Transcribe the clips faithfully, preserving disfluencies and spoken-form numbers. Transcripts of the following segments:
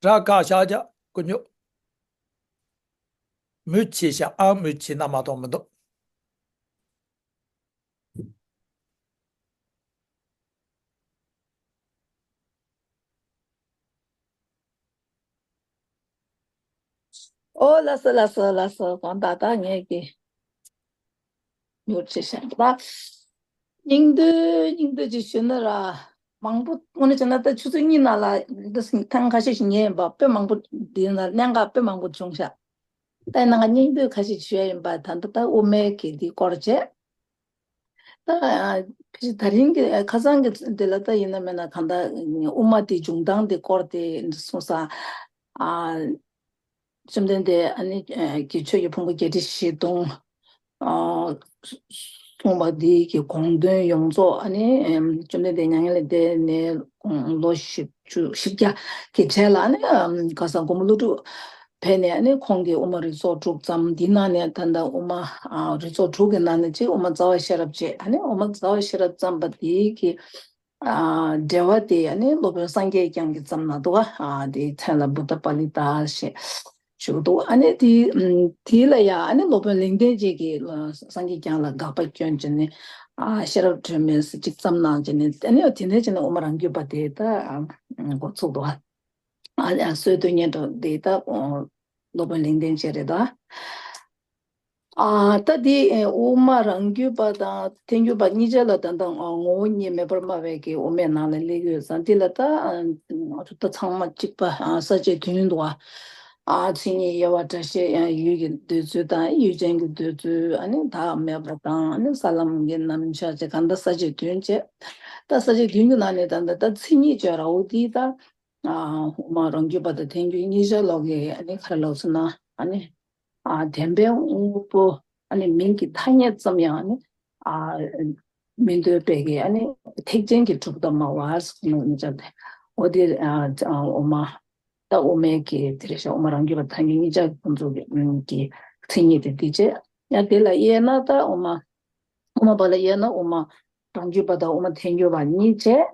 ར་ཀ་ཤ་ཇ་ཀུ་ཉོ། མུ་ཆེ་ཤ་ཨ་མུ་ཆེ་ན་མ་གཏོགས་མི་འདུག་ཨོ་ལགས་སོ་ལགས་སོ་ལགས་སོ། གང་ལྟར་ད་ངས་ཀྱི་ཡོད་ཅེས་བཤད་པ། སྙིང་བསྡུས་སྙིང་བསྡུས་ཅིག་ཞུས་ན་ར། མང་པོ་དངོས་གནས་བྱས་ན་ད་ཆུ་ཚོད་གཉིས་ནང་ལ་འདི་ཐེངས་ཁ་ཤས་ཤིག་ཉན་ཡིན་པ། དཔེ་མང་པོ་འདི་ན་གནད་འགག་དཔེ་མང་པོ་བྱུང་ཤག་ད་ཡིན་ན་ང་སྙིང་བསྡུས་ཁ་ཤས་ཞུ་ཡ་ཡིན་པ། ད་ལྟ་ད་དབུ་མའི་གི་འདི་སྐོར་བྱས། ད་ཨ་ཕྱི་ད་རིང་གི་ཨ་ཁ་སང་གི་འདི་ལ་ད་ཡིན་ན་མིན་ན་གང་ལྟར་དབུ་མ་དེ་འབྱུང་སྟངས་དེ་སྐོར་དེ་གསུངས་ས། ཨ་བཅོམ་ལྡན་འདས་ཨ་ནི་ཨ་གི་ཆོས་ཀྱི་ཕུང་པོ་བརྒྱད་ཁྲི་བཞི་སྟོང་ཨ་གསུངས་པ་འདི་གི་དགོངས་དོན་ཡོངས་རྫོགས། ཨ་ནི་ཨ་བཅོམ་ལྡན་འདས་མྱ་ངན་ལས་འདས་ནས་ལོ་བཞི་བཅུ་བཞི་བརྒྱ་གི་གྲས་ལ། ཨ་ནི་ཨ་ཁ་སང་མགོན་པོ་ཀླུ་སྒྲུབ་ཕེབས་ནས། ཨ་ནི་ཁོང་གིས་དབུ་མ་རིགས་ཚོགས་དྲུག་བརྩམས། འདིའི་ནང་ནས་ད་ལྟ་དབུ་མ་ཨ་རིགས་ཚོགས་དྲུག་གི་ནང་ནས་གཅིག་དབུ་མ་རྩ་བ་ཤེས་རབ་བྱས། ཨ་ནི་དབུ་མ་རྩ་བ་ཤེས་རབ་བརྩམས་པ་དེའི་གི་ཨ་འགྲེལ་པ་དེ་ཨ་ནི་སློབ་དཔོན་སངས་རྒྱས་བསྐྱངས་ཀྱིས་བརྩམས་གནང་འདུག་ཨ་དེའི་མཚན་ལ་བུཏྟ་པཱ་ལི་ཏ་ཞེས་ཞུ་གི་འདུག་ཨ་ནི་དེ་དེ་ལ་ཡང་ཨ་ནི་སློབ་དཔོན་ལེགས་ལྡན་འབྱེད་ཀྱིས་སངས་རྒྱས་བསྐྱངས་ལ་དགག་པ་བསྐྱོན་བྱས་ནས། ཨ་ཤེས་རབ་སྒྲོན་མེ་ཟེར་གཅིག་བརྩམས་གནང་བྱས་ནས། ཨ་ནི་དེ་ནས་བྱས་ནས་དབུ་མ་རང་རྒྱུད་པ་དེ་ད་ཨ་འགོ་ཚུགས་འདུག་ཨ་ཨ་སྲོལ་རྒྱུན་སྙན་གྲགས་འདི་ད་སློབ་དཔོན་ལེགས་ལྡན་འབྱེད་རེད་ད། ཨ་ད་འདི་ཨེ་དབུ་མ་རང་རྒྱུད་པ་དང་ཐལ་འགྱུར་བ་གཉིས་ཆ་ལ་ད་ལྟ་ཨ་ངོ་བོ་ཉིད་མེད་པར་སྨྲ་བའི་གི་དབུ་མའི་ནང་ལ་སླེབས་ཡོད་ཙང་། འདི་ལ་ད་ཨ་ང་ཚོ་ད་ཚང་མ་གཅིག་པ་ཨ་ས་བཅད་བདུན་འདུག་ཨ་མཚན་ཉིད་དབྱེ་བ་སྒྲ་བཤད་ཡང་ཡུལ་གྱི་འདོད་ཚུལ་དང་ཡུལ་ཅན་གྱི་འདོད་ཚུལ། ཨ་ནི་བདག་མེད་པ་དང་། ཨ་ནི་ས་ལམ་གྱི་རྣམ་གཞག་བཅས། གང་ལྟར་ས་བཅད་བདུན་བྱས། ད་ས་བཅད་བདུན་གྱི་ནང་ནས་ད་ལྟ་ད་མཚན་ཉིད་བརྗོད་ར་འོ་དེ་ད། ཨ་དབུ་མ་རང་རྒྱུད་པ་དང་ཐལ་འགྱུར་གཉིས་ཆ་ལོག་གི་ཨ་ནི་ག་རེ་ལབ་སོང་ན། ཨ་ནི་ཨ་བདེན་པའི་དངོས་པོ་ཨ་ནི་མིང་གི་ཐ་སྙད་ཙམ་ཡང་ཨ་ནི་ཨ་མི་འདོད་པའི་གི་ཨ་ནི་ཐེག་ཆེན་གྱི་གྲུབ་མཐའ་སྨྲ་བ་ཟེར་ནས་མི་འཇགས་ཏེ། འོ་དེ་ཨ་དབུ་མ། ད་དབུ་མའི་གི་དེ་རེད་ཤག་དབུ་མ་རང་རྒྱུད་པ་ཐལ་འགྱུར་གཉིས་ཆ་ཁོང་ཚོ་གི་ཨུམ་གི་མཚན་ཉིད་དེ་འདི་བྱས། ཡང་དེ་ལ་དབྱེ་ན་ད་དབུ་མ། དབུ་མ་པ་ལ་དབྱེ་ན་དབུ་མ་རང་རྒྱུད་པ་དང་དབུ་མ་ཐལ་འགྱུར་བ་གཉིས་བྱས།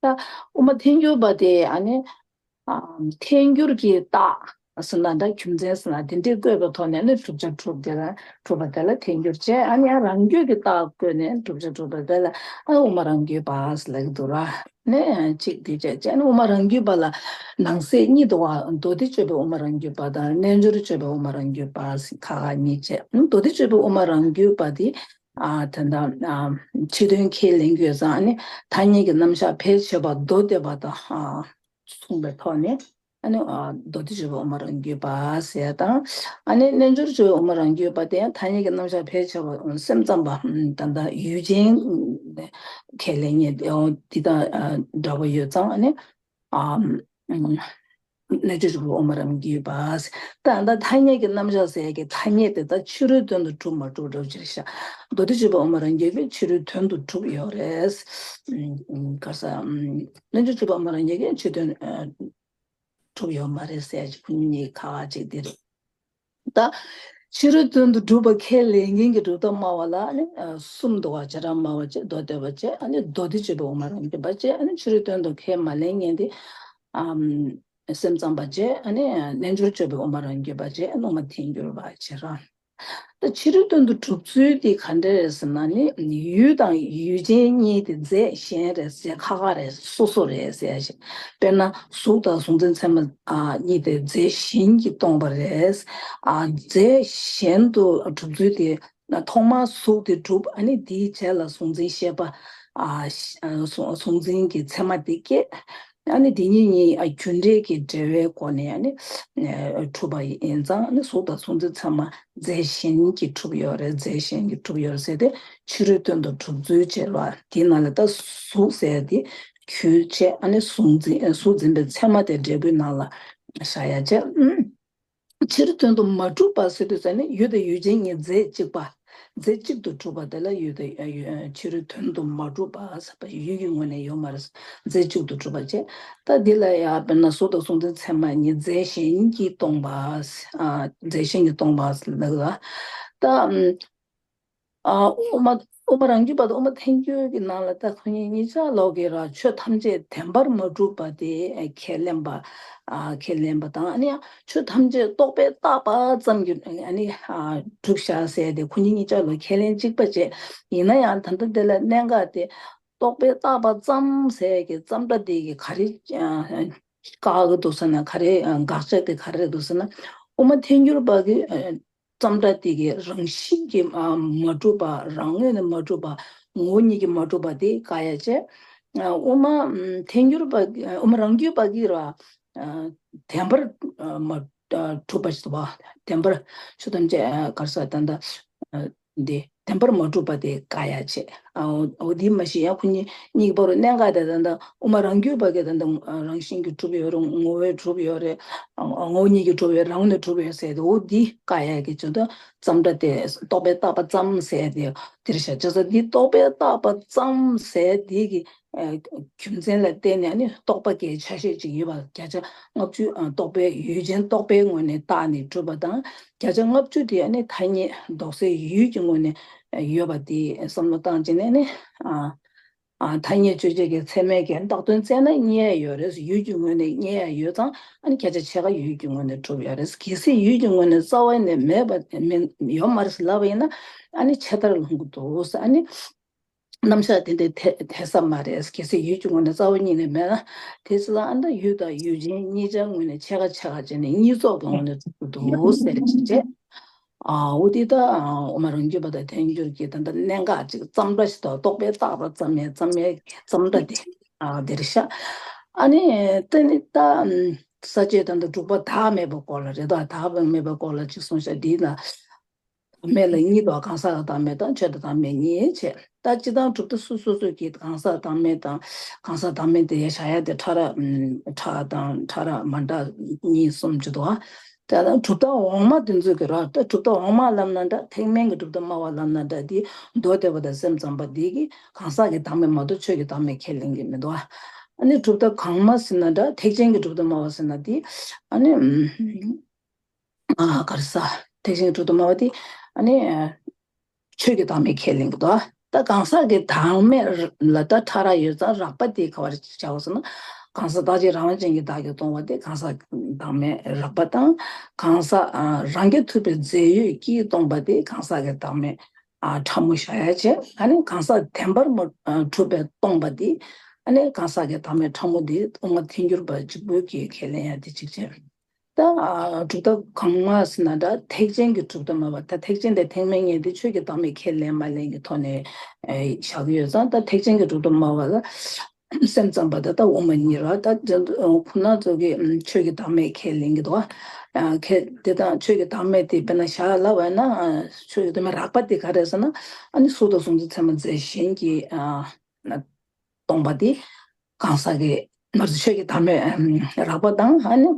ད་དབུ་མ་ཐལ་འགྱུར་བ་དེ་ཨ་ནི་ཨམ་ཐལ་འགྱུར་གྱི་རྟགས་ཟེར་ན་འདྲ། རྒྱུ་མཚན་ཟེར་ན་དེ་འདྲས་བཀོད་པའི་ཐོག་ནས་ནི་བསྒྲུབ་བྱ་གྲུབ་དེ་ལ་གྲུབ་པ་དེ་ལ་ཐལ་འགྱུར་བྱས། ཨ་ནི་ཡང་རང་རྒྱུད་ཀྱི་རྟགས་བཀོད་ནས་བསྒྲུབ་བྱ་གྲུབ་པ་དེ་ལ་ཨ་དབུ་མ་རང་རྒྱུད་པ་ཟེར་ལབ་ཀྱི་འདུག་ར། ནས་གཅིག་དེ་བྱས་བྱས་ནས་དབུ་མ་རང་རྒྱུད་པ་ལ་ནང་གསེས་གཉིས་འདུག་བ། མདོ་སྡེ་སྤྱོད་པའི་དབུ་མ་རང་རྒྱུད་པ་དང་རྣལ་འབྱོར་སྤྱོད་པའི་དབུ་མ་རང་རྒྱུད་པ་ཟེར་ཁག་ཁག་གཉིས་བྱས། མདོ་སྡེ་སྤྱོད་པའི་དབུ་མ་རང་རྒྱུད་པ་དེ་ཨ་ད་ལྟ་ཨ་ཕྱི་དོན་ཁས་ལེན་དགོས་ཙང་། ཨ་ནི་ཐ་སྙད་ཀྱི་རྣམ་གཞག་ཕལ་ཆེ་བ་མདོ་སྡེ་པ་དང་ཨ་མཚུངས་པའི་ཐོག་ནས། ཨ་ནི་ཨ་མདོ་སྡེ་སྤྱོད་པའི་དབུ་མ་རང་རྒྱུད་པ་ཟེར་དང་། ཨ་ནི་རྣལ་འབྱོར་སྤྱོད་པའི་དབུ་མ་རང་རྒྱུད་པ་དེ་ཡང་ཐ་སྙད་ཀྱི་རྣམ་གཞག་ཕལ་ཆེ་བ་སེམས་ཙམ་པ་ད་ལྟ་ཡུལ་ཅན་ཁས་ལེན་མཁན་འདི་དང་འདྲ་བོ་ཡོད་ཙང་། ཨ་ནི་ཨ་རྣལ་འབྱོར་སྤྱོད་པའི་དབུ་མ་རང་རྒྱུད་པ་ཟེར། ད་ད་ཐ་སྙད་ཀྱི་རྣམ་གཞག་ཟེར་གྱི་ཐ་སྙད་དེ་ད་ཕྱི་རོལ་དོན་དུ་གྲུབ་མ་གྲུབ་འདྲ་བོ་ཅིག་རེད་ཤག་མདོ་སྡེ་སྤྱོད་པའི་དབུ་མ་རང་རྒྱུད་པས་ཕྱི་རོལ་དོན་དུ་གྲུབ་ཡོད་རེད། ག་ས་རྣལ་འབྱོར་སྤྱོད་པའི་དབུ་མ་རང་རྒྱུད་ཀྱིས་ཕྱི་དོན་གྲུབ་ཡོད་མ་རེད་ཟེར་ཅིག་ཁོ་གཉིས་ཁ་ཁ་ཅིག་འདི་རེད། ད་ཕྱི་རོལ་དོན་དུ་གྲུབ་པ་ཁས་ལེན་མཁན་གྱི་གྲུབ་མཐའ་སྨྲ་བ་ལ་ནི་ཨ་གསུམ་འདུག་བ། བྱེ་བྲག་སྨྲ་བ་བྱས། མདོ་སྡེ་པ་བྱས། ཨ་ནི་མདོ་སྡེ་སྤྱོད་པའི་དབུ་མ་རང་རྒྱུད་པ་བྱས། ཨ་ནི་ཕྱི་རོལ་དོན་དུ་ཁས་མ་ལེན་མཁན་དེ་ཨམ་སེམས་ཙམ་པ་བྱས། ཨ་ནི་རྣལ་འབྱོར་སྤྱོད་པའི་དབུ་མ་རང་རྒྱུད་པ་བྱས། ཨ་ནི་དབུ་མ་ཐལ་འགྱུར་བ་བྱེད་རང་། ད་ཕྱི་རོལ་དོན་དུ་གྲུབ་ཚུལ་དེ་ག་འདྲ་རེད་ཟེར་ན་ནི། ཡུལ་དང་ཡུལ་ཅན་གཉིས་དེ་རྫས་གཞན་རེད་ཟེར། ཁག་ཁག་རེད། སོ་སོ་རེད་ཟེར་ཞིག་དཔེར་ན་གཟུགས་དང་གཟུགས་འཛིན་ཚད་མ་ཨ་གཉིས་དེ་རྫས་གཞན་གྱིས་སྟོང་པ་རེད། ཨ་རྫས་གཞན་དུ་གྲུབ་ཚུལ་དེ་ཐོག་མར་གཟུགས་དེ་གྲུབ། ཨ་ནི་དེའི་རྗེས་ལ་གཟུགས་འཛིན་ཤེས་པ་ཨ་གཟུགས་འཛིན་གྱི་ཚད་མ་དེ་སྐྱེས། ཨ་ནི་དེ་གཉིས་གཉིས་ཨ་རྒྱུ་འབྲས་ཀྱི་འབྲེལ་བའི་སྒོ་ནས་ཨ་ནི་ཨ་གྲུབ་པ་ཡིན་ཙང་། ཨ་ནི་གཟུགས་དང་གཟུགས་འཛིན་ཚད་མ་རྫས་གཞན་གྱིས་གྲུབ་ཡོད་རེད། རྫས་གཞན་གྱིས་གྲུབ་ཡོད་རེད་ཟེར་ཏེ། ཕྱི་རོལ་དོན་དུ་གྲུབ་ཚུལ་བྱེད་པ་དེའི་ནང་ལ་ད་གཟུགས་ཟེར་དེ་རྒྱུ་བྱས། ཨ་ནི་གཟུགས་འཛིན་གཟུགས་འཛིན་པའི་ཚད་མ་དེ་འབྲས་བུའི་ནང་ལ་བཞག་ཡ་བྱས། ཨུམ། ཕྱི་རོལ་དོན་དུ་མ་གྲུབ་པ་ཟེར་དུས་ཙ་ནི་ཡུལ་དང་ཡུལ་ཅན་གཉིས་རྫས་གཅིག་པ། རྫས་གཅིག་ཏུ་གྲུབ་པ་དེ་ལ་ཡུལ་དང་ཡུལ་ཕྱི་རོལ་དོན་དུ་མ་གྲུབ་པ་ཟེར་བ་ཡུལ་གྱི་ངོས་ནས་ཡོད་མ་རེད། རྫས་གཅིག་ཏུ་གྲུབ་པ་བྱས། ད་འདི་ལ་ཡང་དཔེར་ན་གཟུགས་དང་གཟུགས་འཛིན་ཚད་མ་གཉིས་རྫས་གཞན་གྱིས་སྟོང་པ། ཨ་རྫས་གཞན་གྱིས་སྟོང་པ་ལབ་ལ། ད་ཨ་དབུ་མ་ དབུ་མ་རང་རྒྱུད་པ་དང་དབུ་མ་ཐལ་འགྱུར་གྱི་ནང་ལ་ད་ཁོ་གཉིས་གཉིས་ཆ་ལོག་གི་ར། ཆོས་ཐམས་ཅད་བདེན་པར་མ་གྲུབ་པ་དེ་ཁས་ལེན་པ། ཨ་ཁས་ལེན་པ་དང་། ཨ་ནི་ཡང་ཆོས་ཐམས་ཅད་རྟོག་པས་བཏགས་པ་ཙམ་གྱིས་ཨ་ནི་ཨ་གྲུབ་བཞག་ཟེར་ཏེ་ཁོ་གཉིས་གཉིས་ཆ་ལོག་ཁས་ལེན་གཅིག་པ་བྱས། ཡིན་ན་ཡང་ད་ལྟ་འདི་ལ་གནད་འགག་དེ། རྟོག་པས་བཏགས་པ་ཙམ་ཟེར་གྱི་ཙམ་སྒྲ་དེ་གི་ག་རེ་ཨ་བཀག་གི་འདུག་ཟེར་ན། ག་རེ་ཨ་དགག་བྱ་དེ་ག་རེ་རེད་འདུག་ཟེར་ན། དབུ་མ་ཐལ་འགྱུར་པ་གི་ཨ་ཙམ་སྒྲ་དེ་གི་རང་བཞིན་གྱིས་ཨ་མ་གྲུབ་པ། རང་ངོས་ནས་མ་གྲུབ་པ། ངོ་བོ་ཉིད་ཀྱིས་མ་གྲུབ་པ་དེ་བཀག་ཡ་བྱས། ཨ་དབུ་མ་ཨམ་ཐལ་འགྱུར་པ། ཨ་དབུ་མ་རང་རྒྱུད་པ་གིས་ར་ཨ་བདེན་པར་ཨ་མ་ཨ་གྲུབ་པ་ཞིག་འདུག་པ། བདེན་པར་ཆོས་ཐམས་ཅད་ཨ་ག་རེ་ཟེར་ད་ལྟ་ཨ་འདི་བདེན་པར་མ་གྲུབ་པ་དེ་བཀག་ཡ་བྱས། ཨ་འོ་འོ་འདི་མ་གཞི་ཡང་ཁོ་གཉིས་གཉིས་ཀྱི་བར་དུ་གནད་འགག་དེ་ད་ལྟ་དབུ་མ་རང་རྒྱུད་པ་གིས་ད་ལྟ་ཨ་རང་བཞིན་གྱིས་གྲུབ་ཡོད་རེད། ངོ་བོས་གྲུབ་ཡོད་རེད། ཨ་ངོ་བོ་ཉིད་ཀྱིས་གྲུབ་ཡོད། རང་ངོས་ནས་གྲུབ་ཡོད་ཟེར་ཏེ། འོ་འདི་བཀག་ཡ་གི་ཆེད་དུ་ཙམ་སྒྲ་དེ། རྟོག་པས་བཏགས་པ་ཙམ་ཟེར་དེ་དེར་བཞག་བྱས་ཙང་། འདི་རྟོག་པས་བཏགས་པ་ཙམ་ཟེར་དེ་གི་ཨ་རྒྱུ་མཚན་ལ་བརྟེན་ནས་ཨ་ནི་རྟོག་པ་གི་ཆ་ཤས་ཅིག་ཡོད་པ། བརྒྱ་ཆ་ལྔ་བཅུ། ཨ་རྟོག་པའི་ཡུལ་ཅན་རྟོག་པའི་ངོས་ནས་བཏགས་ནས་གྲུབ་པ་དང་། བརྒྱ་ཆ་ལྔ་བཅུ་དེ་ཨ་ནི་ཐ་སྙད་འདོགས་སའི་ཡུལ་གྱི་ངོས་ནས་ཡོད་པ་དེ་བསམ་བློ་བཏང་བྱས་ནས་ནི། ཨ་ཨ་ཐ་སྙད་དཔྱོད་བྱེད་ཀྱི་ཚད་མའི་གི་བཏགས་དོན་བཙལ་ན་རྙེད་ཡ་ཡོད་རེད། ཡུལ་གྱི་ངོས་ནས་རྙེད་ཡ་ཡོད་ཙང་ཨ་ནི་བརྒྱ་ཆ་ཕྱེད་ཀ་ཡུལ་གྱི་ངོས་ནས་གྲུབ་ཡོད་རེད། གལ་སྲིད་ཡུལ་གྱི་ངོས་ནས་རྩ་བ་ནས་མེད་པ་མེད་ཡོད་མ་རེད་ལབ་པ་ཡིན་ན། ཨ་ནི་ཆད་ལྟར་ལྷུང་གི་འདུག་ཟེར། ཨ་ནི། རྣམ་གཞག་དེ་འདྲའི་འཐད་འཐད་ས་མ་རེད། གལ་སྲིད་ཡུལ་གྱི་ངོས་ནས་རྩ་བ་ཉིད་ནས་མེད་ན། དེ་ཚོ་ལ་ཨ་ནི་ད་ཡུལ་དང་ཡུལ་ཅན་གཉིས་ཆར་ངོས་ནས་ཕྱེད་ཀ་ཕྱེད་ཀ་བྱས་ནས་གཉིས་ཚོགས་ཀྱི་ངོས་ནས་གྲུབ་ཀྱི་འདུག་ཟེར་བྱས་བྱས། ཨ་འོ་དེ་ད་ཨ་དབུ་མ་རང་རྒྱུད་པ་དང་ཐལ་འགྱུར་གྱི་ད་ལྟ་གནད་འགག་ཅིག་ཙམ་སྒྲ་ཞིག་དང་། རྟོག་པས་བཏགས་པ་ཙམ་ཡང་ཙམ་ཡང་ཙམ་སྒྲ་དེ་ཨ་དེར་བཞག། ཨ་ནི་དེ་ནི་ད་ཨམ་ས་བཅད་ད་ལྟ་དྲུག་པ་བདག་མེད་པའི་སྐོར་ལ་རེད་དོ། བདག་མེད་པའི་སྐོར་ལ་ཅིག་གསུངས་ཤག། འདི་ན། བདག་མེད་ལ་གཉིས་དང་། གང་ཟག་གི་བདག་མེད་དང་ཆོས་དང་བདག་མེད་གཉིས་བྱས། ད་སྤྱིར་བཏང་གྲུབ་མཐའ་སོ་སོ་སོ་སོ་གིས་གང་ཟག་བདག་མེད་དང་། གང་ཟག་བདག་མེད་དེ་བཞག་ཡ་དེ་ཕྲ་རགས་ཨམ་ཕྲ་དང་ཕྲ་རགས་མ་འདྲ་གཉིས་གསུམ་ཅིག་འདུག་ཨ། ད་ལྟ་གྲུབ་མཐའ་འོག་མ་དེ་ཚོ་གི་ར། ད་གྲུབ་མཐའ་འོག་མ་ལབ་ན་འདྲ། ཐེག་དམན་གྱི་གྲུབ་མཐའ་སྨྲ་བ་ལབ་ན་འདྲ། དེ་མདོ་སྡེ་པ་དང་སེམས་ཙམ་པ་དེ་གིས་གང་ཟག་གི་བདག་མེད་མ་གཏོགས་ཆོས་ཀྱི་བདག་མེད་ཁས་ལེན་གྱི་མི་འདུག་ཨ། ཨ་ནི་གྲུབ་མཐའ་གོང་མ་ཟེར་ན་འདྲ། ཐེག་ཆེན་གྱི་གྲུབ་མཐའ་སྨྲ་བ་ཟེར་ན་དེ་ཨ་ནི། ཨ་ག་རེ་ཟ། ཐེག་ཆེན་གྱི་གྲུབ་མཐའ་སྨྲ་བ་དེ་ཨ་ནི་ཆོས་ཀྱི་བདག་མེད་ཁས་ལེན་གྱི་འདུག་ཨ། ད་གང་ཟག་གི་བདག་མེད་ལ་ད་ཕྲ་རགས་ཡོད་ཙང་། རགས་པ་དེ་ག་བར་བྱའོ་ཟེར་ན། གང་ཟག་བདག་ཅེས་རང་དབང་ཅན་གྱི་བདག་གིས་སྟོང་བ་དེ་གང་ཟག་བདག་མེད་རགས་པ་དང་། གང་ཟག་ཨ་རང་རྐྱ་ཐུབ་པའི་རྫས་ཡོད་ཀྱིས་སྟོང་པ་དེ་གང་ཟག་གི་བདག་མེད་ཨ་ཕྲ་མོ་བཞག་ཡ་བྱས། ཨ་ནི་གང་ཟག་བདེན་པར་མ་ཨ་གྲུབ་པས་སྟོང་པ་དེ་ཨ་ནི་གང་ཟག་གི་བདག་མེད་ཕྲ་མོ་དེ་དབུ་མ་ཐལ་འགྱུར་པ་གཅིག་པུས་ཀྱིས་ཁས་ལེན་ཡ་དེ་གཅིག་བྱས། ད་ཨ་གྲུབ་མཐའ་གོང་མ་ཟེར་ན་འདྲ། ཐེག་ཆེན་གྱི་གྲུབ་མཐའ་སྨྲ་བ། ད་ཐེག་ཆེན་དང་ཐེག་དམན་གཉིས་དེ་ཆོས་ཀྱི་བདག་མེད་ཁས་ལེན་མ་ལེན་གྱི་ཐོག་ནས་ཨེ་བཞག་གི་ཡོད་ཙང་། ད་ཐེག་ཆེན་གྱི་གྲུབ་མཐའ་སྨྲ་བ་ལ་སེམས་ཙམ་པ་དང་ད་དབུ་མ་གཉིས་ར། ད་དེ་ཁོང་རྣམ་ཚོ་གིས་ཨམ་ཆོས་ཀྱི་བདག་མེད་ཁས་ལེན་གྱི་འདུག་ཨ། ཁས་དེ་དང་ཆོས་ཀྱི་བདག་མེད་དེ་དཔེར་ན་བཞག་ལབ་པ་ཡིན་ན། ཨ་ཆོས་ཀྱི་བདག་མེད་རགས་པ་དེ་ག་རེ་ཟེར་ན། ཨ་ནི་གཟུགས་དང་གཟུགས་མཚོན་ཚད་མ་རྫས་གཞན་གྱིས་ཨ་སྟོང་པ་དེ་གང་ཟག་གི། མ་གཏོགས་ཆོས་ཀྱི་བདག་མེད་ཨམ་རགས་པ་དང་། ཨ་ནི་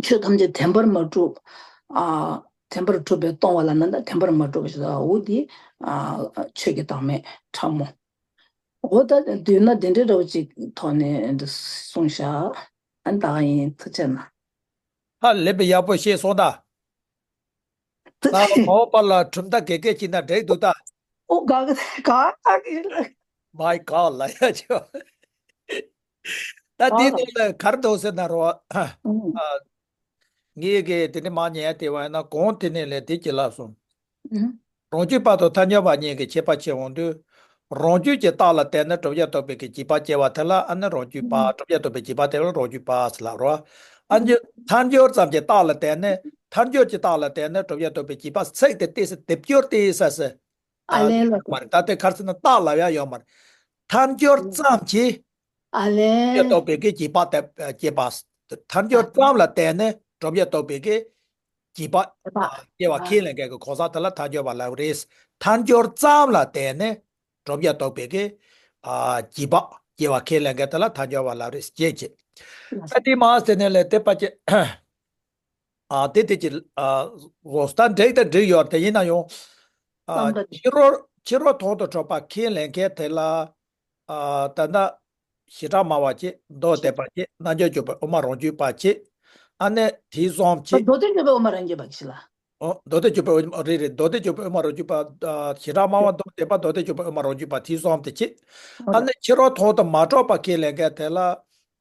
ཆོས་ཐམས་ཅད་བདེན་པར་མ་གྲུབ། ཨ་བདེན་པར་གྲུབ་པས་སྟོང་བ་ལབ་ན་ད་བདེན་པར་མ་གྲུབ་པ་ཞིག་འོ་དེ་ཨ་ཆོས་ཀྱི་བདག་མེད་ཕྲ་མོ། འོ་ད་མདོར་ན་དེ་འདྲའི་འདྲ་བོ་ཅིག་ཐོག་ནས་འདི་གསུངས་ཤག། ཨ་ནི་ད་ག་ཡིན། ཐུགས་རྗེ་གནང་། ཧ་ལས་པའི་ཡག་པོ་ཤེས་སོང་ད། ད་མ་འོངས་པ་ལ་གྲུབ་མཐའ་དགེ་རྒན་གཅིག་ན་འགྲིག་འདུག་ད། ཨོ་དགའ་གི་དགའ་གི། མའི་ག་ལ་ཡ་ཆོ། ད་འདི་ནང་ལ་ག་རེ་འདུག་ཟེར་ན་རོ། ཨ་ངེད་ཀྱིས་དེ་ནས་མ་ཉན་ཡ་དེ་བ་ཡིན་ན། གོང་དེ་ནས་ལས་དེ་ཅི་ལབ་སོང་། རང་རྒྱུད་པ་དང་ཐལ་འགྱུར་བ་གཉིས་ཀྱི་ཁྱད་པར་ཕྱེ་འོང་དུས། རང་རྒྱུད་ཀྱི་རྟགས་ལ་བརྟེན་ནས་བསྒྲུབ་བྱ་རྟོགས་པའི་གི་རྗེས་དཔག་སྐྱེ་བ་དེ་ལ་ཨ་ནི་རང་རྒྱུད་པ། བསྒྲུབ་བྱ་རྟོགས་པའི་རྗེས་དཔག་དེ་ལ་རང་རྒྱུད་པ་ཟེར་ལབ་རོ། ཨ་ནི་ཐལ་འགྱུར་ཙམ་གྱི་རྟགས་ལ་བརྟེན་ནས། ཐལ་འགྱུར་གྱི་རྟགས་ལ་བརྟེན་ནས་བསྒྲུབ་བྱ་རྟོགས་པའི་རྗེས་དཔག་ཚིག་དེ་ཏོག་ཙམ་སྡེབ་སྦྱོར་དེ་ཡིན་ས་ཟེར། ཨ་ལས་ལ། མ་རེད། ད་དེ་ག་རེ་ཟེར་ན་རྟགས་ལབ་ཡ་ཡོད་མ་རེད། ཐལ་འགྱུར་ཙམ་གྱིས། ཨ་ལས། བསྒྲུབ་བྱ་རྟོགས་པའི་གི་རྗེས་དཔག་དེ་སྐྱེས་པ། ཐལ་འགྱུར་ཙམ་ལ་བརྟེན་ནས་བསྒྲུབ་བྱ་རྟོགས་པའི་གི་རྗེས་དཔག་རྗེས་དཔག་སྐྱེ་བ་ཁས་ལེན་མཁན་གྱི་གང་ཟག་དེ་ལ་ཐལ་འགྱུར་བ་ལབ་རེད། ཐལ་འགྱུར་ཙམ་ལ་བརྟེན་ནས་བསྒྲུབ་བྱ་རྟོགས་པའི་གི་ཨ་རྗེས་དཔག་སྐྱེ་བ་ཁས་ལེན་མཁན་དེ་ལ་ཐལ་འགྱུར་བ་ལབ་རེད། ཅེས་བྱས། ད་དེ་མ་ཟེར་ནས་ལས་དེ་པ་ཅེ། ཨ་དེ་དེ་ཅི་ཨ་ལོ་ས་ད་འགྲིག་དང་འགྲིག་ཡོད་རེད། དེ་ཡིན་ན་ཡང་ཨ་ཙམ་པ་ཕྱི་རོལ་ཕྱི་རོལ་མཐོང་དུ་གྲུབ་པ་ཁས་ལེན་མཁན་དེ་ལ། ཨ་ད་ལྟ་བྱེ་བྲག་སྨྲ་བ་གཅིག། མདོ་སྡེ་པ་གཅིག། རྣལ་འབྱོར་སྤྱོད་པའི་དབུ་མ་རང་རྒྱུད་པ་གཅིག། ཨ་ནི་དེ་གསུམ་གཅིག། མདོ་སྡེ་སྤྱོད་པའི་དབུ་མ་རང་རྒྱུད་པ་གཅིག་ལ། ཨོ། མདོ་སྡེ་སྤྱོད་པའི་དབུ་མ། རེད་རེད། མདོ་སྡེ་སྤྱོད་པའི་དབུ་མ་རོ་སྐྱོར་པ། ཨ། བྱེ་བྲག་སྨྲ་བ་མདོ་སྡེ་པ། མདོ་སྡེ་སྤྱོད་པའི་དབུ་མ་རོ་སྐྱོར་པ། དེ་གསུམ་དེ་བྱེད། ཨ་ནི་ཕྱི་རོལ་དོན་དུ་མ་གྲུབ་པ་ཁས་ལེན་མཁན་དེ་ལ་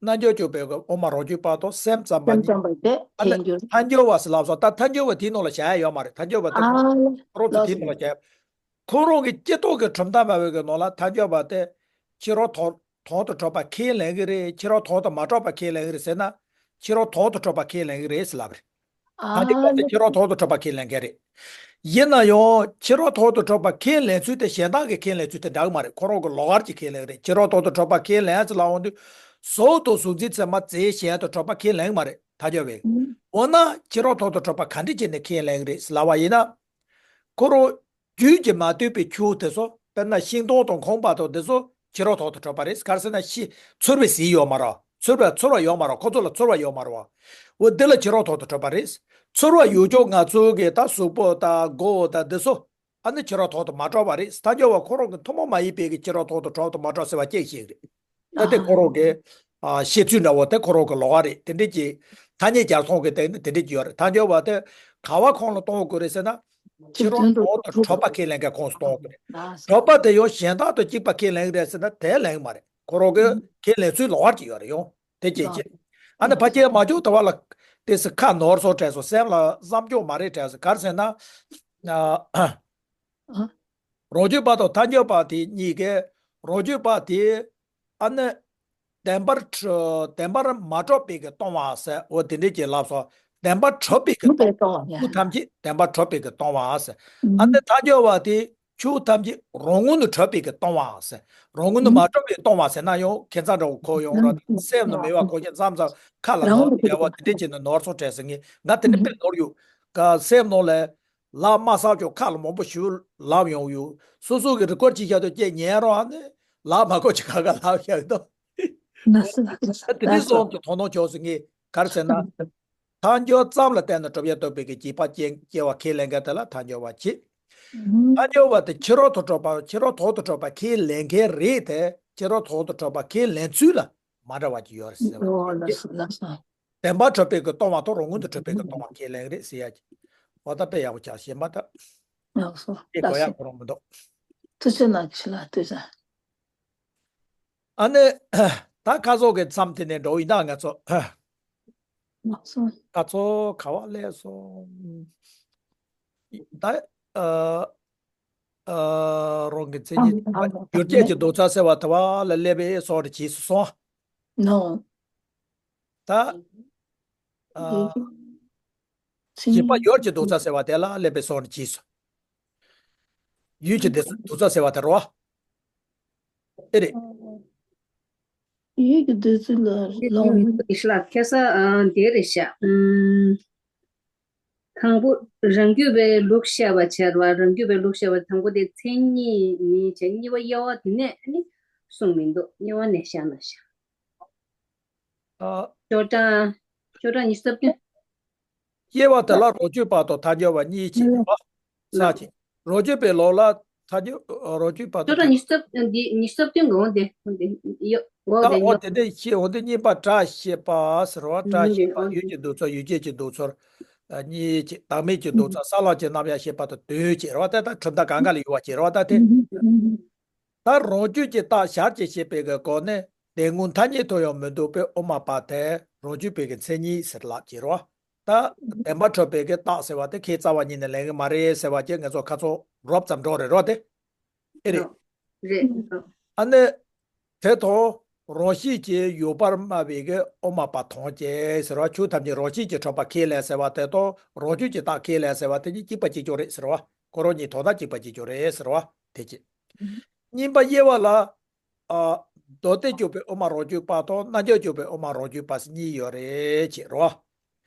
རྣལ་འབྱོར་སྤྱོད་པའི་དབུ་མ་རོ་སྐྱོར་པ་དང་སེམས་ཙམ་པ་སེམས་གཉིས། ཙམ་པ་དེ། ཨ་ནི་ཐལ་འགྱུར། ཐལ་འགྱུར་བ་ཟེར་ལབ་སོང་། ད་ཐལ་འགྱུར་བ་དེའི་ནང་ལ་བཞག་ཡ་ཡོད་མ་རེད། ཐལ་འགྱུར་བ་དེ་ཨ་ཁོ་རང་ཚོ་དེའི་ནང་ལ་བཞག་ཡ། ཁོ་རང་གི་སྤྱི་ལྡོག་གི་གྲུབ་མཐའ་སྨྲ་བའི་གི་ནང་ལ་ཐལ་འགྱུར་བ་དེ་ཕྱི་རོལ་དོན་དོན་དུ་གྲུབ་པ་ཁས་ལེན་གྱི་རེད། ཕྱི་རོལ་དོན་དུ་མ་གྲུབ་པ་ཁས་ལེན་གྱི་རེད་ཟེར་ན། ཕྱི་རོལ་དོན་དུ་གྲུབ་པ་ཁས་ལེན་གྱི་རེད་ཟེར་ལབ་རེད། ཐལ་འགྱུར་བ་དེ་ཕྱི་རོལ་དོན་དུ་གྲུབ་པ་ཁས་ལེན་མཁན་རེད། ཡིན་ན་ཡང་ཕྱི་རོལ་དོན་དུ་གྲུབ་པ་ཁས་ལེན་ཚུལ་དེ་གཞན་དག་གི་ཁས་ལེན་ཚུལ་དེ་འདྲ་གི་མ་རེད། ཁོ་རང་གི་ལོགས་ཀ་གི་ཁས་ལེན་རེད། ཕྱི་རོལ་དོན་དུ་གྲུབ་པ་ཁས་ལེན་ཟེར་ལབ་ཡོང་དུས། གཟུགས་དང་གཟུགས་འཛིན་ཚད་མ་རྫས་གཞན་དུ་གྲུབ་པ་ཁས་ལེན་གྱི་མ་རེད། ཐལ་འགྱུར་བས། འོ་ན་ཕྱི་རོལ་དོན་དུ་གྲུབ་པ་ག་འདྲ་བྱས་ནས་ཁས་ལེན་གྱི་རེད་ཟེར་ལབ་པ་ཡིན་ན། ཁོ་རང་རྒྱུད་ཀྱིས་མ་བསྡུས་པའི་ཆོས་དེ་ཚོ། དཔེར་ན་ཤིང་སྡོང་དང་ཁང་པ་དང་དེ་ཚོ་ཕྱི་རོལ་དོན་དུ་གྲུབ་པ་རེད། ག་རེ་ཟེར་ན་ཤི། ཚོར་བའི་ཟིལ་ཡོད་མ་རེད། ཚོར་བ་ཚོར་བ་ཡོད་མ་རེད། ཁོ་ཚོ་ལ་ཚོར་བ་ཡོད་མ་རེད་བ། འོ་འདི་ལ་ཕྱི་རོལ་དོན་དུ་གྲུབ་པ་རེད། ཚོར་བ་ཡོད་ཀྱང་ང་ཚོ་གི་ད་གཟུགས་པོ་དང་མགོ་བོ་དང་འདི་ཚོ། ཨ་ནི་ཕྱི་རོལ་དོན་དུ་མ་གྲུབ་པ་རེད། ཐལ་འགྱུར་བ་ཁོ་རང་གི་ཐུན་མོང་མ་ཡིན་པའི་གི་ཕྱི་རོལ་དོན་དུ་གྲུབ་དང་མ་གྲུབ་ཟེར་བ་སྐད་ཆ་ཞིག་རེད། ད་དེ་ཁོ་རང་གི་ཨ་བཤད་ཚུལ་འདྲ་བོ་དེ་ཁོ་རང་གི་ལོགས་ཀ་རེད། དེ་འདྲ་ཅིག་ཐ་སྙད་སྦྱར་སྟངས་ཀྱི་སྟེང་ནས་དེ་འདྲ་ཅིག་ཡོད་རེད། ཐལ་འགྱུར་བ་དེ་ག་བ་ཁོངས་ལ་གཏོང་དགོས་རེད་ཟེར་ན། ཕྱི་རོལ་དོན་དུ་གྲུབ་པ་ཁས་ལེན་མཁན་ཁོངས་སུ་གཏོང་དགོས་རེད། གྲུབ་པ་དེ་ཡང་གཞན་དག་དང་གཅིག་པ་ཁས་ལེན་གྱི་རེད་ཟེར་ན་དེ་ལེན་གྱི་མ་རེད། ཁོ་རང་གི་ཁས་ལེན་ཚུལ་ལོགས་ཀ་ཅིག་ཡོད་རེད་ཡང་། དེ་སྐད་ཆ། ཨ་ནི་ཕལ་ཆེར་མ་འཇོག་ལྟ་བ་ལ་དེ་སི་ཁ་ནོར་སོང་དྲན་སོང་། སེམས་ལ་བསམ་འཇོག་མ་རེད་དྲན་སོང་། ག་རེ་ཟེར་ན། ཨ། རོ་སྐྱོར་པ་དང་ཐལ་འགྱུར་བ་དེ་གཉིས་ཀས། རོ་སྐྱོར་པ་དེ་ཨ་ནི་བདེན་པར་གྲུ་བདེན་པར་མ་གྲུབ་པའི་གི་སྟོང་པ་ཟེར། འོ་དེ་འདྲ་ཅིག་ལབ་སོང་། བདེན་པར་གྲུབ་པའི་གི་གྲུབ་པའི་སྟོང་པ། སྟོང་པ། ཆོས་ཐམས་ཅད་བདེན་པར་གྲུབ་པའི་གི་སྟོང་པ་ཟེར། ཨ་ནི་ཐལ་འགྱུར་བ་དེ་ཆོས་ཐམས་ཅད་རང་ངོས་ནས་གྲུབ་པའི་གི་སྟོང་པ་ཟེར། རང་ངོས་ནས་མ་གྲུབ་པའི་སྟོང་པ་ཟེར་ན་ཡང་ཁྱད་མཚར་འདྲ་བོ་གོ་ཡོང་ར། སེམས་ནང་མེད་པ་གོ་མཁན་ཙམ་ཙམ་ཁ་ལ་ནོར་ཡ་བ་དེ་འདྲ་བྱས་ནས་ནོར་སོང་དྲན་སོང་། ངས་ང་དེ་འདྲ་དཔེ་ནོར་ཡོད། ག་སེམས་ནང་ལ་ལབ་མ་བསམ་ཀྱང་ཁ་ལ་མང་པོ་ཞིག་ལབ་ཡོང་ཡོད། སོ་སོ་གི་རི་ཀོར་ཅིག་བཞག་དུས་ཀྱེ་ཉན་རོགས། ཨ་ནི་ལབ་མ་དགོས་ཅིག་ག་ག་ལབ་བཞག་འདུག་ལགས་སོ། ལགས་སོ། དེ་འདྲའི་ལགས་སོ། བཟོ་གི་དོ་སྣང་བྱུང་སོང་ངས། ག་རེ་ཟེར་ན། ཐལ་འགྱུར་ཙམ་ལ་བརྟེན་ནས་གྲུབ་ཡ་རྟོགས་པའི་གི་རྗེས་དཔག་སྐྱེ་སྐྱེ་བ་ཁས་ལེན་མཁན་དེ་ལ་ཐལ་འགྱུར་བ་བྱེད། ཨུ་ཧུམ། ཐལ་འགྱུར་བ་དེ་ཕྱི་རོལ་དུ་གྲུབ་པ། ཕྱི་རོལ་དོན་དུ་གྲུབ་པ་ཁས་ལེན་མཁན་རེད་དེ། ཕྱི་རོལ་དོན་དུ་གྲུབ་པ་ཁས་ལེན་ཚུལ་ལ་མ་འདྲ་བ་ཅིག་ཡོད་རེད་ཟེར་བ། ཨོ་ལགས་སོ། ལགས་སོ། བདེན་པར་གྲུབ་པའི་གི་སྟོང་པ་དང་རང་ངོས་དུ་གྲུབ་པའི་གི་སྟོང་པ་ཁས་ལེན་རེད་ཟེར་ཡ་ཅིག་འོ་ད་དཔེ་ཡག་པོ་ཆགས་ཤེས་མ་ད། ལགས་སོ། དེ་གོ་ཡག་ཁོ་རང་མི་འདུག་ཐུགས་རྗེ་གནང་། ཁྱེད་ལ་ཐུགས་རྗེ་ཆེ། ཨ་ནི། ད་ཁ་སོག་གི་མཚམས་དེ་ནས་འགྲོ་ཡིན་ད་ང་ཚོ། ལགས་སོ། ཁ་ཚོ་ག་བ་སླེབས་སོང་། ད། ཨ། ཨ། རང་གི་མཚན་ཉིད། ཨ། ཨ། ཡུལ་སྐྱེས་ཀྱི་ལྡོག་ཕྱོགས་ཟེར་བ་དེ་བ་ལ་སླེབས་པའི་སོགས་རེ་བྱས་སོང་། ནོ། ད། ཨ། ཡུལ། བྱེད་པ་ཡུལ་གྱི་ལྡོག་ཕྱོགས་ཟེར་བ་དེ་ལ་སླེབས་པའི་སོགས་རེ་བྱས་སོང་། ཡུལ་གྱི་ལྡོག་ཕྱོགས་ཟེར་བ་དེ་རོ། ཨེ་རེད། ཡུལ་གྱི་ལྡོག་ཕྱོགས་ལ་ལོང་། ལགས་ཁ་སང་། ཨ། དེ་རེད་ཤག་ཨུམ། དང་པོ་རང་རྒྱུད་པའི་ལུགས་བཤད་པ་བྱས་པ། རང་རྒྱུད་པའི་ལུགས་བཤད་པ་དང་པོ་དེ་མཚན་ཉིད་ནི་བྱས། གཉིས་པ་དབྱེ་བ་དེ་ནས་ནི་གསུངས་མི་འདུག་དབྱེ་བ་ནས་བཤད་ན་ཤག་ཨ། ཤོག་གྲངས། ཤོག་གྲངས་ཉི་ཤུ་རྩ་བདུན། དབྱེ་བ་དེ་ལ་རོ་སྐྱོར་པ་དང་ཐལ་འགྱུར་བ་གཉིས་ཅིག་ཡོད་པ། ས་ཅིག་རོ་སྐྱོར་པའི་ལུགས་ལ་ཐལ་འགྱུར། རོ་སྐྱོར་པ་དང་། ཤོག་གྲངས་ཉི་ཤུ་རྩ་བདུན་འདི། ཉི་ཤུ་རྩ་བདུན་གི་འོ་དེ། འོ་དེ་ཡོད། འོ་ད་དེ་འོ་ཡོད། དེ་འདྲ་ཞིག་འོ་དེ་གཉིས་པ་སྒྲ་བཤད་པ་ཟེར་བ། སྒྲ་བཤད་པ། ཡུལ་གྱི་ལྡོག་ཕྱོགས། ཡུལ་སྐྱེས་ཀྱི་ལྡོག་ཕྱོགས་གཉིས་ཅིག་བདག་མེད་ཀྱི་ལྡོག་ཕྱོགས། གསལ་བྱེད་རྣམ་གཞག་བཤད་པ་དང་དོན་བྱེད་རེད་བ། དེ་ད་གྲུབ་མཐའ་གང་ག་ལ་ཡོད་པ་ཅིག་རེད་བ། ད་དེ། ད་རང་རྒྱུད་ཀྱི་རྟགས་གཞལ་བྱེད་བཤད་པའི་གི་སྒོ་ནས་དེ་སྔོན་ཐ་སྙད་དུ་ཡང་མི་འདུག་པའི་དབུ་མ་པ་དེ་རང་རྒྱུད་པའི་གི་མཚན་ཉིད་ཟེར་ལབ་ཀྱི་རེད་བ། ད་བདེན་པར་གྲུབ་པའི་གི་རྟགས་ཟེར་བ་དེ་ཁའི་རྩ་བ་ཉིད་ནས་ལེན་གི་མ་རེད་ཟེར་བ་ཅིག་ང་ཚོ་ཁ་ཚོ་རོབ་ཙམ་འགྲོ་རེད་རོ་དེ། ཨེ་རེད། རེད། ཨ་ནི། དེ་དང་རང་བཞིན་གྱིས་ཡོད་པར་སྨྲ་བའི་གི་དབུ་མ་པ་ཐམས་ཅད་ཟེར་བ། ཆོས་ཐམས་ཅད་རང་བཞིན་གྱིས་གྲུབ་པ་ཁས་ལེན་ཟེར་བ་དེ་དང་རང་རྒྱུད་ཀྱི་རྟགས་ཁས་ལེན་ཟེར་བ་དེ་གཉིས་གཅིག་པ་གཅིག་རྐྱང་རེད་ཟེར་བ། ཁོ་རང་གཉིས་དོན་དག་གཅིག་པ་གཅིག་རྐྱང་རེད་ཟེར་བ་དེ་གཅིག་གཉིས་པ་དབྱེ་བ་ལ། ཨ། མདོ་སྡེ་སྤྱོད་པའི་དབུ་མ་རང་རྒྱུད་པ་དང་རྣལ་འབྱོར་སྤྱོད་པའི་དབུ་མ་རང་རྒྱུད་པ་ཟེར་གཉིས་ཡོད་རེད་ཅེས་རོ།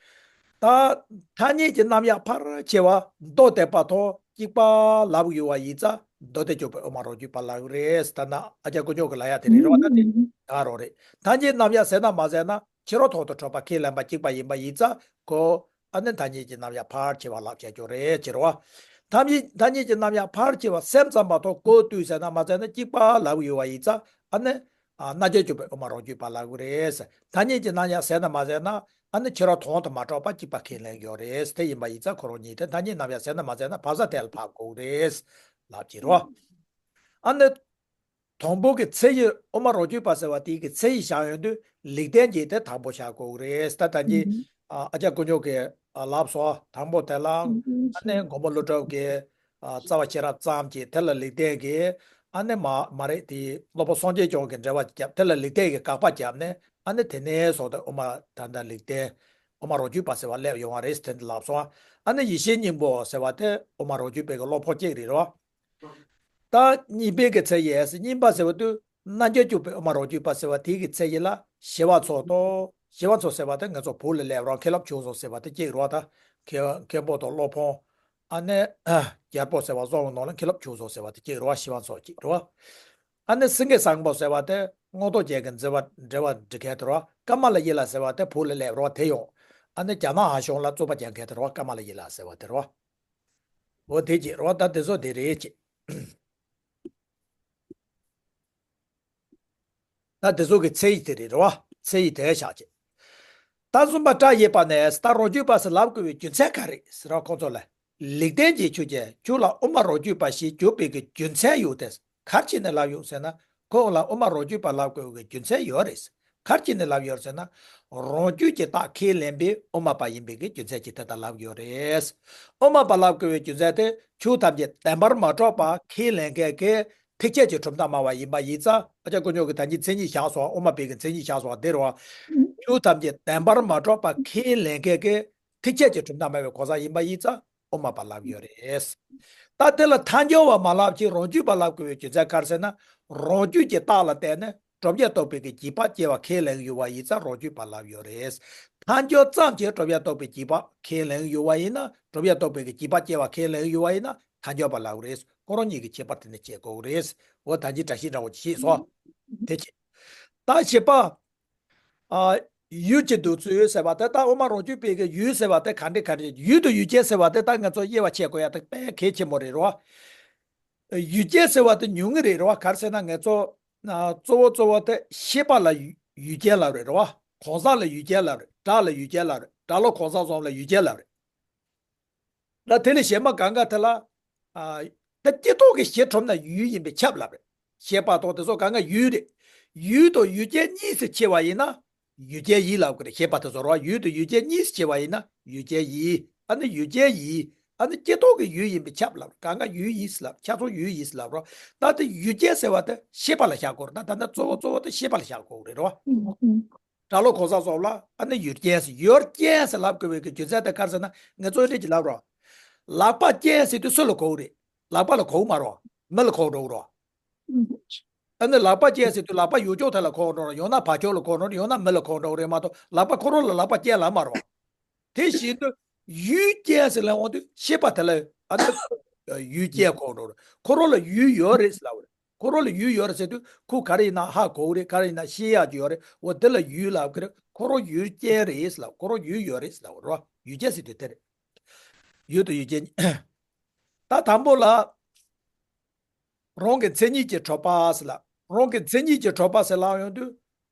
ད་ཐ་སྙད་ཀྱི་རྣམ་གཞག་ཕལ་ཆེ་བ་མདོ་སྡེ་པ་དང་གཅིག་པ་ལབ་ཡོད་པ་ཡིན་ཙང་མདོ་སྡེ་སྤྱོད་པའི་དབུ་མ་རང་རྒྱུད་པ་ལབ་ཀྱི་རེད། ད་ན་ཨ་ཅག་དཀོན་མཆོག་གི་ལབ་ཡ་དེ་རེད་རོ། ད་དེ་ད་རོ་རེད། ཐ་སྙད་རྣམ་གཞག་ཟེར་ན་མ་ཟེར་ན་ཕྱི་རོལ་དོན་དུ་གྲུབ་པ་ཁས་ལེན་པ་གཅིག་པ་ཡིན་པ་ཡིན་ཙང་ཁོ། ཨ་ནི་ཐ་སྙད་ཀྱི་རྣམ་གཞག་ཕལ་ཆེ་བ་ལབ་བྱ་རྒྱུ་རེད་ཅེས་རོ། ཐ་སྙད་ཐ་སྙད་ཀྱི་རྣམ་གཞག་ཕལ་ཆེ་བ་སེམས་ཙམ་པ་དང་གོ་ལྟོས་ཟེར་ན་མ་ཟེར་ན་གཅིག་པ་ལབ་ཡོད་པ་ཡིན་ཙང་ཨ་ནི། ཨ། རྣལ་འབྱོར་སྤྱོད་པའི་དབུ་མ་རང་རྒྱུད་པ་ལབ་ཀྱི་རེད། ཐ་སྙད་ཀྱི་རྣམ་གཞག་ཟེར་ན་མ་ཟེར་ན། ཨ་ནི་ཁྱེད་རང་དོན་དུ་མ་གྲུབ་པ་གཅིག་པ་ཁས་ལེན་ཡོད་རེད། དེ་ཡིན་པ་ཡིན་ཙང་ཁོ་རང་གཉིས་དེ་ཐ་སྙད་རྣམ་དབྱེ་ཟེར་ན་མ་ཟེར་ན་བབ་ས་དེ་ལ་བབ་དགོས་རེད་ལབ་ཀྱི་རེད། ཨ་ནི། དང་པོ་གི་མཚན་ཉིད་དབུ་མ་རང་རྒྱུད་པ་ཟེར་བ་དེའི་གི་མཚན་ཉིད་བཞག་ཡོང་དུས་ལེགས་ལྡན་གྱི་དེ་དང་པོ་བཞག་དགོས་རེད། ད་ད་གིན་ཨ་ཨ་ཅག་དཀོན་མཆོག་གིས་ལབ་སོང་། དང་པོ་དེ་ལ་ཨ་ནི་མགོན་པོ་ཀླུ་སྒྲུབ་ཀྱིས་རྩ་བ་ཤེས་རབ་བརྩམས་ཀྱི་དེ་ལ་ལེགས་ལྡན་གྱི་ཨ་ནི་མ་མ་རེད། དེ་སློབ་དཔོན་སངས་རྒྱས་བཅོམ་ལྡན་འདས་ཀྱིས་འགྲེལ་པ་བརྒྱབ། དེ་ལ་ལེགས་ལྡན་གྱི་དགག་པ་བརྒྱབ་ནས་ཨ་ནི་དེ་ནས་བཟུང་སྟེ་དབུ་མ་ད་ལྟ་ལེགས་ལྡན་དབུ་མ་རང་རྒྱུད་པ་ཟེར་བ་སླེབས་ཡོང་བ་རེད་དེ་འདྲ་ལབ་སོང་། ཨ་ནི་ཡེ་ཤེས་སྙིང་པོ་ཟེར་བ་དེ་དབུ་མ་རང་རྒྱུད་པའི་གི་སློབ་དཔོན་གཅིག་རེད་རོ། ད་གཉིས་པའི་གི་མཚན་ཉིད་ཟེར་གཉིས་པ་ཟེར་བ་དུས་རྣལ་འབྱོར་སྤྱོད་པའི་དབུ་མ་རང་རྒྱུད་པ་ཟེར་བ་དེའི་གི་མཚན་ཉིད་ལ་ཞི་བ་འཚོ་དང་། ཞི་བ་འཚོ་ཟེར་བ་དེ་ང་ཚོ་བོད་ལ་སླེབས་རོགས། མཁན་སློབ་བྱུང་སོང་ཟེར་བ་དེ་གཅིག་རོགས། ད་མཁན་མཁན་པོ་དང་སློབ་དཔོན་ཨ་ནི་རྒྱལ་པོ་ཟེར་བ་བཟོ་བའི་ནང་ལ་མཁན་སློབ་བྱུང་སོང་ཟེར་བ་དེ་གཅིག་རོགས། ཞི་བ་འཚོ་གཅིག་རོགས། ཨ་ནི་སེང་གེ་བཟང་པོ་ཟེར་བ་དེ་མངོན་རྟོགས་རྒྱན་གྱི་འཛིན་པ་འགྲེལ་བ་འབྲི་མཁན་དེ་རོགས། ཀ་མ་ལ་ཡི་ལ་ཟེར་བ་དེ་བོད་ལ་སླེབས་རོགས། དེ་ཡང་ཨ་ནི་རྒྱ་ནག་ཧན་ཤོང་ལ་རྩོད་པ་རྒྱག་མཁན་དེ་རོགས། ཀ་མ་ལ་ཡི་ལ་ཟེར་བ་དེ་རོགས། འོ་དེ་གཅིག་རོགས། ད་དེ་ཚོ་དེ་རེད་ཅེས། ད་དེ་ཚོ་གི་མཚན་ཉིད་དེ་རེད་རོགས། མཚན་ཉིད་དེ་བཞག་ཅེས། ད་གསུམ་པ་སྒྲ་ཡོད་པ་ནས་ད་རང་རྒྱུད་པ་ཟེར་ལབ་དགོས་པའི་རྒྱུ་མཚན་ག་རེ་ཟེར་རོགས། ཁོང་ཚོ་ལ་ལེགས་ལྡན་གྱིས་ཁྱོད་ཀྱིས་ཁྱོད་ལ་དབུ་མ་རང་རྒྱུད་པ་ཞེས་གྱུར་པའི་གི་རྒྱུ་མཚན་ཡོད་དེ། ག་རེ་བྱས་ནས་ལབ་ཡོད་ཟེར་ན། ཁོང་ལ་དབུ་མ་རང་རྒྱུད་པ་ལབ་དགོས་པའི་རྒྱུ་མཚན་ཡོད་རེད། ག་རེ་བྱས་ནས་ལབ་ཡོད་ཟེར་ན། རང་རྒྱུད་ཀྱི་རྟགས་ཁས་ལེན་པའི་དབུ་མ་པ་ཡིན་པའི་གི་རྒྱུ་མཚན་གྱིས་དེ་ལྟར་ལབ་ཡོད་རེད། དབུ་མ་པ་ལབ་དགོས་པའི་རྒྱུ་མཚན་དེ་ཆོས་ཐམས་ཅད་བདེན་པར་མ་གྲུབ་པ་ཁས་ལེན་མཁན་གྱི་ཐེག་ཆད་ཀྱི་གྲུབ་མཐའ་སྨྲ་བ་ཡིན་པ་ཡིན་ཙང་། ཨ་ཅག་དཀོན་མཆོག་གིས་ད་གིན་མཚན་ཉིད་བཞག་སོང་། དབུ་མ་པའི་གི་མཚན་ཉིད་བཞག་སོང་བ་དེ་རེད་བ། ཆོས་ཐམས་ཅད་བདེན་པར་མ་གྲུབ་པ་ཁས་ལེན་མཁན་གྱི་ཐེག་ཆད་ཀྱི་གྲུབ་མཐའ་སྨྲ་བའི་གོ་ས་ཡིན་པ་ཡིན་ཙང་དབུ་མ་པ་ལབ་ཡོད་རེད། ད་དེ་ལ་ཐལ་འགྱུར་བ་མ་ལབ་ཅིག་རང་རྒྱུད་པ་ལབ་དགོས་པའི་རྒྱུ་མཚན་ག་རེ་ཟེར་ན། རང་རྒྱུད་ཀྱི་རྟགས་ལ་བརྟེན་ནས་བསྒྲུབ་བྱ་རྟོགས་པའི་གི་རྗེས་དཔག་སྐྱེ་བ་ཁས་ལེན་ཡོད་པ་ཡིན་ཙང་རང་རྒྱུད་པ་ལབ་ཡོད་རེད། ཐལ་འགྱུར་ཙམ་གྱིས་བསྒྲུབ་བྱ་རྟོགས་པའི་རྗེས་དཔག་ཁས་ལེན་ཡོད་པ་ཡིན་ན། བསྒྲུབ་བྱ་རྟོགས་པའི་གི་རྗེས་དཔག་སྐྱེ་བ་ཁས་ལེན་ཡོད་པ་ཡིན་ན་ཐལ་འགྱུར་བ་ལབ་རེད། ཁོ་རང་གཉིས་ཀྱི་ཁྱད་པར་དེ་ནི་བྱེད་དགོས་རེད། འོ་ད་གིན་འདྲ་ཤིང་འདྲ་བོ་ཅིག་ཤེས་སོང་། དེ་བྱེད། ད་བྱེད་པ། ཨ། ཡུལ་གྱི་འདོད་ཚུལ་ཟེར་བ་དེ་ད་དབུ་མ་རང་རྒྱུད་པའི་གི་ཡུལ་ཟེར་བ་དེ་ག་འདྲ་ག་འདྲ། ཡུལ་དང་ཡུལ་ཅན་ཟེར་བ་དེ་ད་ང་ཚོ་དབྱེ་བ་ཕྱེ་དགོས་ཡ་དེ་དཔེ་གལ་ཆེན་པོ་རེད་རོ། ཡུལ་ཅན་ཟེར་བ་དེ་ཉུང་ངུ་རེད་རོ། ག་རེ་ཟེར་ན་ང་ཚོ་ཨ་གཙོ་བོ་གཙོ་བོ་དེ་ཤེས་པ་ལ་ཡུལ་ཡུལ་ཅན་ལབ་རེད་རོ། གང་ཟག་ལ་ཡུལ་ཅན་ལབ་རེད། སྒྲ་ལ་ཡུལ་ཅན་ལབ་རེད། སྒྲ་ལ་གང་ཟག་གསུམ་ལ་ཡུལ་ཅན་ལབ་རེད། ད་དེ་ལས་གཞན་པ་གང་ག་དེ་ལ། ཨ། ད་སྤྱི་ལྡོག་གི་གཞི་གྲུབ་ན་ཡུལ་ཡིན་པས་ཁྱབ་ལབ་རེད། ཤེས་པ་དང་དེ་ཚོ་གང་ག་ཡུལ་རེད། ཡུལ་དང་ཡུལ་ཅན་གཉིས་སུ་ཕྱེ་བ་ཡིན་ན། ཡུལ་ཅན་ཡིན་ལབ་ཀྱི་རེད། ཤེས་པ་དེ་ཚོ་རོ། ཡུལ་དང་ཡུལ་ཅན་གཉིས་སུ་ཕྱེ་བ་ཡིན་ན་ཡུལ་ཅན་ཡིན། ཨ་ནི་ཡུལ་ཅན་ཡིན། ཨ་ནི་སྤྱི་ལྡོག་གི་ཡུལ་ཡིན་པས་ཁྱབ་ལབ། གང་ག་ཡུལ་ཡིན་ལབ། ཁྱབ་ཚུལ་ཡུལ་ཡིན་ལབ་རོ། ད་དེ་ཡུལ་ཅན་ཟེར་བ་དེ་ཤེས་པ་ལ་བཞག་དགོས་རེད། ད་ད་ནི་གཙོ་བོ་གཙོ་བོ་དེ་ཤེས་པ་ལ་བཞག་དགོས་རེད་རོ། སྒྲ་ལ་གང་ཟག་གསུམ་ལ་ཨ་ནི་ཡུལ་ཅན་ཟེར། ཡུལ་ཅན་ཟེར་ལབ་དགོས་པའི་གི་རྒྱུ་མཚན་དེ་ག་རེ་ཟེར་ན། ངས་གཙོ་འདྲི་ཅིག་ལབ་རོགས། ལག་པ་ཅན་ཟེར་དུས་སུ་ལ་གོ་གི་རེད། ལག་པ་ལ་གོ་གི་མ་རོགས། མི་ལ་གོ་འགྲོ་གི་རོགས། ཨ་ནི་ལག་པ་ཅན་ཟེར་དུས་ལག་པ་ཡོད་ཕྱོགས་དེ་ལ་གོ་འགྲོ་རོགས། ཡང་ན་བར་ཕྱོགས་ལ་གོ་འགྲོ་རོགས། ཡང་ན་མི་ལ་གོ་འགྲོ་གི་རེད་མ་གཏོགས་ལག་པ་ཁོ་རང་ལ་ལག་པ་ཅན་ལབ་མ་རོགས། དེ་བཞིན་དུ་ཡུལ་ཅན་ཟེར་ལབ་འོང་དུས་ཤེས་པ་དེ་ལ་ཨ་ནི་ཡུལ་ཅན་གོ་འགྲོ་རོགས། ཁོ་རང་ལ་ཡུལ་ཡོད་རེད་ཟེར་ལབ་རེད། ཁོ་རང་ལ་ཡུལ་ཡོད་རེད་ཟེར་དུས་ཁོ་ག་རེ་ཡིན་ན་ཧ་གོ་གི་རེད། ག་རེ་ཡིན་ན་ཤེས་ཡག་ཅིག་ཡོད་རེད། འོ་དེ་ལ་ཡུལ་ལབ་ཀྱི་རེད། ཁོ་རང་ཡུལ་ཅན་རེད་ཟེར་ལབ། ཁོ་རང་ཡུལ་ཡོད་རེད་ཟེར་ལབ་རོ། ཡུལ་ཅན་ཟེར་དུས་དེ་རེད། ཡུལ་དང་ཡུལ་ཅན། ད་དང་པོ་ལ། རང་གི་མཚན་ཉིད་ཀྱིས་གྲུབ་པ་ཟེར་ལབ། རང་གི་མཚན་ཉིད་ཀྱིས་གྲུབ་པ་ཟེར་ལབ་ཡོང་དུས་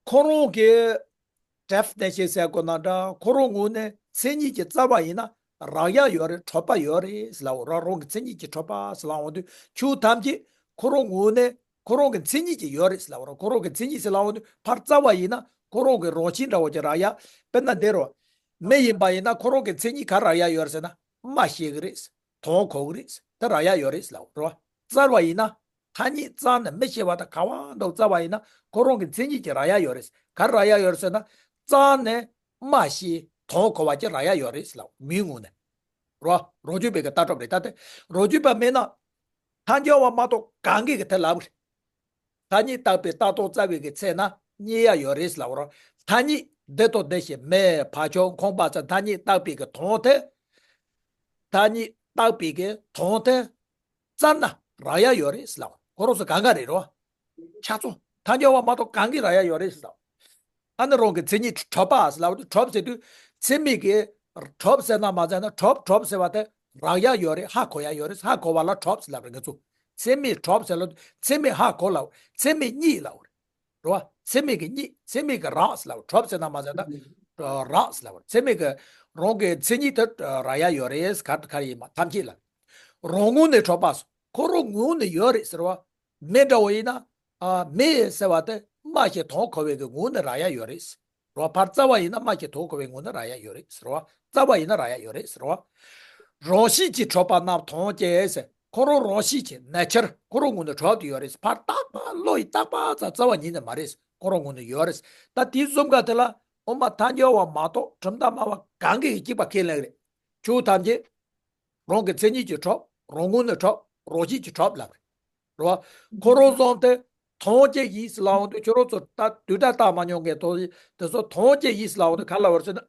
ཁོ་རང་གི་definition ཟེར་དགོས་ན་འདྲ། ཁོ་རང་ངོས་ནས་མཚན་ཉིད་ཀྱིས་བཙལ་བ་ཡིན་ན་རག་ཡག་ཡོད་རེད། གྲུབ་པ་ཡོད་རེད་ཟེར་ལབ། རང་རང་གི་མཚན་ཉིད་ཀྱིས་གྲུབ་པ་ཟེར་ལབ་ཡོང་དུས་ཆོས་ཐམས་ཅད་ཁོ་རང་ངོས་ནས་ཁོ་རང་གི་མཚན་ཉིད་ཀྱིས་ཡོད་རེད་ཟེར་ལབ། རང་ཁོ་རང་གི་མཚན་ཉིད་ཟེར་ལབ་ཡོང་དུས་ཕར་བཙལ་བ་ཡིན་ན་ཁོ་རང་གི་རང་བཞིན་འདྲ་བོ་ཅིག་རག་ཡག། དཔེར་ན་འདི་རུ་མི་ཡིན་པ་ཡིན་ན་ཁོ་རང་གི་མཚན་ཉིད་ག་རེ་རག་ཡག་ཡོད་རེད་ཟེར་ན་སྨྲ་ཤེས་གི་རེད། དོན་གོ་གི་རེད། དེ་རག་ཡག་ཡོད་རེད་ཟེར་ལབ་རོ། བཙལ་བ་ཡིན་ན་ཐ་སྙད་བཙལ་ནས་མི་ཤེས་པ་དང་ག་བ་འདུག་བཙལ་བ་ཡིན་ན་ཁོ་རང་གི་མཚན་ཉིད་ཀྱིས་རག་ཡག་ཡོད་རེད། ག་རེ་རག་ཡག་ཡོད་རེད་ཟེར་ན་བཙལ་ནས་སྨྲ་ཤེས་དོན་གོ་བ་ཅིག་རག་ཡག་ཡོད་རེད་ཟེར་ལབ། མིའི་ངོས་ནས་རོ། རང་རྒྱུད་པའི་གི་ལྟ་གྲུབ་རེད། ད་དེ་རང་རྒྱུད་པ་མིན་ན་ཐལ་འགྱུར་བ་མ་གཏོགས་གང་གིས་གི་དེ་ལབ་གི་རེད། ཐ་སྙད་བཏགས་པའི་བཏགས་དོན་བཙལ་བའི་གི་ཚེ་ན་རྙེད་ཡག་ཡོད་རེད་ཟེར་ལབ་རོ། ཐ་སྙད་འདི་དང་འདི་ཞེས་མི་བ་ཅོ་ཁོང་པ་ཚ་ཐ་སྙད་བཏགས་པའི་གི་དོན་དེ། ཐ་སྙད་བཏགས་པའི་གི་དོན་དེ་བཙལ་ན་རག་ཡག་ཡོད་རེད་ཟེར་ལབ། ཁོ་རང་ཚོ་གང་ག་རེད་རོ། ཆ་ཚང་ཐལ་འགྱུར་བ་མ་གཏོགས་གང་གིས་རག་ཡག་ཡོད་རེད་ཟེར་ལབ། ཨ་ནི་རང་གི་མཚན་ཉིད་གྲུབ་པ་ཟེར་ལབ་དུས་གྲུབ་ཟེར་དུས་མཚན་མེད་ཀྱི་གྲུབ་ཟེར་ན་མ་ཟེར་ན་གྲུབ་གྲུབ་ཟེར་བ་དེ་རག་ཡག་ཡོད་རེད། ཧ་གོ་ཡག་ཡོད་རེད། ཧ་གོ་བ་ལ་གྲུབ་ཟེར་ལབ་རེད་ང་ཚོ། མཚན་མེད་གྲུབ་ཟེར་ལབ་དུས་མཚན་མེད་ཧ་གོ་ལབ། མཚན་མེད་རྙེད་ལབ་རེད། རེད་བ། མཚན་མེད་ཀྱི་རྙེད། མཚན་མེད་ཀྱི་རག་ཟེར་ལབ། གྲུབ་ཟེར་ན་མ་ཟེར་ན། རགས་ཟེར་ལབ་པ་རེད། ཚད་མེད་ཀྱི་རང་གི་མཚན་ཉིད་དེ་རག་ཡ་ཡོད་རེད། ག་ག་རེ་ཡིན་མ་ཐམས་ཅད་ལ། རང་ངོས་ནས་གྲུབ་པ་སོ། ཁོ་རང་ངོས་ནས་ཡོད་རེད་ཟེར་བ། མེ་འདྲ་བོ་ཡིན་ན། ཨ། མེ་ཟེར་བ་དེ་རྨ་བྱས་དོན་གོ་བའི་གི་ངོས་ནས་རག་ཡ་ཡོད་རེད་ཟེར་བ། ཕར་རྩ་བ་ཡིན་ན་རྨ་བྱས་དོན་གོ་བའི་ངོས་ནས་རག་ཡ་ཡོད་རེད་ཟེར་བ། རྩ་བ་ཡིན་ན་རག་ཡ་ཡོད་རེད་ཟེར་བ། རང་བཞིན་གྱིས་གྲུབ་པ་རྣམས་དོན་བཅས་ཟེར། ཁོ་རང་རང་བཞིན་གྱིས་ནེ་ཅར་ཁོ་རང་ངོས་ནས་གྲུབ་ཏུ་ཡོད་རེད། ཕར་རྟག་པ་བློ་ཡིས་རྟག་པ་ཙམ་རྩ་བ་ཉིད་ནས་མ་རེད། ཁོ་རང་ངོས་ནས་ཡོད་རེད། ད་དེའི་བཟོ་འགའ་དེ་ལ་འོ་མ་ཐལ་འགྱུར་བ་མ་གཏོགས་གྲུབ་མཐའ་སྨྲ་བ་གང་གིས་གཅིག་པ་ཁས་ལེན་གི་རེད། ཆོས་ཐམས་ཅད་རང་གི་མཚན་ཉིད་ཀྱིས་གྲུབ། རང་ངོས་ནས་གྲུབ། རང་བཞིན་གྱིས་གྲུབ་ལབ་རེད། རེད་བ། ཁོ་རང་བཟུང་སྟེ་དོན་བཅས་ཡིན་ཟེར་ལབ་འོང་དུས་ཁྱོད་རང་ཚོ་ད་དུས་ད་བཏགས་མ་མྱོང་མཁན་དེ་ཚོ་དོན་བཅས་ཡིན་ཟེར་ལབ་འོང་དུས་ག་ལ་བར་ཟེར་ན།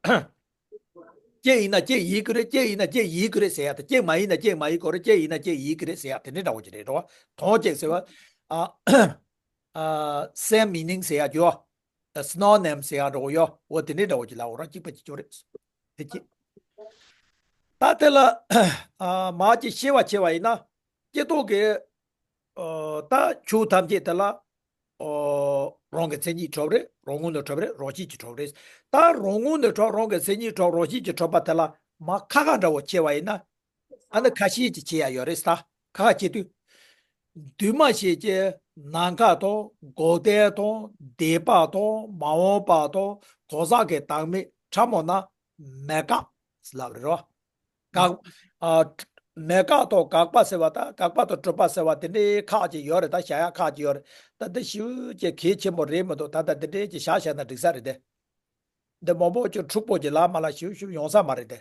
གཅིག་ཡིན་ན་གཅིག་ཡིན་གྱི་རེད། གཅིག་ཡིན་ན་གཅིག་ཡིན་གྱི་རེད་ཟེར་ཡ་དང་། གཅིག་མ་ཡིན་ན་གཅིག་མ་ཡིན་གྱི་རེད། གཅིག་ཡིན་ན་གཅིག་ཡིན་གྱི་རེད་ཟེར་ཡ་དེ་འདྲ་འདྲ་བོ་ཅིག་རེད། རེད་བ། དོན་བཅས་ཟེར་བ། ཨ། ཨ། སེམ་མི་ནིང་ཟེར་ཡ་ཅིག་ཡོད། སི་ནོ་ནིམ་ཟེར་ཡ་འདྲ་བོ་ཡོད། འོ་དེ་འདྲ་འདྲ་བོ་ཅིག་ལབ་འོང་ར། གཅིག་པ་གཅིག་རྐྱང་རེད། དེ་གཅིག་ད་དེ་ལ་ཨ་མར་ཅིག་ཤེས་པ་བྱས་པ་ཡིན་ན། སྤྱིར་བཏང་གི་ཨ་ད་ཆོས་ཐམས་ཅད་དེ་ལ་ཨ་རང་གི་མཚན་ཉིད་གྲུབ་རེད། རང་ངོས་ནས་གྲུབ་རེད། རང་བཞིན་གྱིས་གྲུབ་རེད། ད་རང་ངོས་ནས་གྲུབ། རང་གི་མཚན་ཉིད་གྲུབ། རང་བཞིན་གྱིས་གྲུབ་པ་དེ་ལ་མར་ཁ་ཁ་འདྲ་བོ་ཕྱེ་བ་ཡིན་ན། ཨ་ནི་ཁ་ཤས་ཅིག་ཕྱེ་ཡ་ཡོད་རེད། ད་ཁ་ཁ་ཕྱེ་དུས། འདུས་མ་བྱས་ཀྱི་ནམ་མཁའ་དང་། འགོག་བདེན་དང་། འདས་པ་དང་། མ་འོངས་པ་དང་། གང་ཟག་གི་བདག་མེད་ཕྲ་མོ་རྣམས་མེད་དགག་ལབ་རེད་རོ། དགག་ཨ། མེད་དགག་དང་དགག་པ་ཟེར་བ་དང་། དགག་པ་དང་གྲུབ་པ་ཟེར་བ་དེ་འདྲའི་ཁག་ཅིག་ཡོད་རེད། ད་བྱ་ཡ་ཁག་ཅིག་ཡོད་རེད། ད་འདི་ཞེ་པོ་ཅིག་གལ་ཆེན་པོ་རེད་མི་འདུག་ད་ལྟ་འདི་འདྲའི་ཅིག་བཞག་བཞག་ན་འགྲིག་ས་རེད་དེ། འདི་མང་པོ་ཅིག་འཁྲུག་པོ་ཅིག་ལ་མ་ལ་ཞིབ་ཞིབ་ཡོང་ས་མ་རེད་དེ།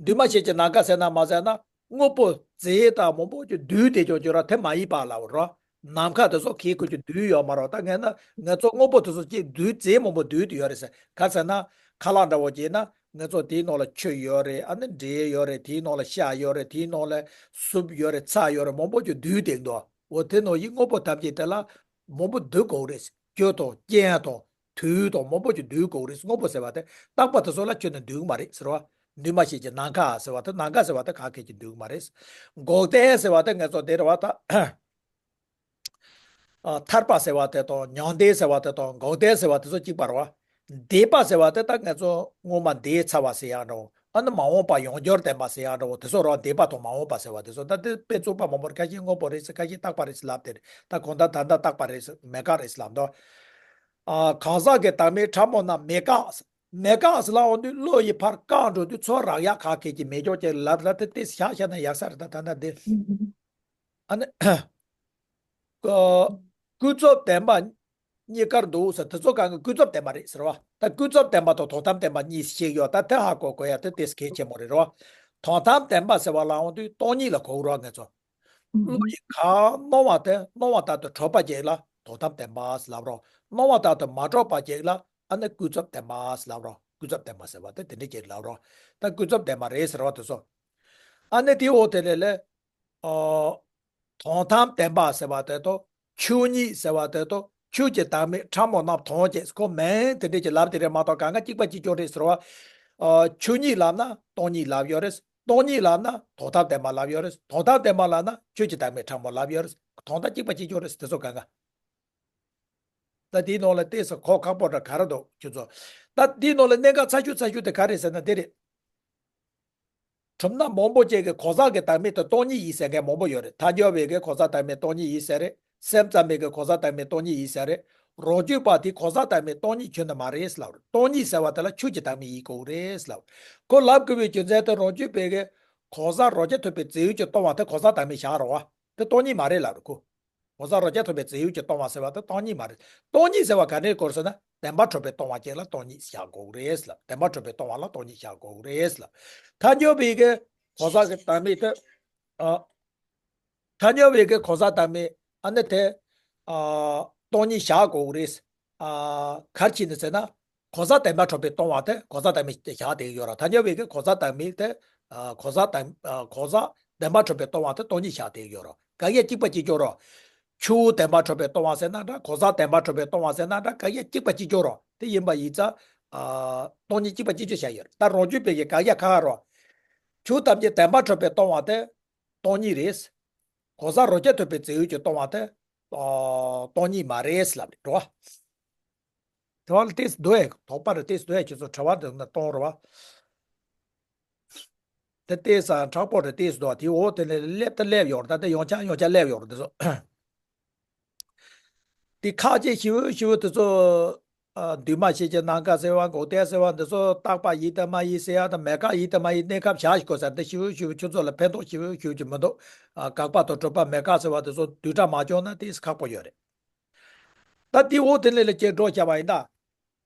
འདུས་མ་བྱས་ཀྱི་ནམ་མཁའ་ཟེར་ན་མ་ཟེར་ན། དངོས་པོ་རྫས་དང་མང་པོ་ཅིག་འདུས་བསྡད་ཀྱང་ཅིག་ར་དེ་མ་ཡིན་པ་ལབ་རོ། ནམ་མཁའ་དེ་ཚོ་གས་ཁོ་ཅིག་འདུས་ཡོད་མ་རོ། ད་ངས་ན་ང་ཚོ་དངོས་པོ་དེ་ཚོ་ཅིག་འདུས། རྫས་མང་པོ་འདུས་དེ་ཡོད་རེད་ཟེར། ག་ཟེར་ན། ཁ་ལག་འདྲ་བོ་ཅིག་ན་ང་ཚོ་དེའི་ནང་ལ་ཆུ་ཡོད་རེད། ཨ་ནི་འབྲས་ཡོད་རེད། དེའི་ནང་ལ་ཤ་ཡོད་རེད། དེའི་ནང་ལ་སུབ་ཡོད་རེད། ཚྭ་ཡོད་རེད། མང་པོ་ཅིག་འདུས་བསྡད་འདུག་འོ་དེ་ནང་བཞིན་དངོས་པོ་ཐམས་ཅད་དེ་ལ་མང་པོ་འདུས་དགོས་རེད། རྒྱུ་དང་རྐྱེན་དང་། དུས་དང་མང་པོ་ཅིག་འདུས་དགོས་རེད། དངོས་པོ་ཟེར་བ་དེ་རྟག་པ་དེ་ཚོ་ལ་ཁྱོན་ནས་འདུས་མ་རེད་ཟེར་བ། འདུས་མ་བྱས་ཀྱི་ནམ་མཁའ་ཟེར་བ་དེ། ནམ་མཁའ་ཟེར་བ་དེ་ག་གས་ཀྱི་འདུས་མ་རེད། འགོག་བདེན་ཟེར་བ་དེ་ང་ཚོ་འདི་རེད་བ་ད། ཨ། ཐར་པ་ཟེར་བ་དེ་དང་། མྱང་འདས་ཟེར་བ་དེ་དང་། འགོག་བདེན་ཟེར་བ་དེ་ཚོ་གཅིག་པ་རེད་བ། འདས་པ་ཟེར་བ་དེ་ད་ང་ཚོ་སྔོན་མ་འདས་ཚར་བ་ཟེར་ཡག་འདྲ་བོ། ཨ་ནི་མ་འོངས་པ་ཡང་བསྐྱར་བསྟན་པ་ཟེར་ཡག་འདྲ་བོ་དེ་ཚོ་རེད་བ། འདས་པ་དང་མ་འོངས་པ་ཟེར་བ་དེ་ཚོ། ད་དེ་དཔེ་བཙུགས་པ་མང་པོ་རེད། ཁ་ཤས་དངོས་པོ་རེད་ཟེར། ཁ་ཤས་རྟག་པ་རེད་ཟེར་ལབ་དེ་རེད། ད་གང་ལྟར་ད་ལྟ་རྟག་པ་རེད་ཟེར། མེད་དགག་རེད་ཟེར་ལབ་འདུག་ཨ། གང་ཟག་གི་བདག་མེད་ཕྲ་མོ་རྣམས་མེད་དགག་མེད་དགག་ཟེར་ལབ་འོང་དུས་བློ་ཡིས་ཕར་བཀག་འགྲོ་དུས་ཚུར་རག་ཡག་ག་གས་ཀྱི་མེད་ཀྱང་ཅིག་ལབ་ལབ་དེ་དེ་བཞག་བཞག་ན་ཡག་ས་རེད། ད་ད་ལྟ་འདི། ཨ་ནི། ཀུན་རྫོབ་བདེན་པ་གཉིས་ཀར་འདུ་ཟེར། དེ་ཚོ་གང་ག་ཀུན་རྫོབ་བདེན་པ་རེད་ཟེར་བ། ད་ཀུན་རྫོབ་བདེན་པ་དང་དོན་དམ་བདེན་པ་གཉིས་ཤིག་ཡོད། ད་དེ་ཧ་གོ་དགོས་ཡ་དེ་དེ་གལ་ཆེན་པོ་རེད་རོ། དོན་དམ་བདེན་པ་ཟེར་བ་ལབ་འོང་དུས་སྟོང་ཉིད་ལ་གོ་གི་རོ་ང་ཚོ། བློ་ཡིས་གང་སྣང་བ་དེ་སྣང་བ་ལྟར་དུ་གྲུབ་པ་ཅིག་ལ་དོན་དམ་བདེན་པ་ཟེར་ལབ་རོ། སྣང་བ་ལྟར་དུ་མ་གྲུབ་པ་ཅིག་ལ་ཨ་ནི་ཀུན་རྫོབ་བདེན་པ་ཟེར་ལབ་རོ། ཀུན་རྫོབ་བདེན་པ་ཟེར་བ་དེ་དེ་འདྲ་ཅིག་ལབ་རོ། ད་ཀུན་རྫོབ་བདེན་པ་རེད་ཟེར་བ་དེ་ཚོ། ཨ་ནི་དེའི་འོག་དེ་ལས་ལས། ཨོ། དོན་དམ་བདེན་པ་ཟེར་བ་དེ་དང་། ཆོས་ཉིད་ཟེར་བ་དེ་དང་། ཆོས་ཀྱི་བདག་མེད་ཕྲ་མོ་རྣམས་དོན་བཅས། ཁོ་མིང་དེ་འདྲས་ཀྱི་ལབ་དེ་རེད་མ་གཏོགས་གང་ག་གཅིག་པ་གཅིག་རྐྱང་རེད་ཟེར་བ། ཨོ། ཆོས་ཉིད་ལབ་ན་སྟོང་ཉིད་ལབ་ཡོད་རེད། སྟོང་ཉིད་ལབ་ན་དོན་དམ་བདེན་པ་ལབ་ཡོད་རེད། དོན་དམ་བདེན་པ་ལབ་ན་ཆོས་ཀྱི་བདག་མེད་ཕྲ་མོ་ལབ་ཡོད་རེད། དོན་དག་གཅིག་པ་གཅིག་རྐྱང་རེད་དེ་ཚོ་གང་ག་ད་དེའི་ནང་ལ་ཏོག་ཙམ་གོ་ཁག་པོ་འདྲ་ག་རེ་འདུག་ཁྱོད་ཚོ། ད་དེའི་ནང་ལ་གནད་འགག་ཚ་ཤོས་ཚ་ཤོས་དེ་ག་རེ་ཟེར་ན་དེ་རེད། གྲུབ་མཐའ་མང་པོ་ཅིག་གིས་གང་ཟག་གི་བདག་མེད་དེ་སྟོང་ཉིད་ཡིན་ཟེར་མཁན་མང་པོ་ཡོད་རེད། ཐལ་འགྱུར་བས་ཀྱི་གང་ཟག་བདག་མེད་སྟོང་ཉིད་ཡིན་ཟེར་རེད། སེམས་ཙམ་པས་ཀྱི་གང་ཟག་བདག་མེད་སྟོང་ཉིད་ཡིན་ཟེར་རེད། རང་རྒྱུད་པ་དེས་གང་ཟག་བདག་མེད་སྟོང་ཉིད་ཁྱོན་ནས་མ་རེད་ལབ་རེད། སྟོང་ཉིད་ཟེར་བ་དེ་ལ་ཆོས་ཀྱི་བདག་མེད་ཡིན་དགོས་རེད་ལབ། ཁོ་ལབ་དགོས་པའི་རྒྱུ་མཚན་དེ་རང་རྒྱུད་པས་ཀྱི་གང་ཟག་རང་རྐྱ་ཐུབ་པའི་རྫས་ཡོད་ཀྱིས་སྟོང་བ་དེ་གང་ཟག་བདག་མེད་བཞག་རེད་བ། དེ་སྟོང་ཉིད་མ་རེད་ལབ་རེད་ཁོ། གང་ཟག་རང་རྐྱ་ཐུབ་པའི་རྫས་ཡོད་ཀྱིས་སྟོང་བ་ཟེར་བ་དེ་སྟོང་ཉིད་མ་རེད། སྟོང་ཉིད་ཟེར་བ་ག་འདྲའི་སྐོར་ཟེར་ན་བདེན་པར་གྲུབ་པས་སྟོང་བ་ཅིག་ལ་སྟོང་ཉིད་བཞག་དགོས་རེད་ལབ། བདེན་པར་གྲུབ་པས་སྟོང་བ་ལ་སྟོང་ཉིད་བཞག་དགོས་རེད་ལབ། ཐལ་འགྱུར་བས་ཀྱི་གང་ཟག་གི་བདག་མེད་དེ། ཨ། ཐལ་འགྱུར་བས་ཀྱི་གང་ཟག་བདག་མེད་ཨ་ནི་དེ། ཨ། སྟོང་ཉིད་བཞག་དགོས་རེད། ཨ། ག་རེ་བྱས་ནས་ཟེར་ན། གང་ཟག་བདེན་པར་གྲུབ་པས་སྟོང་བ་དེ་གང་ཟག་བདག་མེད་བཞག་བསྡད་ཡོད་རེད། ཐལ་འགྱུར་བས་ཀྱི་གང་ཟག་བདག་མེད་དེ། ཨ། གང་ཟག་བདེན། ཨ། གང་ཟག་བདེན་པར་གྲུབ་པས་སྟོང་བ་དེ་སྟོང་ཉིད་བཞག་བསྡད་ཡོད་རེད། ག་ཡ་གཅིག་པ་གཅིག་རྐྱང་རེད། ཆོས་བདེན་པར་གྲུབ་པས་སྟོང་བ་ཟེར་ན་འདྲ། གང་ཟག་བདེན་པར་གྲུབ་པས་སྟོང་བ་ཟེར་ན་འདྲ། ག་ཡ་གཅིག་པ་གཅིག་རྐྱང་རེད། དེ་ཡིན་པ་ཡིན་ཙང་། ཨ། སྟོང་ཉིད་གཅིག་པ་གཅིག་རྐྱང་བཞག་ཡོད་རེད། ད་རང་རྒྱུད་པས་ཀྱི་ག་ཡ་ཁ་ཁ་རེད། ཆོས་ཐམས་ཅད་བདེན་པར་གྲུབ་པས་སྟོང་བ་དེ་སྟོང་ཉིད་རེད། གང་ཟག་རང་རྐྱ་ཐུབ་པའི་རྫས་ཡོད་ཀྱིས་སྟོང་བ་དེ། ཨ། སྟོང་ཉིད་མ་རེད་ལབ་རེད་འགྲོ། དེ་བ་ལ་ཏིས་འདུག་ཨེ། དོགས་པ་རེ་ཏིས་འདུག་ཨེ། ཁྱེད་ཚོ་དྲི་བ་འདི་ན་གཏོང་རོགས། དེ་ཏིས་ཨ་མཁྲེགས་པོ་རེ་ཏིས་འདུག་དེ་འོ་དེ་ལས་སླེབས་ད་སླེབས་ཡོད་རེད། ད་དེ་ཡོང་ཆ་ཡོང་ཆ་སླེབས་ཡོད་རེད་དེ་ཚོ། དེ་ཁག་ཅིག་ཞིབ་ཞིབ་དེ་ཚོ། ཨ། འདུས་མ་བྱས་ཀྱི་རྣམ་དཀར་ཟེར་བ། འགོག་བདེན་ཟེར་བ་འདི་ཚོ། རྟག་པ་ཡིན་དང་མ་ཡིན་ཟེར་ཡ་དང་། མེད་དགག་ཡིན་དང་མ་ཡིན། གནས་སྐབས་བྱ་ཞིག་དགོས་ཟེར། འདི་ཞིབ་ཞིབ་ཁྱོད་ཚོ་ལ་ཕན་ཐོགས་ཞིབ་ཞིབ་ཀྱི་མི་འདུག་ཨ། དགག་པ་དང་གྲུབ་པ་མེད་དགག་ཟེར་བ་འདི་ཚོ་བསྡུས་གྲྭ་མ་སྦྱོང་ན་དེ་ཁག་པོ་ཡོད་རེད། ད་དེ་འོ་དེ་ལས་ལ་སྐྱེ་འགྲོ་བྱ་བ་ཡིན་ད།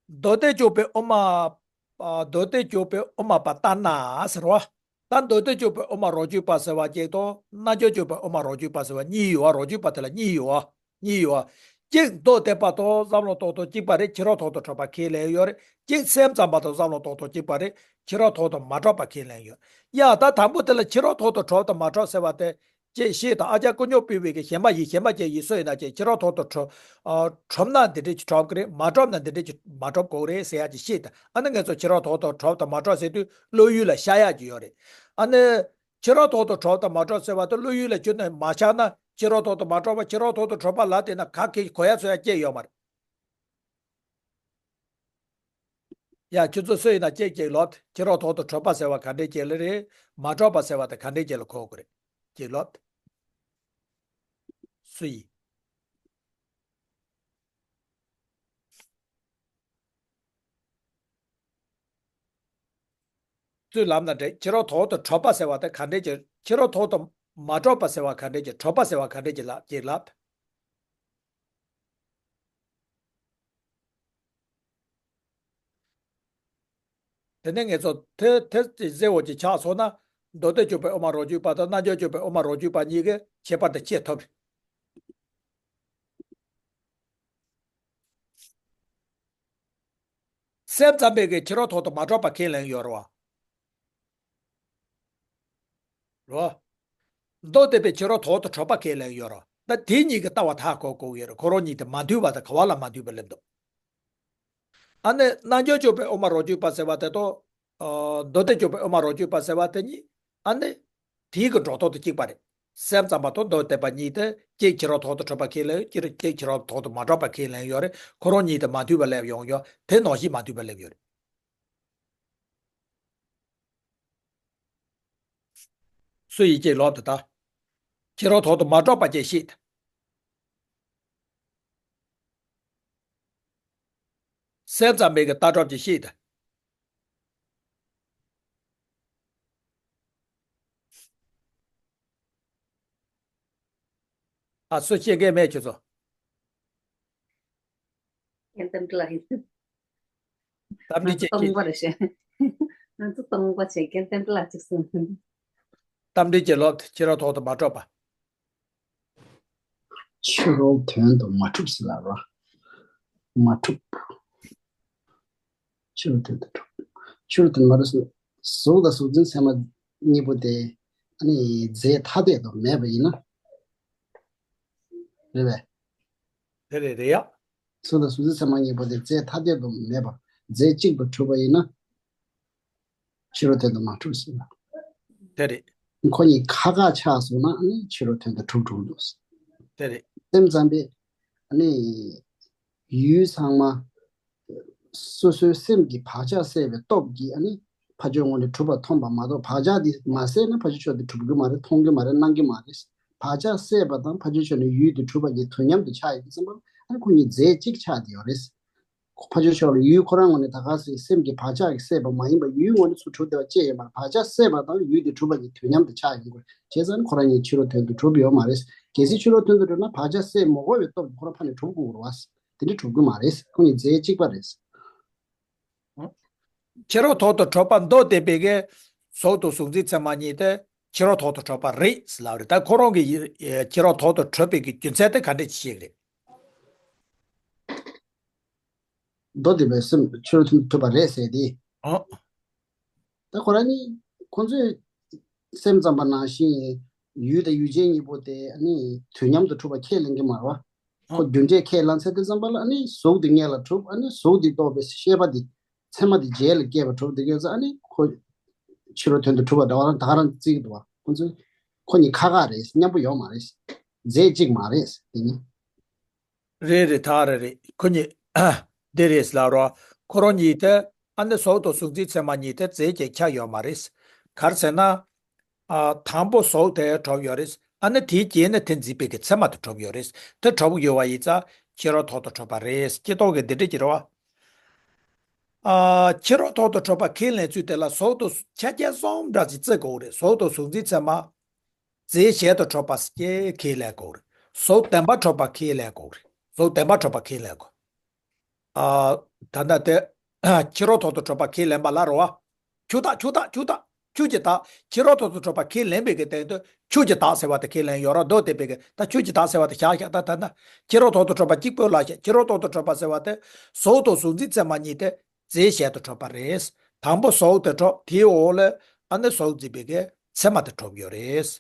མདོ་སྡེ་སྐྱོབ་པའི་དབུ་མ། ཨ། མདོ་སྡེ་སྐྱོབ་པའི་དབུ་མ་པ་ལྟར་ན་ཟེར་བ། ད་མདོ་སྡེ་སྐྱོབ་པའི་དབུ་མ་རང་རྒྱུད་པ་ཟེར་བ་གཅིག་དང་། རྣལ་འབྱོར་སྐྱོབ་པའི་དབུ་མ་རང་རྒྱུད་པ་ཟེར་བ་གཉིས་ཡོད་པ། རང་རྒྱུད་པ་དེ་ལ་གཉིས་ཡོད་པ། གཉིས་ཡོད་པ། གཅིག་མདོ་སྡེ་པ་དང་བསམ་བློ་གཏོང་སྟངས་གཅིག་པ་རེད། ཕྱི་རོལ་ཐོག་ཏུ་གྲུབ་པ་ཁས་ལེན་ཡོད་རེད། གཅིག་སེམས་ཙམ་པ་དང་བསམ་བློ་གཏོང་སྟངས་གཅིག་པ་རེད། ཕྱི་རོལ་ཐོག་ཏུ་མ་གྲུབ་པ་ཁས་ལེན་ཡོད། ཡ། ད་དང་པོ་དེ་ལ་ཕྱི་རོལ་ཐོག་ཏུ་གྲུབ་དང་མ་གྲུབ་ཟེར་བ་དེ། ཅེས་བཤད་དང་། ཨ་ཅག་ཀུན་སྙོམས་སྤེལ་བའི་གི་གཞན་པ་ཡིན། གཞན་པ་ཅན་ཡིན། སུ་ཡིན་ན་ཅིག་ཕྱི་རོལ་ཐོག་ཏུ་གྲུབ། ཨ། གྲུབ་ན་འདི་འདྲས་ཅིག་གྲུབ་ཀྱི་རེད། མ་གྲུབ་ན་འདི་འདྲས་ཅིག་མ་གྲུབ་དགོས་རེད་ཟེར་ཡ་ཅིག་བཤད་དང་། ཨ་ནི་ང་ཚོ་ཕྱི་རོལ་ཐོག་ཏུ་གྲུབ་དང་མ་གྲུབ་ཟེར་དུས་བློ་ཡུལ་ལ་ཤར་ཡ་ཅིག་ཡོད་རེད། ཨ་ནི་ཕྱི་རོལ་ཐོག་ཏུ་གྲུབ་དང་མ་གྲུབ་ཟེར་བ་དེ་བློ་ཡུལ་ལ་ཁྱོན་ནས་མ་ཤར་ན། ཕྱི་རོལ་ཐོག་ཏུ་མ་གྲུབ་པ་ཕྱི་རོལ་ཐོག་ཏུ་གྲུབ་པ་ལབ་བསྡད་ན་ག་གེ་གོ་ཡ་ཚོད་ཡ་ཅིག་ཡོད་མ་རེད། ཡ། ཁྱོད་ཚོ་སུ་ཡིན་ན་ཅིག་ཅིག་ལབ། ཕྱི་རོལ་ཐོག་ཏུ་གྲུབ་པ་ཟེར་བ་ག་འདྲས་ཅིག་ལ་རེད། མ་གྲུབ་པ་ཟེར་བ་དེ་ག་འདྲས་ཅིག་ལ་གོ་དགོས་རེད། ཅིག་ལབ། སུ་ཡིན། ཚུར་ལབ་ན་འགྲིག་ཕྱི་རོལ་ཐོག་ཏུ་གྲུབ་པ་ཟེར་བ་དེ་ག་འདྲས་ཅིག་ཕྱི་རོལ་ཐོག་ཏུ་མ་གྲུབ་པ་ཟེར་བ་ག་འདྲས་ཅིག་གྲུབ་པ་ཟེར་བ་ག་འདྲས་ཅིག་ལབ། ཅིག་ལབ། དེ་ནས་ངེད་ཚོ་དེ་དེ་གསལ་བོ་ཅིག་ཆགས་སོང་ན། མདོ་སྡེ་སྐྱོབ་པའི་དབུ་མ་རང་རྒྱུད་པ་དང་རྣལ་འབྱོར་སྐྱོབ་པའི་དབུ་མ་རང་རྒྱུད་པ་གཉིས་ཀྱི་ཁྱད་པར་དེ་ཤེས་ཐུབ། སེམས་ཙམ་པས་ཀྱི་ཕྱི་རོལ་ཐོག་ཏུ་མ་གྲུབ་པ་ཁས་ལེན་ཡོད་རེད་བ། རོ། མདོ་སྡེ་པས་ཕྱི་རོལ་ཐོག་ཏུ་གྲུབ་པ་ཁས་ལེན་ཡོད་རེད། ད་དེ་གཉིས་ཀྱི་ལྟ་བ་ཐག་གོ་དགོས་ཀྱི་ཡོད་རེད། ཁོ་རང་གཉིས་དེ་མ་མཐུན་པ་དང་ག་བ་ལ་མ་མཐུན་པ་སླེབས་འདུག་ཨ་ནི་རྣལ་འབྱོར་སྐྱོབ་པའི་དབུ་མ་རང་རྒྱུད་པ་ཟེར་བ་དེ་དང་། ཨ། མདོ་སྡེ་སྐྱོབ་པའི་དབུ་མ་རང་རྒྱུད་པ་ཟེར་བ་དེ་གཉིས། ཨ་ནི་དེའི་གི་འགྲོ་སྟངས་དེ་གཅིག་པ་རེད། སེམས་ཙམ་པ་དང་མདོ་སྡེ་པ་གཉིས་དེ་གཅིག་ཕྱི་རོལ་ཐོག་ཏུ་གྲུབ་པ་ཁས་ལེན། གཅིག་གཅིག་ཕྱི་རོལ་ཐོག་ཏུ་མ་གྲུབ་པ་ཁས་ལེན་ཡོད་རེད། ཁོ་རང་གཉིས་དེ་མ་མཐུན་པ་སླེབས་ཡོང་ཡོད། དེ་ནང་བཞིན་མ་མཐུན་པ་སླེབས་ཡོད་རེད། སུ་ཡིན་ཅེས་ལབ་དུས་ད། ཕྱི་རོལ་ཐོག་ཏུ་མ་གྲུབ་པ་ཅིག་བཤད། སེམས་ཙམ་པའི་གི་ལྟ་གྲུབ་ཅིག་བཤད། ཨ། སུ་བཤད་མཁན་མེད་ཁྱོད་ཚོ། རྒན་རྟ་མགྲིན་ལགས་ཡིན། རྟ་མགྲིན་ང་ཚོ་སྟོང་པ་རེད་ཤག་ང་ཚོ་སྟོང་པ་བྱས། རྒན་རྟ་མགྲིན་ལགས་གཅིག་གསུངས། རྟ་མགྲིན་གྱིས་ལབ། ཕྱི་རོལ་ཐོག་ཏུ་མ་གྲུབ་པ། ཕྱི་རོལ་དོན་དུ་མ་གྲུབ་ཟེར་ལབ་རོ། མ་གྲུབ། ཕྱི་རོལ་དོན་དུ་གྲུབ། ཕྱི་རོལ་དོན་མ་གྲུབ་ཟེར། གཟུགས་དང་གཟུགས་ཅན་ཚད་མ་གཉིས་པོ་དེ། ཨ་ནི་རྫས་ཐ་དད་དུ་མེད་པ་ཡིན་ན། རེད་པས། དེ་རེད། རེད་ཡ། གཟུགས་དང་གཟུགས་ཅན་ཚད་མ་གཉིས་པོ་དེ་རྫས་ཐ་དད་དུ་མེད་པར་རྫས་གཅིག་ཏུ་གྲུབ་པ་ཡིན་ན། ཕྱི་རོལ་དོན་དུ་མ་གྲུབ་ཟེར་ན། དེ་རེད། ཁོ་གཉིས་ཁ་ཁ་ཆགས་སོང་ན་ཨ་ནི་ཕྱི་རོལ་དོན་དུ་གྲུབ་འགྲོ་གི་འདུག་དེ་རེད། སེམས་ཙམ་པས་ཨ་ནི་ཡུལ་ཚང་མ་སོ་སོའི་སེམས་ཀྱི་བག་ཆགས་སད་པའི་སྟོབས་ཀྱིས་ཨ་ནི་ཕར་ཕྱོགས་ངོས་ནས་གྲུབ་པ་མཐོང་པ་མ་གཏོགས། བག་ཆགས་འདི་མ་སད་ན་ཕར་ཕྱོགས་ཕྱོགས་དེ་གྲུབ་ཀྱི་མ་རེད། མཐོང་གི་མ་རེད། སྣང་གི་མ་རེད། བག་ཆགས་སད་པ་དང་ཕར་ཕྱོགས་ཕྱོགས་ནས་ཡུལ་དེ་གྲུབ་པ་གཉིས་དུས་མཉམ་དུ་ཆགས་ཡོང་དུས་ཙམ་པ་ལ་ཨ་ནི་ཁོ་གཉིས་རྫས་གཅིག་ཆགས་བསྡད་ཡོད་རེད། ཕར་ཕྱོགས་ཕྱོགས་ལ་ཡུལ་ཁོ་རང་ངོས་ནས་ད་ག་སེ་སེམས་ཀྱི་བག་ཆགས་ཀྱིས་སད་པ་མ་ཡིན་པ་ཡུལ་ངོས་ནས་ཚུར་གྲུབ་བསྡད་པ་ཅི་ཡོད་མ་རེད། བག་ཆགས་སད་པ་དང་ཡུལ་དེ་གྲུབ་པ་གཉིས་དུས་མཉམ་དུ་ཆགས་ཡོང་དགོས། བྱས་ཙང་ཁོ་རང་གཉིས་ཕྱི་རོལ་དོན་དུ་གྲུབ་ཡོད་མ་རེད། གལ་སྲིད་ཕྱི་རོལ་དོན་དུ་གྲུབ་ན་བག་ཆགས་སད་མ་དགོས་པའི་སྟོབས་ཀྱིས་ཁོ་རང་ཕར་ནས་གྲུབ་དགོས་རེད་བ། དེ་འདྲ་གྲུབ་ཀྱི་མ་རེད། ཁོ་གཉིས་རྫས་གཅིག་པ་རེད། ཕྱི་རོལ་ཐོག་ཏུ་གྲུབ་པ་མདོ་སྡེ་པའི་གི་གཟུགས་དང་གཟུགས་འཛིན་ཚད་མ་གཉིས་དེ་ཕྱི་རོལ་ཐོག་ཏུ་གྲུབ་པ་རེད་ཟེར་ལབ་རེད། ད་ཁོ་རང་གི་ཡི་ཕྱི་རོལ་ཐོག་ཏུ་གྲུབ་པའི་གི་རྒྱུ་མཚན་དེ་ག་འདྲས་ཤིག་རེད། མདོ་སྡེ་པའི་སེམས་ཕྱི་རོལ་ཐོག་ཏུ་གྲུབ་པ་རེད་ཟེར་ཏེ། ཨོ། ད་ཁོ་རང་ནི་ཁོང་ཚོས་སེམས་ཙམ་པ་ནང་བཞིན་ཡུལ་དང་ཡུལ་ཅན་གཉིས་པོ་དེ་ནི་དུས་མཉམ་དུ་གྲུབ་པ་ཁས་ལེན་གྱི་མ་རེད་བ། ཁོ་ཨོ། རྒྱུ་འབྲས་ཁས་བླངས་ཚར་དུས་ཙམ་པ་ལ་ཨ་ནི་གཟུགས་དེ་སྔོན་ལ་གྲུབ། ཨ་ནི་གཟུགས་དེ་རྟོགས་པའི་ཤེས་པ་དེ་ཚད་མ་དེ་རྗེས་ལ་སྐྱེས་པ་གྲུབ། དེ་སྐྱེས་ཚེ་ཨ་ནི་ཁོ་ཕྱི་རོལ་དོན་དུ་གྲུབ་པ་འདྲ་བ་རང་ད་ག་རང་བརྩི་གི་འདུག་བ། ཁོ་ཚོས་ཁོ་གཉིས་ཁ་ཁ་རེད། མཉམ་པོ་ཡོད་མ་རེད། རྫས་གཅིག་མ་རེད། དེ་ནི། རེད་རེད། ད་རེད་རེད། ཁོ་གཉིས། འདི་རེད་ལབ་རོ། ཁོ་རང་གཉིས་དེ་ཨ་ནི་གཟུགས་དང་གཟུགས་འཛིན་ཚད་མ་གཉིས་དེ་རྫས་ཀྱི་ཆ་ཡོད་མ་རེད། ག་རེ་ཟེར་ན། ཨ། དང་པོ་གཟུགས་དེ་གྲུབ་ཡོད་རེད། ཨ་ནི་དེའི་རྗེས་ནས་དེ་འཛིན་པའི་གི་ཚད་མ་དེ་གྲུབ་ཡོད་རེད། དེ་གྲུབ་ཡོད་པ་ཡིན་ཙང་ཕྱི་རོལ་ཐོག་ཏུ་གྲུབ་པ་རེད། སྤྱི་ལྡོག་གི་འདི་འདྲ་ཅིག་རེད་བ། ཨ། ཕྱི་རོལ་ཐོག་ཏུ་གྲུབ་པ་ཁས་ལེན་ཚུལ་དེ་ལ་གཟུགས་དང་ཆ་རྐྱེན་གསུམ་འདྲ་ཅིག་བརྩི་དགོས་རེད། གཟུགས་དང་གཟུགས་འཛིན་ཚད་མ། རྫས་གཞན་དུ་གྲུབ་པ་ཞེས་ཁས་ལེན་དགོས་རེད། གཟུགས་བདེན་པར་གྲུབ་པ་ཁས་ལེན་དགོས་རེད། གཟུགས་བདེན་པར་གྲུབ་པ་ཁས་ལེན་དགོས། ཨ། ད་ལྟ་དེ་ཕྱི་རོལ་ཐོག་ཏུ་གྲུབ་པ་ཁས་ལེན་པ་ལ་རེད་བ། ཆུ་བདག་ཆུ་བདག་ཆུ་བདག་ཆུ་ཀྱི་བདག་ཕྱི་རོལ་ཐོག་ཏུ་གྲུབ་པ་ཁས་ལེན་པའི་གི་སྟེང་དུ་ཆུ་ཀྱི་བདག་ཟེར་བ་དེ་ཁས་ལེན་ཡོད་རེད། མདོ་སྡེ་པའི་གི་ད་ཆུ་ཀྱི་བདག་ཟེར་བ་དེ་བཞག་བཞག་ད་ད་ན་ཕྱི་རོལ་ཐོག་ཏུ་གྲུབ་པ་གཅིག་པོ་ལ་བཞག་ཕྱི་རོལ་ཐོག་ཏུ་གྲུབ་པ་ཟེར་བ་དེ་གཟུགས་དང་གཟུགས་འཛིན་ཚད་མ་གཉིས་དེ་རྫས་གཞན་དུ་གྲུབ་པ་རེད། དང་པོ་གཟུགས་དེ་གྲུབ། དེའི་འོག་ལ་ཨ་ནི་གཟུགས་འཛིན་པའི་གི་ཚད་མ་དེ་གྲུབ་ཡོད་རེད།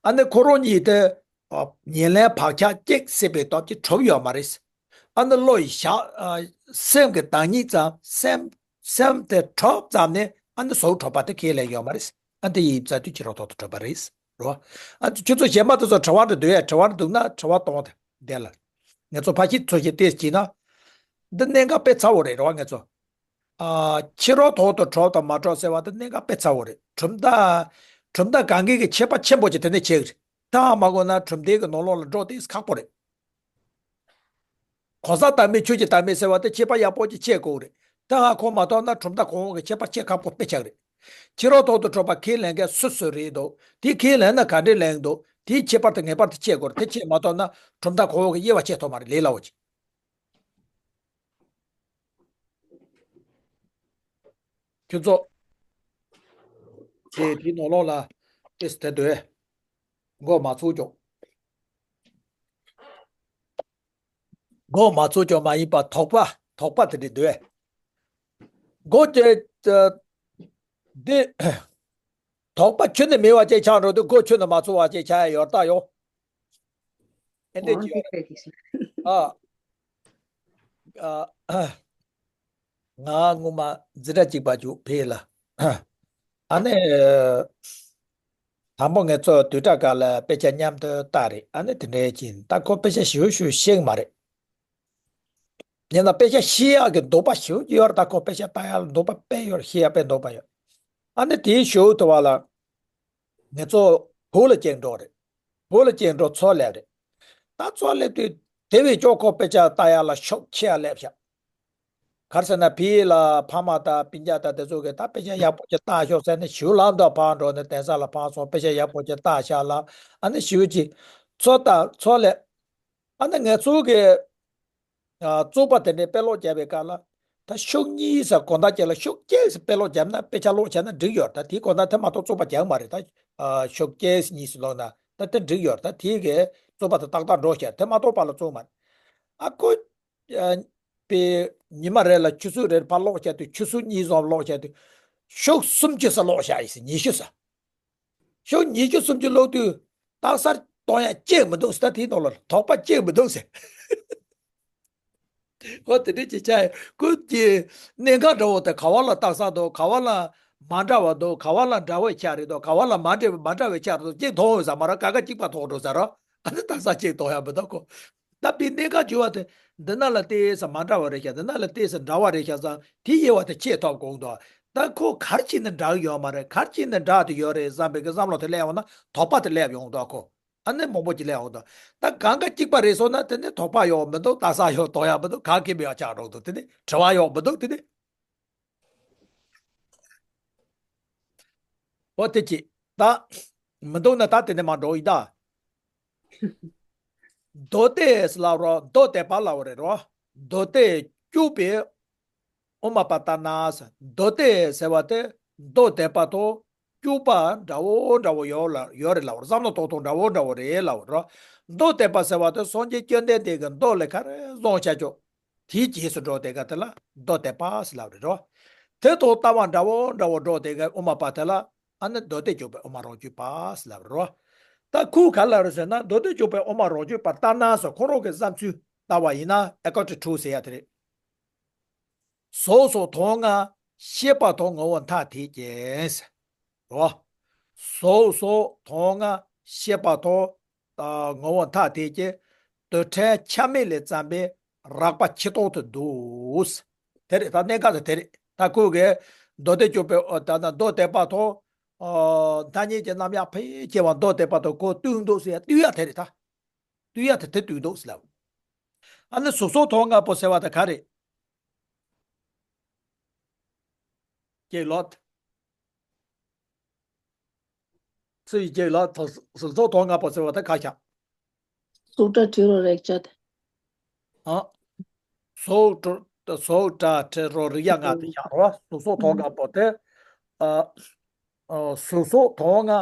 ཨ་ནི་ཁོ་རང་གཉིས་དེ་ཨ། ཉེར་ལེན་བག་ཆགས་གཅིག་སྲིད་པའི་སྟོབས་ཀྱིས་གྲུབ་ཡོད་མ་རེད། ཨ་ནི་བློ་ཡི་བཞག་ཨ། སེམས་ཀྱི་བདག་ཉིད་ཙམ་སེམས་སེམས་དེ་གྲུབ་ཙམ་ནས་ཨ་ནི་གཟུགས་གྲུབ་པ་དེ་ཁས་ལེན་ཡོད་མ་རེད། ཨ་འདི་ཡིན་ཙང་དུས་ཕྱི་རོལ་ཐོག་ཏུ་གྲུབ་པ་རེད། རོ། ཨ་ཁྱོད་ཚོ་གཞན་པ་དེ་ཚོ་དྲི་བ་འདྲ་འདུག་ཡ། དྲི་བ་འདུག་ན་དྲི་བ་གཏོང་དེ་འདས་ལ། ངེད་ཚོ་ཕ་ཤི་ཚོ་ཞིག་ཏེས་གྱིས་ན། འདི་གནད་འགག་དཔེ་ཚ་བོ་རེད། རོ། ངེད་ཚོ། ཨ། ཕྱི་རོལ་ཐོག་ཏུ་གྲུབ་དང་མ་གྲུབ་ཟེར་བ་དེ་གནད་འགག་དཔེ་ཚ་བོ་རེད། གྲུབ་མཐའ། གྲུབ་མཐའ་གང་གི་གི་ཁྱད་པར་ཆེན་པོ་ཅིག་དེ་ནས་ཕྱེ་གི་རེད། ད་མ་གོ་ན་གྲུབ་མཐའི་གི་ནང་ལོགས་ལ་འགྲོ་དེ་ཁག་པོ་རེད། གང་ཟག་བདག་མེད་ཆོས་ཀྱི་བདག་མེད་ཟེར་བ་དེ་ཁྱད་པར་ཡག་པོ་ཅིག་ཕྱེ་དགོས་རེད། ད་ཧ་གོ་མ་ཐོག་ན་གྲུབ་མཐའ་གང་གི་ཁྱད་པར་ཕྱེ་ཁག་པོ་དཔེ་ཆགས་རེད། ཕྱི་རོལ་ཐོག་ཏུ་གྲུབ་པ་ཁས་ལེན་མཁན་སུ་སུ་རེད་འདུག་དེ་ཁས་ལེན་ན་ག་འདྲས་ལེན་འདུག་དེའི་ཁྱད་པར་དེ་ངེས་པར་དུ་ཕྱེ་དགོས་རེད། དེ་ཕྱེ་མ་ཐོག་ན་གྲུབ་མཐའ་གང་གི་དབྱེ་བ་ཕྱེ་ཐུབ་མ་རེད། ལས་སླ་བོ་ཅིག་ཁྱོད་ཚོ། ཁྱེད་དེའི་ནང་ལོགས་ལ་ཨེས་དེ་འདོད། མགོ་མ་ཚོས་ཀྱང་། མགོ་མ་ཚོས་ཀྱང་མ་ཡིན་པ་དོགས་པ་དོགས་པ་དེ་འདྲ་འདོད། མགོ་ཅེ། འདི། དོགས་པ་ཁྱོན་ནས་མེད་པ་ཅིག་ཆགས་འགྲོ་དུས་མགོ་ཁྱོན་ནས་མ་ཚོས་པ་ཅིག་ཆགས་ཡ་ཡོད་ད་ཡོད། ཨེ་འདྲས་ཀྱི་ཡོད་རེད། ཨ། ཨ། ང་ངོ་མ་འཛིན་གྲྭ་གཅིག་པ་ཅིག་ཕེབས་ལ། ཨ་ནི། དང་པོ་ངེད་ཚོ་དུས་དྲ་སྒང་ལ་དཔེ་ཆ་མཉམ་དུ་ལྟ་རེད། ཨ་ནི་དེ་འདྲའི་ཅིག་ད་ཁོ་དཔེ་ཆ་ཞེ་པོ་ཞེ་པོ་ཤེས་ཀྱི་མ་རེད། ཡིན་ན་དཔེ་ཆ་ཤེས་ཡག་གི་འདོད་པ་ཞེ་པོ་ཡོད་རེད། ད་ཁོ་དཔེ་ཆ་ལྟ་ཡག་ལ་འདོད་པ་དཔེ་ཡོད་རེད། ཤེས་ཡག་དཔེ་འདོད་པ་ཡོད། ཨ་ནི་དེའི་ཞོར་དུ་བ་ལ། ངེད་ཚོ་བོད་ལ་སྐྱེལ་འགྲོ་རེད། བོད་ལ་སྐྱེལ་འགྲོ་ཚུར་སླེབས་རེད། ད་ཚུར་སླེབས་དུས་དེ་བས་ཀྱང་ཁོ་དཔེ་ཆ་ལྟ་ཡག་ལ་ཤུགས་ཆེ་ཡ་སླེབས་ཤག་ག་རེ་ཟེར་ན་ཕ་གི་ལ་ཕ་མ་དང་སྤུན་ཀྱག་དང་དེ་ཚོ་གིས་ད་དཔེ་ཆ་ཡག་པོ་ཅིག་ལྟ་ཤོག་ཟེར་ནས་ཞུ་ལམ་དུ་ཕར་འགྲོ་ནས་གདན་ས་ལ་ཕར་སོང་། དཔེ་ཆ་ཡག་པོ་ཅིག་ལྟ་ཤག་ལ། ཨ་ནི་ཞུ་ཅིག་ཚུར་ལྟ་ཚུར་སླེབས། ཨ་ནི་ངེད་ཚོ་གི་ཨ། རྩོད་པ་དེ་འདྲའི་དཔེ་ཀློག་བརྒྱབ་པའི་སྐབས་ལ། ད་ཤུགས་གཉིས་ཟེར་དགོང་དག་ཅིག་ལ་ཤུགས་གཅིག་ཟེར་དཔེ་ཀློག་བརྒྱབ་ན་དཔེ་ཆ་ཀློག་བྱས་ན་འགྲིག་ཡོད་རེད། ད་དེའི་དགོང་དག་དེ་མ་གཏོགས་རྩོད་པ་རྒྱག་མ་རེད། ད་ཨ། ཤུགས་གཅིག་གཉིས་ཟེར་ཀློག་ན་ད་དེ་འགྲིག་ཡོད་རེད། ད་དེའི་གི་རྩོད་པ་དེ་ཏག་ཏག་འགྲོ་ཤག་དེ་མ་གཏོགས་པ་ལ་རྩོད་མ་རེད། ཨ་ཁོ། ཨ། པའི་ཉི་མ་རེ་ལ་ཆུ་ཚོད་རེར་ཕར་ཀློག་བྱས་དུས་ཆུ་ཚོད་གཉིས་ཙམ་ཀློག་བྱས་དུས། ཤུགས་སུམ་ཅུ་ཙམ་ཀློག་བྱས་ཡིན་ཟེར། ཉི་ཤུ་ཙམ། ཤོག་ཉི་ཤུ་སུམ་ཅུ་ཀློག་དུས་རྟགས་གསལ་གཏོང་ཡ་གཅིག་མི་འདུག་ཟེར། ད་དེའི་ནང་ལ་དོགས་པ་གཅིག་མི་འདུག་ཟེར། ཨོ་དེ་འདྲ་ཅིག་ཆགས་ཡ། ཁོ་གི་གནད་འགག་འདྲ་བོ་དེ་ག་བ་ལ་རྟགས་གསལ་འདུག་ག་བ་ལ་མ་འདྲ་བ་འདུག་ག་བ་ལ་འདྲ་བའི་ཆ་རེད་འདུག་ག་བ་ལ་མ་འདྲ་བའི་མ་འདྲ་བའི་ཆ་རེད་འདུག་གཅིག་མཐོང་འོས་ས་མ་རེད། ག་ག་གཅིག་པ་མཐོང་འགྲོ་ས་རེད། ཨ་ནི་རྟགས་གསལ་གཅིག་མཐོང་ཡ་མི་འདུག་གོ། ད་དཔེ་གནད་འགག་གྱུར་བ་དེ། འདི་ན་ལ་ཏོག་ཙམ་མ་འདྲ་བ་རེད་ཤག་འདི་ན་ལ་ཏོག་ཙམ་འདྲ་བ་རེད་ཤག་བསམ། དེ་དབྱེ་བ་དེ་ཕྱེ་ཐུབ་དགོས་འདུག་ད་ཁོ་ག་རེ་བྱས་ན་འདྲ་གི་ཡོད་མ་རེད། ག་རེ་བྱས་ན་འདྲ་དེ་ཡོད་རེད་བསམ་པའི་གི་བསམ་བློ་དེ་སླེབས་ཡོང་ན་དོགས་པ་དེ་སླེབས་ཡོང་འདུག་ཁོ། ཨ་ནི་མང་པོ་ཅིག་སླེབས་ཡོང་འདུག་ད་གང་ག་གཅིག་པ་རེད་སོང་ན་དེ་ནི་དོགས་པ་ཡོད་མི་འདུག་རྟགས་གསལ་ཡོད་མི་འདུག་གང་གི་མི་ཡོད་ཆགས་འགྲོ་འདུག་དེ་ནི་དྲི་བ་ཡོད་མི་འདུག་དེ་ནི། འོ་དེ་ཅི། ད། མི་འདུག་ན་ད་དེ་ནས་མ་འགྲོ་ཡིན་ད། མདོ་སྡེ་ལབ་རོ། མདོ་སྡེ་པ་ལབ་རེད་རོ། མདོ་སྡེ་བཅུ་པའི་དབུ་མ་པ་ལྟར་ན་ཟེར། མདོ་སྡེ་ཟེར་བ་དེ་མདོ་སྡེ་པ་དང་བཅུ་པ་འདྲ་བོ་འདྲ་བོ་ཡོད་ལ་ཡོད་རེད་ལབ་རོ། བསམ་བློ་གཏོང་སྟངས་འདྲ་བོ་འདྲ་བོ་རེད་ལབ་རོ། མདོ་སྡེ་པ་ཟེར་བ་དེ་སངས་རྒྱས་བཅོམ་ལྡན་འདས་ཀྱི་མདོ་ལས་ག་རེ་བཟུང་བྱ་ཆོག་དེའི་རྗེས་སུ་འགྲོ་དེ་ག་དེ་ལ་མདོ་སྡེ་པ་ཟེར་ལབ་རེད་རོ། དེ་དང་ལྟ་བ་འདྲ་བོ་འདྲ་བོ་འགྲོ་དེ་ག་དབུ་མ་པ་དེ་ལ་ཨ་ནི་མདོ་སྡེ་བཅུ་པའི་དབུ་མ་རང་རྒྱུད་པ་ཟེར་ལབ་རེད་རོ། ད་ཁོས་ག་ལབ་རེད་ཟེར་ན་མདོ་སྡེ་བཅུ་པའི་དབུ་མ་རང་རྒྱུད་པ་ལྟར་ན་ཟེར་ཁོ་རང་གི་བསམ་ཚུལ་ལྟ་བ་ཡིན་ན་ཨེ་ཀ་ཊི་ཊུ་ཟེར་ཡ་དེ་རེད། གཟུགས་སོགས་དོན་ལྔ་ཤེས་པ་དང་ངོ་བོ་ཐ་དད་ཅན་ཟེར་རོ། གཟུགས་སོགས་དོན་ལྔ་ཤེས་པ་དང་། ཨ། ངོ་བོ་ཐ་དད་ཀྱི་རྡུལ་ཕྲན་ཆ་མེད་ལས་བརྩམས་པའི་ རགས་པ་ཆེ་ཏོག་ཏུ་འདུག། དེ་རེད། ད་གནད་འགག་དེ་དེ་རེད། ད་ཁོ་གིས་མདོ་སྡེ་སྐྱོབ་པའི་ཨོ་ད་ན་མདོ་སྡེ་པ་དང་། ཨོ་ཐ་སྙད་ཀྱི་རྣམ་གཞག་ཕལ་ཆེ་བ་མདོ་སྡེ་པ་དང་ཁོ་བསྟུན་འདུག་ཟེར་ཡ་བསྟུན་ཡ་དེ་རེད་ད། བསྟུན་ཡ་དེ་དེ་བསྟུན་འདུག་ཟེར་ལབ། ཨ་ནི་གཟུགས་སོགས་དོན་ལྔ་པོ་ཟེར་བ་དེ་ག་རེད། ཀྱེ་ལོ། སུ་ཡིས་ཀྱེ་ལོ། གཟུགས་སོགས་དོན་ལྔ་པོ་ཟེར་བ་དེ་ག་ཤ། གཟུགས་སྒྲ་དྲི་རོ་རེག་བྱ་སྟེ། ཨ། གཟུགས་སྒྲ་གཟུགས་སྒྲ་དྲི་རོ་རེག་བྱ་ལྔ་དེ་ཤ་རོ། གཟུགས་སོགས་དོན་ལྔ་པོ་དེ། ཨ། ཨ། གཟུགས་སོགས་དོན་ལྔ།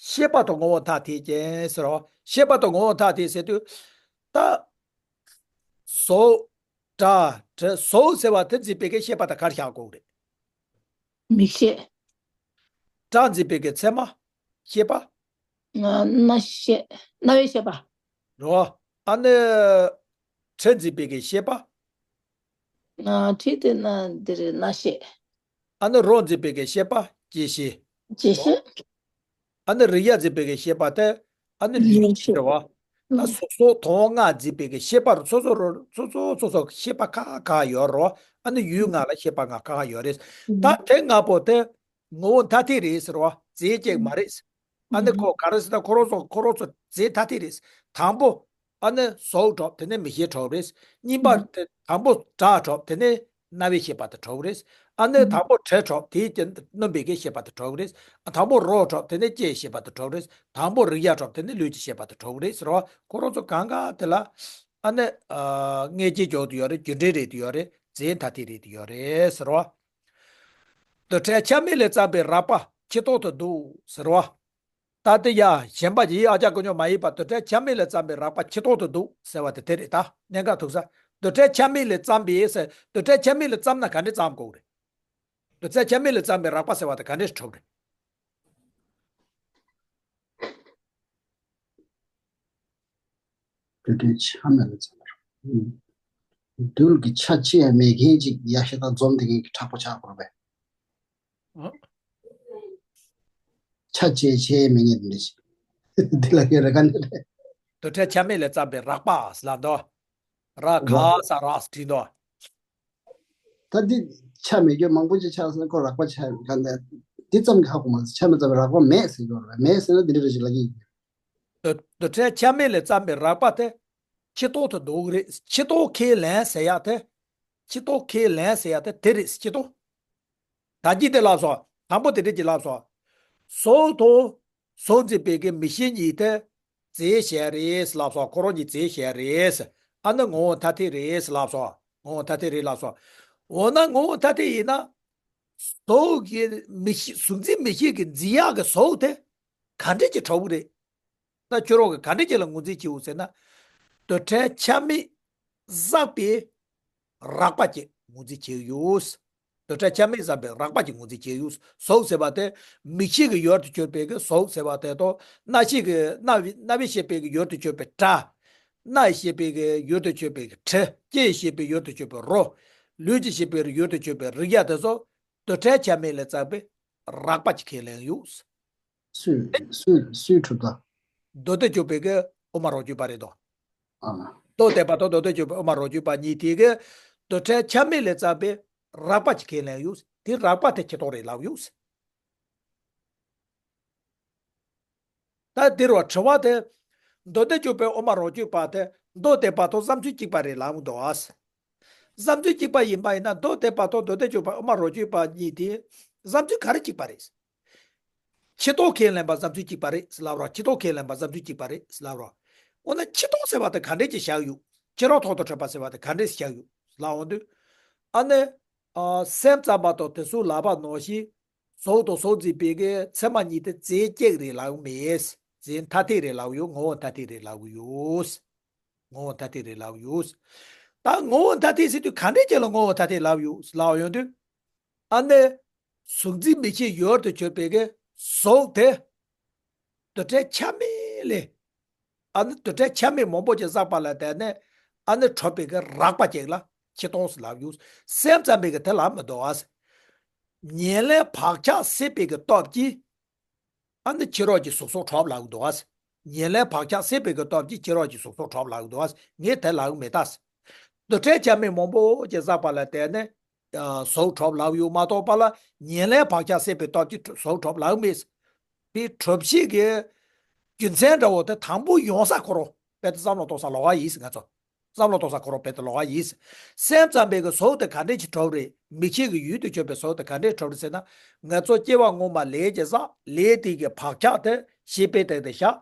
ཤེས་པ་དང་ངོ་བོ་ཐ་དད་ཅན་ཟེར་རོ། ཤེས་པ་དང་ངོ་བོ་ཐ་དད་ཟེར་དུས། ད། གཟུགས། སྒྲ། དྲི། གཟུགས་ཟེར་བ་དེ་འཛིན་པའི་གི་ཤེས་པ་དང་ག་རེ་བཞག་དགོས་རེད། མིག་ཤེས། སྒྲ་འཛིན་པའི་གི་ཚད་མ། ཤེས་པ། རྣ་ཤེས། རྣ་བའི་ཤེས་པ། རོ། ཨ་ནི། དྲི་འཛིན་པའི་གི་ཤེས་པ། དྲི་དེ་ན་འདིར་རྣ་ཤེས། ཨ་ནི་རོ་འཛིན་པའི་གི་ཤེས་པ་ལྕེ་ཤེས། ལྕེ་ཤེས། ཨ་ནི་རེག་ཡ་འཛིན་པའི་གི་ཤེས་པ་དེ། ཨ་ནི་ལུས་ལུས་ཤེས། ཤེས་པ། ད་གཟུགས་སོགས་དོན་ལྔ་འཛིན་པའི་གི་ཤེས་པ་སོ་སོ་རོ་སོ་སོ་སོ་སོ་ཤེས་པ་ཁ་ཁ་ཡོད་རོ། ཨ་ནི་ཡུལ་ལྔ་ལ་ཤེས་པ་ལྔ་ཁ་ཁ་ཡོད་རེད། ད་དེ་ལྔ་པོ་དེ་ངོ་བོ་ཐ་དད་རེད་ཟེར་བ་རྫས་གཅིག་མ་རེད། ཨ་ནི་ཁོ་ག་རེ་ཟེར་ན་ཁོ་རང་ཚོ་ཁོ་རང་ཚོ་རྫས་ཐ་དད་རེད། དང་པོ། ཨ་ནི་གཟུགས་གྲུབ་དེ་ནས་མིག་ཤེས་གྲུབ་རེད། གཉིས་པ་དེ་དང་པོ་སྒྲ་གྲུབ་དེ་ནས་རྣ་བའི་ཤེས་པ་དེ་གྲུབ་རེད། ཨ་ནི་དང་པོ་དྲི་གྲུབ་དེའི་རྐྱེན་སྣོམ་པའི་གི་ཤེས་པ་དེ་གྲུབ་རེད། ཨ་དང་པོ་རོ་གྲུབ་དེ་ནས་ལྕེའི་ཤེས་པ་དེ་གྲུབ་རེད། དང་པོ་རེག་ཡ་གྲུབ་དེ་ནས་ལུས་ཀྱི་ཤེས་པ་དེ་གྲུབ་རེད་ཟེར་བ་ཁོ་རང་ཚོ་གང་ག་དེ་ལ། ཨ་ནི། ཨ། མངོན་རྗེས་འཇོག་ཏུ་ཡོད་རེད། རྒྱུ་འབྲས་རེད་དུ་ཡོད་རེད། རྫས་ཐ་དད་རེད་དུ་ཡོད་རེད་ཟེར་བ། འདུ་བྲལ་ཆ་མེད་ལས་བརྩམས་པའི་རགས་པ་ཆེ་ཏོག་ཏུ་འདུག་ཟེར་བ། ད་དེ་ཡ་གཞན་པ་ཡི་ཨ་ཅག་ཀུན་ཉོན་མ་ཡིན་པ་འདུ་བྲལ་ཆ་མེད་ལས་བརྩམས་པའི་རགས་པ་ཆེ་ཏོག་ཏུ་འདུག་ཟེར་བ་དེ་དེ་རེད་ད། གནད་འགག་ཐུག་ས། འདུ་བྲལ་ཆ་མེད་ལས་བརྩམས་པའི་ཟེར། འདུ་བྲལ་ཆ་མེད་ལས་བརྩམས་ན་ག་འདྲས་བརྩམས་དགོས་རེད། འདུ་བྲལ་ཆ་མེད་ལས་བརྩམས་པའི་རགས་པ་ཟེར་བ་དེ་ག་འདྲས་གྲུབ་རེད། འདུ་བྲལ་ཆ་མེད་ལས་བརྩམས་པའི་རགས་པ། རྡུལ་གྱི་ཆ་ཅི་ཡང་མེད་མཁན་ཅིག་ཡ་ཤ་དང་འཛོམས་དེ་ངེད་ཀྱི་དྲག་པོ་ཆགས་དགོས་པས། ཨ། ཆ་བཅས་བྱས་མི་ཉན་འདི་ཞིག་འདི་ལ་ཡོད་རེ་ག་འདི་རེད། འདུ་བྲལ་ཆ་མེད་ལས་བརྩམས་པའི་རགས་པ་ཟེར་ལ་འདོ། ར་ག་ས་རགས་བྲིས་འདོ། ད་འདི་ཆ་མེད་རྒྱུ་མང་པོ་ཅིག་ཆགས་སོང་ཁོ་རགས་པ་ཆགས་ག་འདི་འདི་ཙམ་གྱི་ཧ་གོ་མ་སོང་། ཆ་མེད་ཙམ་རགས་པ་མེད་ཟེར་གྱི་ཡོད་རེད། མེད་ཟེར་ན་འདི་འདྲ་རེ་ཞིག་ལ་གི། འདུ་འདུ་བྲལ་ཆ་མེད་ལས་བརྩམས་པའི་རགས་པ་དེ། ཆེ་ཏོག་ཏུ་འདུག་རེད། ཆེ་ཏོག་ཁས་ལེན་ཟེར་ཡ་དེ། ཆེ་ཏོག་ཁས་ལེན་ཟེར་ཡ་དེ་དེ་རེད། ཆེ་ཏོག་ད་གི་དེ་ལབ་སོང་། དང་པོ་དེ་འདྲ་ཅིག་ལབ་སོང་། གཟུགས་དང་གཟུགས་འཛིན་པའི་གི་མིག་ཤེས་གཉིས་དེ་རྫས་གཞན་རེད་ལབ་སོང་། ཁོ་རང་གཉིས་རྫས་གཞན་རེད། ཨ་ནི་ངོ་བོ་ཐ་དད་རེད་ལབ་སོང་། ངོ་བོ་ཐ་དད་རེད་ལབ་སོང་། འོ་ན་ངོ་བོ་ཐ་དད་ཡིན་ན། གཟུགས་ཀྱི་མིག་ཤེས་གཟུགས་འཛིན་མིག་ཤེས་ཀྱི་འཛིན་ཡག་གི་གཟུགས་དེ་ག་འདྲ་ཅིག་གྲུབ་རེད། ད་ཁྱོད་རང་གིས་ག་འདྲ་ཅིག་ལ་ངོས་འཛིན་བྱེད་འོ་ཟེར་ན། འདུ་བྲལ་ཆ་མེད་བསགས་པའི་རགས་པ་ཅིག་ངོས་འཛིན་བྱེད་ཡོད། འདུ་བྲལ་ཆ་མེད་བསགས་པའི་རགས་པ་ཅིག་ངོས་འཛིན་བྱེད་ཡོད། གཟུགས་ཟེར་བ་དེ་མིག་ཤེས་ཀྱི་ཡུལ་དུ་གྱུར་པའི་གི་གཟུགས་ཟེར་བ་དེ་དང་རྣ་ཤེས་ཀྱི་རྣ་བའི་རྣ་བའི་ཤེས་པའི་གི་ཡུལ་དུ་གྱུར་པའི་སྒྲ། སྣ་ཡི་ཤེས་པའི་གི་ཡུལ་དུ་གྱུར་པའི་གི་དྲི། ལྕེ་ཡི་ཤེས་པའི་ཡུལ་དུ་གྱུར་པའི་རོ། ལུས་ཀྱི་ཤེས་པའི་ཡུལ་དུ་གྱུར་པའི་རེག་ཡ་དེ་ཚོ་འདུ་བྲལ་ཆ་མེད་ལས་བསགས་པའི་རགས་པ་ཅིག་ཁས་ལེན་ཡོད། སུས་སུས་སུས་གྲུབ་ད། མདོ་སྡེ་སྐྱོབ་པའི་གི་དབུ་མ་རང་རྒྱུད་པ་རེད་དོ། ཨ། མདོ་སྡེ་པ་དང་མདོ་སྡེ་སྐྱོབ་པའི་དབུ་མ་རང་རྒྱུད་པ་གཉིས་དེ་གི་འདུ་བྲལ་ཆ་མེད་ལས་བརྩམས་པའི་རགས་པ་ཅིག་ཁས་ལེན་ཡོད། དེ་རགས་པ་དེ་ཆེ་ཏོག་རེད་ལབ་ཡོད། ད་འདིར་བ་དྲི་བ་དེ། མདོ་སྡེ་སྐྱོབ་པའི་དབུ་མ་རང་རྒྱུད་པ་དེ་མདོ་སྡེ་པ་དང་བསམ་ཚུལ་གཅིག་པ་རེད་ལབ་འདུག་ཨ། བསམ་ཚུལ་གཅིག་པ་ཡིན་པ་ཡིན་ན་མདོ་སྡེ་པ་དང་མདོ་སྡེ་སྐྱོབ་པ་དབུ་མ་རང་རྒྱུད་པ་གཉིས་དེ་བསམ་ཚུལ་ག་རེ་གཅིག་པ་རེད། ཆེ་ཏོག་ཁས་ལེན་པ་བསམ་ཚུལ་གཅིག་པ་རེད་ལབ་རོགས། ཆེ་ཏོག་ཁས་ལེན་པ་བསམ་ཚུལ་གཅིག་པ་རེད་ལབ་རོགས། འོ་ན་ཆེ་ཏོག་ཟེར་བ་དེ་ག་འདྲས་ཀྱི་བཞག་ཡོད། ཕྱི་རོལ་ཐོག་ཏུ་གྲུབ་པ་ཟེར་བ་དེ་ག་འདྲས་བཞག་ཡོད་ལབ་འོང་དུས། ཨ་ནི། ཨ། སེམས་ཙམ་པ་དང་དེ་ཚོ་ལབ་པ་ནང་བཞིན། གཟུགས་དང་གཟུགས་འཛིན་པའི་གི་ཚད་མ་གཉིས་དེ་རྫས་གཅིག་རེད་ལབ་མེད། རྫས་ཐ་དད་རེད་ལབ་ཡོད། ངོ་བོ་ཐ་དད་རེད་ལབ་ཡོད། ངོ་བོ་ཐ་དད་རེད་ལབ་ཡོད། ད་ངོ་བོ་ཐ་དད་ཟེར་དུས་ག་འདྲས་ཅིག་ལ་ངོ་བོ་ཐ་དད་ལབ་ཡོད་ལབ་ཡོང་དུས། ཨ་ནི། གཟུགས་འཛིན་མིག་ཤེས་ཡུལ་དུ་གྱུར་པའི་གི་གཟུགས་དེ། འདུ་བྲལ་ཆ་མེད་ལས། ཨ་ནི་འདུ་བྲལ་ཆ་མེད་མང་པོ་ཅིག་བསགས་པ་ལ་བརྟེན་ནས་ཨ་ནི་གྲུབ་པའི་གི་རགས་པ་ཅིག་ལ་ཆེ་ཏོག་ལབ་ཡོད། སེམས་ཙམ་པའི་གི་དེ་ལ་མི་འདུག་ཨ། ཉེར་ལེན་བག་ཆགས་སད་པའི་གི་སྟོབས་ཀྱིས། ཨ་ནི་ཕྱི་རོལ་གྱི་གཟུགས་སོགས་གྲུབ་ལབ་འདུག་ཨ། ཉེར་ལེན་བག་ཆགས་སད་པའི་གི་སྟོབས་ཀྱིས་ཕྱི་རོལ་གྱི་གཟུགས་སོགས་གྲུབ་ལབ་འདུག་ཨ། ངས་དེ་ལབ་མེད་ད། རྡུལ་ཕྲན་ཆ་མེད་མང་པོ་ཅིག་བསགས་པ་ལ་བརྟེན་ནས་ཨ་གཟུགས་གྲུབ་ལབ་ཡོད་མ་གཏོགས་པ་ལ་ཉེར་ལེན་བག་ཆགས་སད་པའི་སྟོབས་ཀྱིས་གཟུགས་གྲུབ་ལབ་མེད། དེ་གྲུབ་བྱེད་ཀྱི་རྒྱུ་མཚན་འདྲ་བོ་དེ་དང་པོ་ཡོང་ས་ཁོ་རང་རྦད་དེ་བསམ་བློ་གཏོང་ས་ལོགས་ཀ་ཡིན་ཟེར། ང་ཚོ་བསམ་བློ་གཏོང་ས་ཁོ་རང་རྦད་དེ་ལོགས་ཀ་ཡིན་ཟེར། སེམས་ཙམ་པའི་གི་གཟུགས་དེ་ག་འདྲས་ཀྱིས་གྲུབ་རེད། མིག་ཤེས་ཀྱི་ཡུལ་དུ་གྱུར་པའི་གཟུགས་དེ་ག་འདྲས་གྲུབ་རེད་ཟེར་ན། ང་ཚོ་སྐྱེ་བ་སྔོན་མ་ལས་ཀྱི་བསགས། ལས་དེ་གི་བག་ཆགས་དེ་ཤེས་པའི་སྟེང་དུ་བཞག་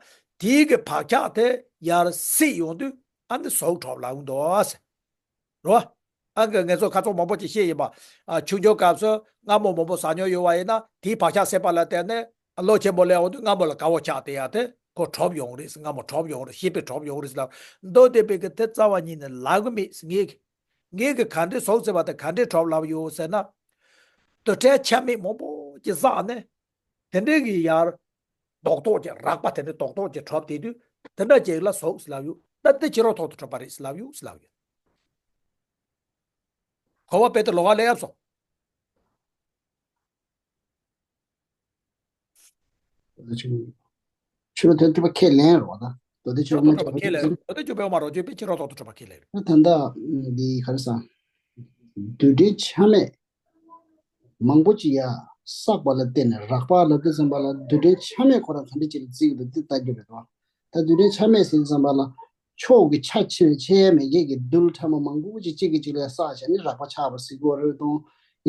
དེའི་གི་བག་ཆགས་དེ་ཡར་སད་ཡོང་དུས་ཨ་ནི་གཟུགས་གྲུབ་ལབ་འདུག་ཟེར། རོ། ཨ་ང་ང་ཚོ་ཁ་ཚོགས་མང་པོ་ཅིག་བཤད་ཡིན་པ། ཨ་ཆུང་ཆུང་སྐབས་སུ་སྔ་མོ་མང་པོ་ཟ་མྱོང་ཡོད་པ་ཡིན་ན་དེའི་བག་ཆགས་སད་པ་ལ་བརྟེན་ནས་ལོ་ཆེན་པོ་སླེབས་འོང་དུས་སྔ་མོ་ལ་དགའ་བོ་ཆགས་དེ་ཡང་དེ་ཁོ་གྲུབ་ཡོང་རེད། སྔ་མོ་གྲུབ་ཡོང་རེད། ཤེས་པས་གྲུབ་ཡོང་རེད་ལབ་འདུག་དེ་བས་ཀྱི་དེ་རྩ་བ་ཉིད་ནས་ལབ་གི་མེད། ངས་ངས་ཀྱི་ག་འདྲས་གཟུགས་ཟེར་བ་དེ་ག་འདྲས་གྲུབ་ལབ་ཡོད་ཟེར་ན། རྡུལ་ཕྲན་ཆ་མེད་མང་པོ་ཅིག་བསགས་ནས། དེ་འདྲའི་གི་ཡར་རྡོག་རྡོག་ཅིག་རགས་པ་དེ་འདྲའི་རྡོག་རྡོག་ཅིག་གྲུབ་དེ་དུས་དེ་འདྲ་ཅིག་ལ་གཟུགས་ལབ་ཡོད། ད་དེ་ཕྱི་རོལ་ཐོག་ཏུ་གྲུབ་པ་རེད་ལབ་ཡོད་ལབ་ཡོད། གོ་བ་དཔེ་དེ་ལོགས་ཀ་ལས་ཡབ་སོང་། ཕྱི་རོལ་ཐོག་ཏུ་གྲུབ་པ་ཁས་ལེན་རོགས་ད། མདོ་སྡེ་ཕྱི་རོལ་ཐོག་ཏུ་གྲུབ་པ་ཁས་ལེན་རོགས། མདོ་སྡེ་ཆོས་འཕེལ་དབུ་མ་རོ་ཅོས་པས་ཕྱི་རོལ་ཐོག་ཏུ་གྲུབ་པ་ཁས་ལེན་རོགས། ད་ད་ལྟ་འདི་ག་རེ་ཟ། རྡུལ་ཕྲན་ཆ་མེད། མང་པོ་ཅིག་ཡ་བསགས་པ་ལ་བརྟེན་ནས་རགས་པ་ལབ་དུས་ཙམ་པ་ལ་རྡུལ་ཕྲན་ཆ་མེད་ཁོ་རང་ག་འདྲ་ཅིག་ལ་བརྩི་གི་འདུག་འདི་ལྟ་རྒྱུ་རེད་དོ། ད་རྡུལ་ཕྲན་ཆ་མེད་ཟེར་དུས་ཙམ་པ་ལ་ཕྱོགས་ཀྱི་ཆ་ཕྱེ་ཕྱེ་ཡ་མེད་མཁན་གྱི་རྡུལ་ཕྲ་མོ་མང་པོ་ཅིག་གཅིག་གིས་གཅིག་ལ་བསགས་བྱས་ནས་རགས་པ་ཆགས་པ་ཟེར་གྱི་ཡོད་རེད་དོ།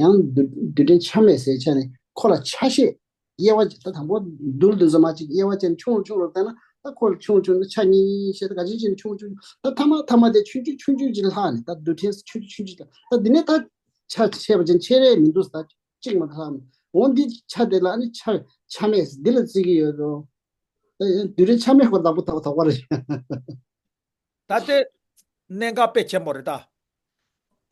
ཡང་རྡུལ་རྡུལ་ཕྲན་ཆ་མེད་ཟེར་ཆ་ནས་ཁོ་ལ་ཆ་ཤས་དབྱེ་བ་ཅིག་ད་དང་པོ་རྡུལ་འདི་ཚོ་མ་གཅིག་དབྱེ་བ་ཅན་ཆུང་རུ་ཆུང་རུ་བཏང་ན་ད་ཁོ་ལ་ཆུང་ཆུང་ཆ་གཉིས་ཤེས་ད་ག་ཅིག་ཅིག་ཆུང་ཆུང་ད་ཐ་མ་ཐ་མ་དེ་ཆུང་ཆུང་ཆུང་ཆུང་ཅིག་ལྷག་ནས་ད་རྡུལ་ཕྲན་ཆུང་ཆུང་ཆུང་ཆུང་ད་འདི་ནས་ད་ཆ་ཆེ་བ་ཅན་ཆེ་རེ་མི་འདུག་ད་གཅིག་མ་ད་ལྷག་འོ་འདི་ཆ་དེ་ལ་ནི་ཆ་ཆ་མེད་འདི་ལ་བརྩི་གི་ཡོད་རོ། ད་རྡུལ་ཕྲན་ཆ་མེད་ཁོ་བདག་པོ་དག་པ་དག་པ་རེད། ད་དེ་གནད་འགག་དཔེ་ཆེན་པོ་རེད་ད།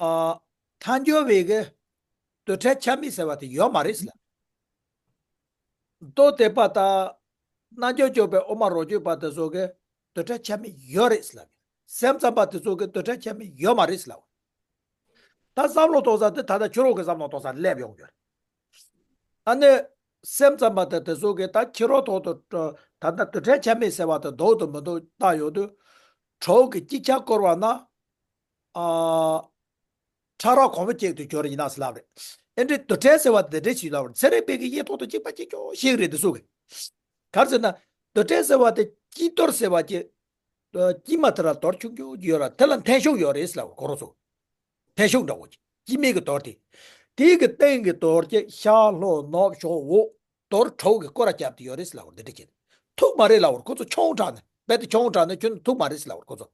ཨ། ཐལ་འགྱུར་བའི་གི་རྡུལ་ཕྲན་ཆ་མེད་ཟེར་བ་དེ་ཡོད་མ་རེད་ཟེར་ལ། མདོ་སྡེ་པ་དང་རྣལ་འབྱོར་སྤྱོད་པའི་དབུ་མ་རོ་ཅོས་པ་དེ་ཚོ་གི་རྡུལ་ཕྲན་ཆ་མེད་ཡོད་རེད་ཟེར་ལ། སེམས་ཙམ་པ་དེ་ཚོ་གི་རྡུལ་ཕྲན་ཆ་མེད་ཡོད་མ་རེད་ཟེར་ལ། ད་བསམ་བློ་གཏོང་ས་དེ་ད་ལྟ་ཁྱོད་རང་གི་བསམ་བློ་གཏོང་ས་སླེབས་ཡོང་རྒྱུ་རེད། ཨ་ནི། སེམས་ཙམ་པ་དེ་དེ་ཚོ་གིས་ད་ཕྱི་རོལ་ཐོག་ཏུ་ད་ལྟ་རྡུལ་ཕྲན་ཆ་མེད་ཟེར་བ་དེ་འདུག་ཏུ་མི་འདུག་བལྟ་ཡོང་དུས། གྲོགས་ཀྱི་ཅིག་ཆ་བསྐོར་བ་ན། ཨ། ཕྲ་རགས་གོང་མ་གཅིག་ཏུ་གྱུར་ཡིན་ན་ཟེར་ལབ་རེད། ཨེ་འདྲའི་རྡུལ་ཕྲན་ཟེར་བ་དེ་འདྲ་ཞིག་ལབ་རེད། ཚན་རིག་པའི་གི་ཡིག་ཐོག་ཏུ་གཅིག་པ་གཅིག་རྐྱང་ཞིག་རེད་དེ་ཚོ་གི། ག་རེ་ཟེར་ན། རྡུལ་ཕྲན་ཟེར་བ་དེ་དཀྱིལ་དོར་ཟེར་བ་གྱི། དཀྱིལ་མ་དེ་ལ་དོར་ཆུང་ཆུང་ཅིག་ཡོད་ར་དེ་ལ་མཐིལ་ཤུགས་ཡོད་རེད་ཟེར་ལབ་རེད་ཁོ་རང་ཚོ། མཐིལ་ཤུགས་འདྲ་བོ་ཅིག་དཀྱིལ་མའི་གི་དོར་དེ། དེའི་གི་སྟེང་གི་དོར་གྱི་ཤར་ལྷོ་ནུབ་བྱང་འོག་དོར་དྲུག་གི་སྐོར་ར་བརྒྱབ་དེ་ཡོད་རེད་ཟེར་ལབ་རེད། འདི་འདྲ་བྱས་ནས་ཐུག་མ་རེད་ལབ་རེད་ཁོ་ཚོ། ཆུང་དྲགས་ནས་རྦད་དེ་ཆུང་དྲགས་ནས་ཁྱོན་ནས་ཐུག་མ་རེད་ཟེར་ལབ་རེད་ཁོ་ཚོ།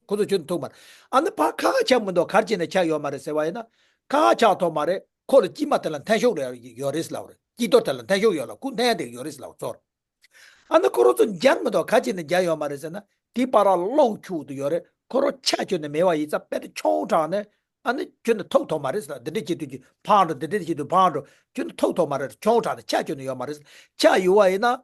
ཁོ་ཚོ་ཁྱོན་ནས་ཐུག་མ་རེད། ཨ་ནི་ཕར་ཁ་ཁ་ཆགས་མི་འདུག་ག་རེ་བྱས་ནས་ཆགས་ཡོད་མ་རེད་ཟེར་བ་ཡིན་ན། ཁ་ཁ་ཆགས་ཐུབ་མ་རེད། ཁོ་ལ་དཀྱིལ་མ་དེ་ལ་མཐིལ་ཤུགས་རེ་ཡོད་རེད་ཟེར་ལབ་རེད། དཀྱིལ་དོར་དེ་ལ་མཐིལ་ཤུགས་ཡོད་ལ་ཁོ་མཐིལ་དེ་ཡོད་རེད་ཟེར་ལབ་ཚོར། ཨ་ནི་ཁོ་རང་ཚོ་འཇལ་མི་འདུག་ག་རེ་བྱས་ནས་འཇལ་ཡོད་མ་རེད་ཟེར་ན། དེའི་བར་ལ་རླུང་འཁྱུག་ཏུ་ཡོད་རེད། ཁོ་རང་ཆ་ཁྱོན་ནས་མེད་པ་ཡིན་ཙང་རྦད་དེ་ཆུང་དྲགས་ནས་ཨ་ནི་ཁྱོན་ནས་ཐུག་ཐུབ་མ་རེད་ཟེར། འདི་འདྲ་བྱེད་དུས་ཀྱི་འཕང་འགྲོ། འདི་འདྲ་བྱེད་དུས་འཕང་འགྲོ། ཁྱོན་ནས་ཐུག་ཐུབ་མ་རེད། ཆུང་དྲགས་ནས་ཆ་ཁྱོན་ནས་ཡོད་མ་རེད། ཆ་ཡོད་པ་ཡིན་ན།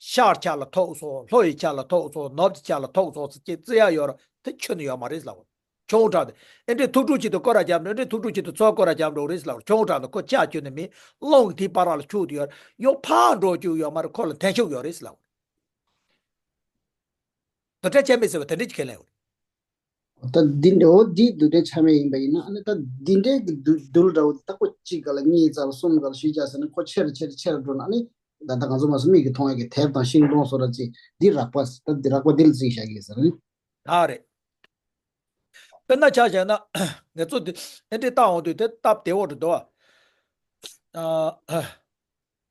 ཤར་ཆ་ལ་ཐུག་སོང་། ལྷོ་ཡི་ཆ་ལ་ཐུག་སོང་། ནུབ་ཀྱི་ཆ་ལ་ཐུག་སོང་ཟེར་ཅིག་བརྩི་ཡ་ཡོད་ར་དེ་ཁྱོན་ནས་ཡོད་མ་རེད་ཟེར་ལབ། ཆུང་དྲགས་ནས་ཨེ་འདྲའི་ཐུག་འཕྲོ་ཆེད་དུ་སྐོར་ར་རྒྱབ་འགྲོ། ཨེ་འདྲའི་ཐུག་འཕྲོ་ཆེད་དུ་ཚུར་སྐོར་ར་རྒྱབ་འགྲོ་རེད་ཟེར་ལབ། ཆུང་དྲགས་ནས་ཁོ་ཆ་ཁྱོན་ནས་མེད། རླུང་གིས་དེའི་བར་ལ་འཁྱུག་དུ་ཡོད་ར། ཡང་ཕར་འགྲོ་རྒྱུ་ཡོད་མ་རེད། ཁོ་ལ་མཐིལ་ཤུགས་ཡོད་རེད་ཟེར་ལབ། རྡུལ་ཕྲན་ཆ་མེད་ཟེར་བ་དེ་འདྲ་ཅིག་ཁས་ལེན་ཡོད་རེད། ད་འདི་འདྲ་བོ་འདི་རྡུལ་ཕྲན་ཆ་མེད་ཡིན་པ་ཡིན་ན་ཨ་ནི་ད་འདི་འདྲའི་གི་རྡུལ་རྡུལ་འདྲ་བོ་འདི་ལྟ་བུ་གཅིག་ག་ལ་གཉིས་ཙམ་གསུམ་ག་ལ་ཞུས་བྱས་ཟེར་ན་ཁོ་ཆེར་ཆེར་ཆེར་འགྲོ་ན་ཨ་ནི་ད་ལྟ་ང་ཚོ་མ་སུ་མིག་གིས་མཐོང་ཡ་གི་དེབ་དང་ཤིང་སྡོང་སོགས་ར་ཅིག་འདི་རགས་པ་ད་འདི་རགས་པ་འདི་ལ་བརྩིས་བཞག་གི་ཟེར་ནི། ད་རེད། དཔེར་ན་ཆ་བཞག་ན་ང་ཚོ་འདི་ཨེ་འདྲའི་ལྟ་འོང་དུས་དེ་སྟབས་བདེ་བོ་རེད་དོ། ཨ།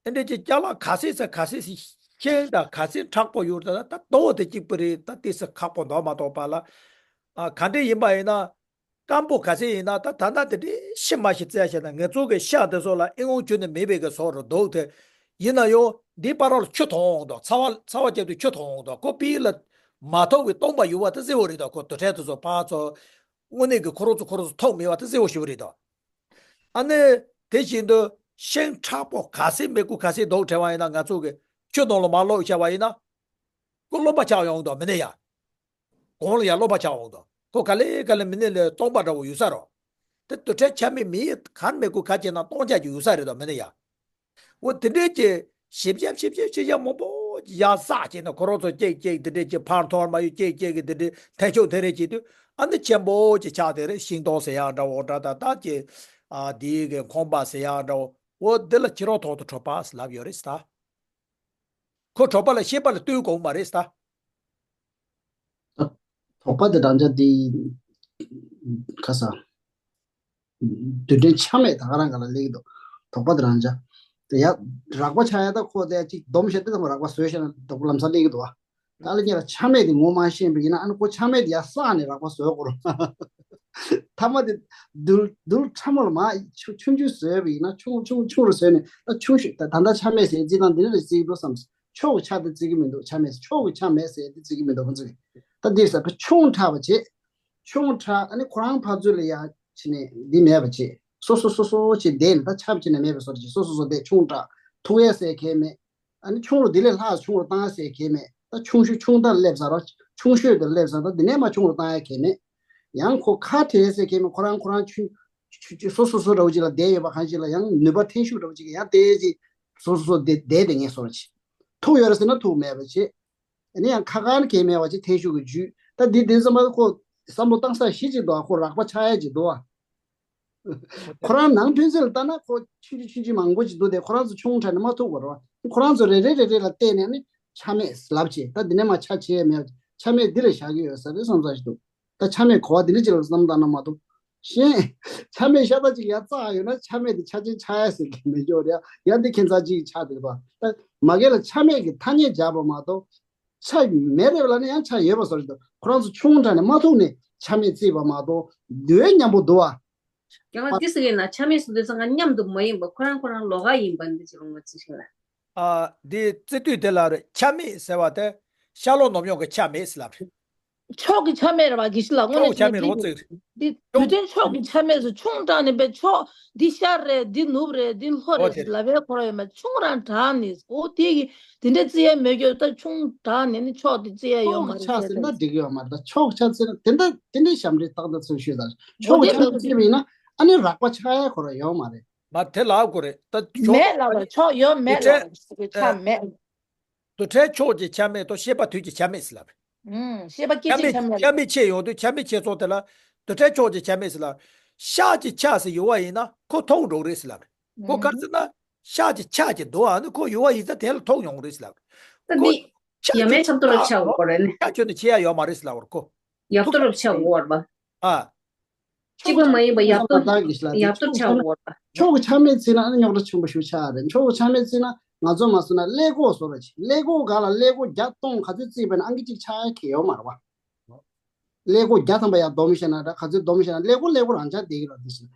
ཨེ་འདྲ་ཅིག་ཅ་ལག་ག་ཚད་ཟེར་ག་ཚད་ཤིང་དང་ག་ཚད་མཁྲེགས་པོ་ཡོད་རེད། ད་ད་རྡོ་དེ་གཅིག་པུ་རེད། ད་ཏོག་ཙམ་ཁག་པོ་འདུག་མ་གཏོགས་པ་ལ། ཨ། ག་འདྲ་ཡིན་པ་ཡིན་ན། སྐམ་པོ་ག་ཚད་ཡིན་ན་ད་ད་ལྟ་དེ་འདྲའི་ཤི་མ་ཤི་བཙལ་བྱས་ན་ང་ཚོ་གི་ཤ་དེ་ཚོ་ལ་ཨེ་འོང་ཁྱོན་ནས་མེད་པའི་གི་བཟོ་རུ་འདུག་དེ། ཡིན་ན་ཡང་འདིའི་བར་ལ་ཆུ་ཐོང་འོང་དང་ཚ་བ་ཚ་བ་རྒྱབ་དུས་ཆུ་ཐོང་འོང་དང་ཁོ་པི་ལ་མ་ཐོགས་པའི་སྟོང་པ་ཡོད་པ་དེ་གསལ་བོ་རེད། ད་ཁོ་རྡུལ་ཕྲན་དེ་ཚོ་ཕར་ཚུར་དངོས་གནས་ཀྱི་ཁོ་རང་ཚོ་ཁོ་རང་ཚོ་ཐོགས་མེད་པ་དེ་གསལ་བོ་ཞེ་པོ་རེད་ད། ཨ་ནི། དེ་བཞིན་དུ་ཤིང་མཁྲེགས་པོ་ག་ཚད་མི་དགོས་ག་ཚད་འདུག་དྲན་པ་ཡིན་ན་ང་ཚོ་གི་ཆུ་ནང་ལ་མར་བླུགས་བཞག་པ་ཡིན་ན། ཁོ་རློན་པ་ཆགས་ཡོང་དང་མི་ནི་ཡ། གོང་ལ་ཡ་རློན་པ་ཆགས་འོང་དང་ཁོ་ག་ལེ་ག་ལེ་མི་ནི་ལས་སྟོང་པ་འདྲ་བོ་ཡོད་ས་རོ། དེ་རྡུལ་ཕྲན་ཆ་མེད་མི་གར་མི་དགོས་ག་བྱས་ན་སྟོང་ཆ་གི་ཡོད་ས་རེད་དང་མི་ནི་ཡ། འོ་དེ་འདྲའི་གི་ཞིབ་ཞབས་ཞིབ་ཞབས་ཞིབ་ཞབས་མང་པོ་ ཡར་ཟག་བྱས་ནས་ཁོ་རང་ཚོ་གཅིག་གཅིག་དེ་འདྲས་ཀྱི་ཕར་འཐོར་མ་ཡོད་གཅིག་གཅིག་གི་དེ་འདྲས་འཐེན་ཤུགས་དེ་རེ་བྱེད་དུས་ཨ་ནི་ཆེན་པོ་ཅིག་ཆགས་དེ་རེད། ཤིང་སྡོང་ཟེར་ཡག་འདྲ་བོ་འདྲ་ད་ད་ཀྱི་ཨ་དེའི་གི་ཁང་པ་ཟེར་ཡག་འདྲ་བོ་འོ་འདི་ལ་ཕྱི་རོལ་ཐོག་ཏུ་གྲགས་པ་ལབ་ཡོད་རེད་ད། ཁོ་གྲགས་པ་ལ་ཤེས་པ་ལ་ལྟོས་དགོས་མ་རེད་ད། དོགས་པ་དེ་རང་ཅག་དེ་ཁ་ས། རྡུལ་ཕྲན་ཆ་མེད་ད་ག་རང་ག་ལ་སླེབས་ཀྱི་འདུག་དོགས་པ་དེ་རང་ཅག་དེ་ཡ་རགས་པ་ཆགས་ཡ་ད་ཁོ་དེ་ཅིག་སྡོམ་བྱས་ཏེ་དང་རགས་པ་བཟོས་བྱས་ན་དོགས་པ་ལམ་སང་སླེབས་ཀྱི་འདུག་བ། ད་ལ་ཉེ་ལ་ཆ་མེད་དེ་ངོ་མ་ཤེས་པ་ཡིན་ན་ཨ་ནི་ཁོ་ཆ་མེད་དེ་ཡ་བསགས་ནས་རགས་པ་བཟོས་དགོས་རུང་། ཐ་མ་དེ་རྡུལ་རྡུལ་ཕྲ་མོ་ལ་མ་ཆུང་ཆུང་ཆུང་བཟོས་པ་ཡིན་ན་ཆུང་ཆུང་ཆུང་རུ་བཟོས་ནས་ད་ཆུང་ཤོས་ད་ད་ལྟ་ཆ་མེད་ཟེར་རྩིས་སྟངས་འདི་འདྲ་རེ་རྩིས་འགྲོ་བསམ། ཕྱོགས་ཀྱི་ཆ་དེ་རྩི་གི་མི་འདུག་ཆ་མེད་ཕྱོགས་ཀྱི་ཆ་མེད་ཟེར་དེ་རྩི་གི་མི་འདུག་ཁོ་ཚོས། ད་འདིར་ཟེར་བ་ཆུང་དྲགས་པ་བྱེད། ཆུང་དྲགས་ཨ་ནི་ཁོ་རང་ཕར་ཚུར་ལ་ཡ་བྱས་ནས་འདི་མེད་པ་བྱེད། སོ་སོ་སོ་སོ་བྱེད་བསྡད་ནས་ད་ཆབ་བྱས་ནས་མེད་པའི་བཟོ་འདྲ་བྱེད། སོ་སོ་སོ་བསྡད་ཆུང་དྲགས་ཐུག་ཡས་ཟེར་མཁན་མེད། ཨ་ནི་ཆུང་རུ་འདི་ལས་ལྷག་ཆུང་རུ་བཏང་ཡས་ཟེར་མཁན་མེད། ད་ཆུང་ཤོས་ཆུང་དར་སླེབས་ཚར་རོ། ཆུང་ཤོས་དེ་སླེབས་ཚར་ད་འདི་ནས་མ་ཆུང་རུ་བཏང་ཡས་མཁན་མེད། ཡང་ཁོ་ཁ་བྲལ་ཟེར་མཁན་མེད། ཁོ་རང་ཁོ་རང་ཆུང་ཆུང་ཆུང་སོ་སོ་སོ་འདྲ་བོ་ཅིག་ལ་བསྡད་ཡོད་པ་གང་ཞིག་ལ་ཡང་ནུས་པ་འཐེན་ཤུགས་འདྲ་བོ་ཅིག་ཡང་བལྟས་ཅིག་སོ་སོ་སོ་བསྡད་བསྡད་དེ་ངས་སོ་ར་ཅིག་ཐུག་ཡོད་རེད་ཟེར་ན་ཐུག་མེད་པ་བྱེད། ཨ་ནི་ཡང་ཁ་ཁ་ནི་གས་མེད་པ་ཅིག་འཐེན་ཤུགས་ཀྱི་རྒྱུད་ད་འདི་འདི་ཙམ་པ་ཁོ་བསམ་བློ་བཏང་ས་གཞི་ཅིག་འདུག་ཨ་ཁོ་རགས་པ་ཆགས་ཡ་ཅིག་འདུག་ཨ། ཁོ་རང་ནང་ཕན་ཚུན་ལ་ལྟ་ན་ཁོ་ཆུང་ཆུང་ཆུང་ཆུང་མང་པོ་ཅིག་འདུག་དེ་ཁོ་རང་ཚོ་ཆུང་དྲགས་ནས་མ་ཐུག་པ་རེད་བ། ཁོ་རང་ཚོ་རེ་རེ་རེ་རེ་ལ་བལྟས་ནས་ནི་ཆ་མེད་ལབ་བྱས་ད་འདི་ནས་མ་ཆ་ཆེ་མེད་ཆ་མེད་འདི་ལ་བཞག་གི་ཡོད་ས་རེད་བསམ་ས་ཞིག་འདུག་ད་ཆ་མེད་གོ་བ་འདི་འདྲ་ཅིག་ལ་བསམ་བཏང་ན་མ་གཏོགས། གཞན། ཆ་མེད་ཤ་སྟག་ཅིག་ཡར་བཙགས་ཡོད་ན་ཆ་མེད་དེ་ཆ་ཅན་ཆགས་ཡ་ཟེར་གི་མི་འགྱོ་རེད་ཡ། ཡང་འདི་ཁྱད་མཚར་ཅིག་ཆགས་འདུག་པ། ད་མ་གི་ལ་ཆ་མེད་ཀྱི་ཐ་སྙད་སྦྱར་བ་མ་གཏོགས། ཆ་མེད་རེད་ལབ་ན་ཡང་ཆ་ཡོད་པ་བཟོ་རེད་འདུག་ཁོ་རང་ཚོ་ཆུང་དྲགས་ནས་མ་ཐུག་ནས་ཆ་མེད་བརྩིས་པ་མ་གཏོགས་འདོད་མཉམ་པོ་འདུག་ཨ། ཀྱང་ལ་ཏི་སི་ཡིན་ན་ཆ་མེད་སུ་འདོད་ཚང་ང་མཉམ་དུ་མ་ཡིན་པ་ཁོ་རང་ཁོ་རང་ལོགས་ཀ་ཡིན་པ་འདི་ཅི་རུང་བ་ཅི་ཞིག་ལ། ཨ། འདི་རྩེ་དུས་དེ་ལ་རེད་ཆ་མེད་ཟེར་བ་དེ་ཤར་ལྷོ་ནུབ་གཡོན་གྱི་ཆ་མེད་ཟེར་ལབ་རེད། ཕྱོགས་ཀྱི་ཆ་མེད་རེད་བ་དགེ་བཤེས་ལགས་དངོས་གནས་ཕྱོགས་ཆ་མེད་རེད་འོ་ཙིག་རེད། འདི་དུས་སྟོན་ཕྱོགས་ཀྱི་ཆ་མེད་སུ་ཆུང་དྲགས་ནས་པའི་ཕྱོགས་འདི་ཤར་རེད་འདི་ནུབ་རེད་འདི་ལྷོ་རེད་ཟེར་ལབ་པའི་ཁོ་རང་ཡོད་མ་ཆུང་རང་དྲགས་ནས་འོ་དེ་གི་དེ་འདྲ་བརྩི་ཡ་མེད་རྒྱུ་ད་ཆུང་དྲགས་ནས་ནི་ཕྱོགས་དེ་བརྩི་ཡ་ཡོད་མ་རེད་ཟེར་ད་འགྲིག་ཡོད་མ་རེད་ད་ཕྱོགས་ཆ་བརྩི་ན་དེ་འདྲ་དེ་འདྲའི་ཞབས་འདྲེན་ཏག་ཏག་ཚུལ་ཤོད་ད་ཕྱོགས་ཆ་བརྩི་བ་ཡིན་ན་ཨ་ནི་རགས་པ་ཆགས་ཡ་ཁོ་རང་ཡོད་མ་རེད། མ་དེ་ལབ་དགོས་རེད་ད་ཕྱོགས་མེད་ལབ་པ་ཕྱོགས་ཡོད་མེད་ལབ་པ་ཆ་མེད། རྡུལ་ཕྲན་ཕྱོགས་ཀྱི་ཆ་མེད་དང་ཤེས་པ་དུས་ཀྱི་ཆ་མེད་ཟེར་ལབ་རེད། ཨུམ། ཤེས་པ་སྐད་ཆ་ཅིག་མེད་ཆ་མེད་ཆེ་ཡོང་དུས་ཆ་མེད་ཆེ་ཚོགས་དེ་ལ་རྡུལ་ཕྲན་ཕྱོགས་ཀྱི་ཆ་མེད་ཟེར་ལབ། ཤར་གྱི་ཆ་ཟེར་ཡོད་པ་ཡིན་ན་ཁོ་མཐོང་འགྲོ་རེད་ཟེར་ལབ་རེད། ཁོ་ག་རེ་ཟེར་ན་ཤར་གྱི་ཆ་གྱི་འདུག་ཨ་ནི་ཁོ་ཡོད་པ་ཡིན་ཙང་དེ་ལ་མཐོང་ཡོང་རེད་ཟེར་ལབ་རེད། ད་ཁོ་འདི་ཤར་ཡ་མེད་ཆབ་ཏོ་རབ་ཆགས་དགོས་རེད་ནི། ཤར་ཁྱོན་ནས་ཆེ་ཡ་ཡོད་མ་རེད་ཟེར་ལབ་རེད་ཁོ། ཡབ་ཏོ་རབ་ཆགས་དགོས་རེད་པ། ཨ། གཅིག་པ་མ་ཡིན་པ་ཡབ་ཏོ་ཡབ་ཏོ་ཆགས་དགོས་རེད་པ། ཕྱོགས་ཀྱི་ཆ་མེད་བརྩིས་ན་ཨ་ནི་རྙོག་དྲ་ཆེན་པོ་ཞིག་ཆགས་རེད། ཕྱོགས་ཀྱི་ཆ་མེད་བརྩིས་ན་ང་ཚོ་མ་བཟོས་ན་ཀླད་ཀོར་བཟོ་ར་ཆེ། ཀླད་ཀོར་ག་ལ་ཀླད་ཀོར་བརྒྱ་སྟོང་ག་ཚོད་བརྩིས་པ་ན་ཨང་ཀི་གཅིག་ཆགས་ཡ་གི་ཡོད་མ་རེད་པ། ཀླད་ཀོར་བརྒྱ་ཐམ་པ་ཡར་སྡོམ་བྱས་ན་འདྲ་ག་ཚོད་སྡོམ་བྱས་ན་ཀླད་ཀོར་ཀླད་ཀོར་རང་ཆགས་བསྡད་ཀྱི་རེད་དེ་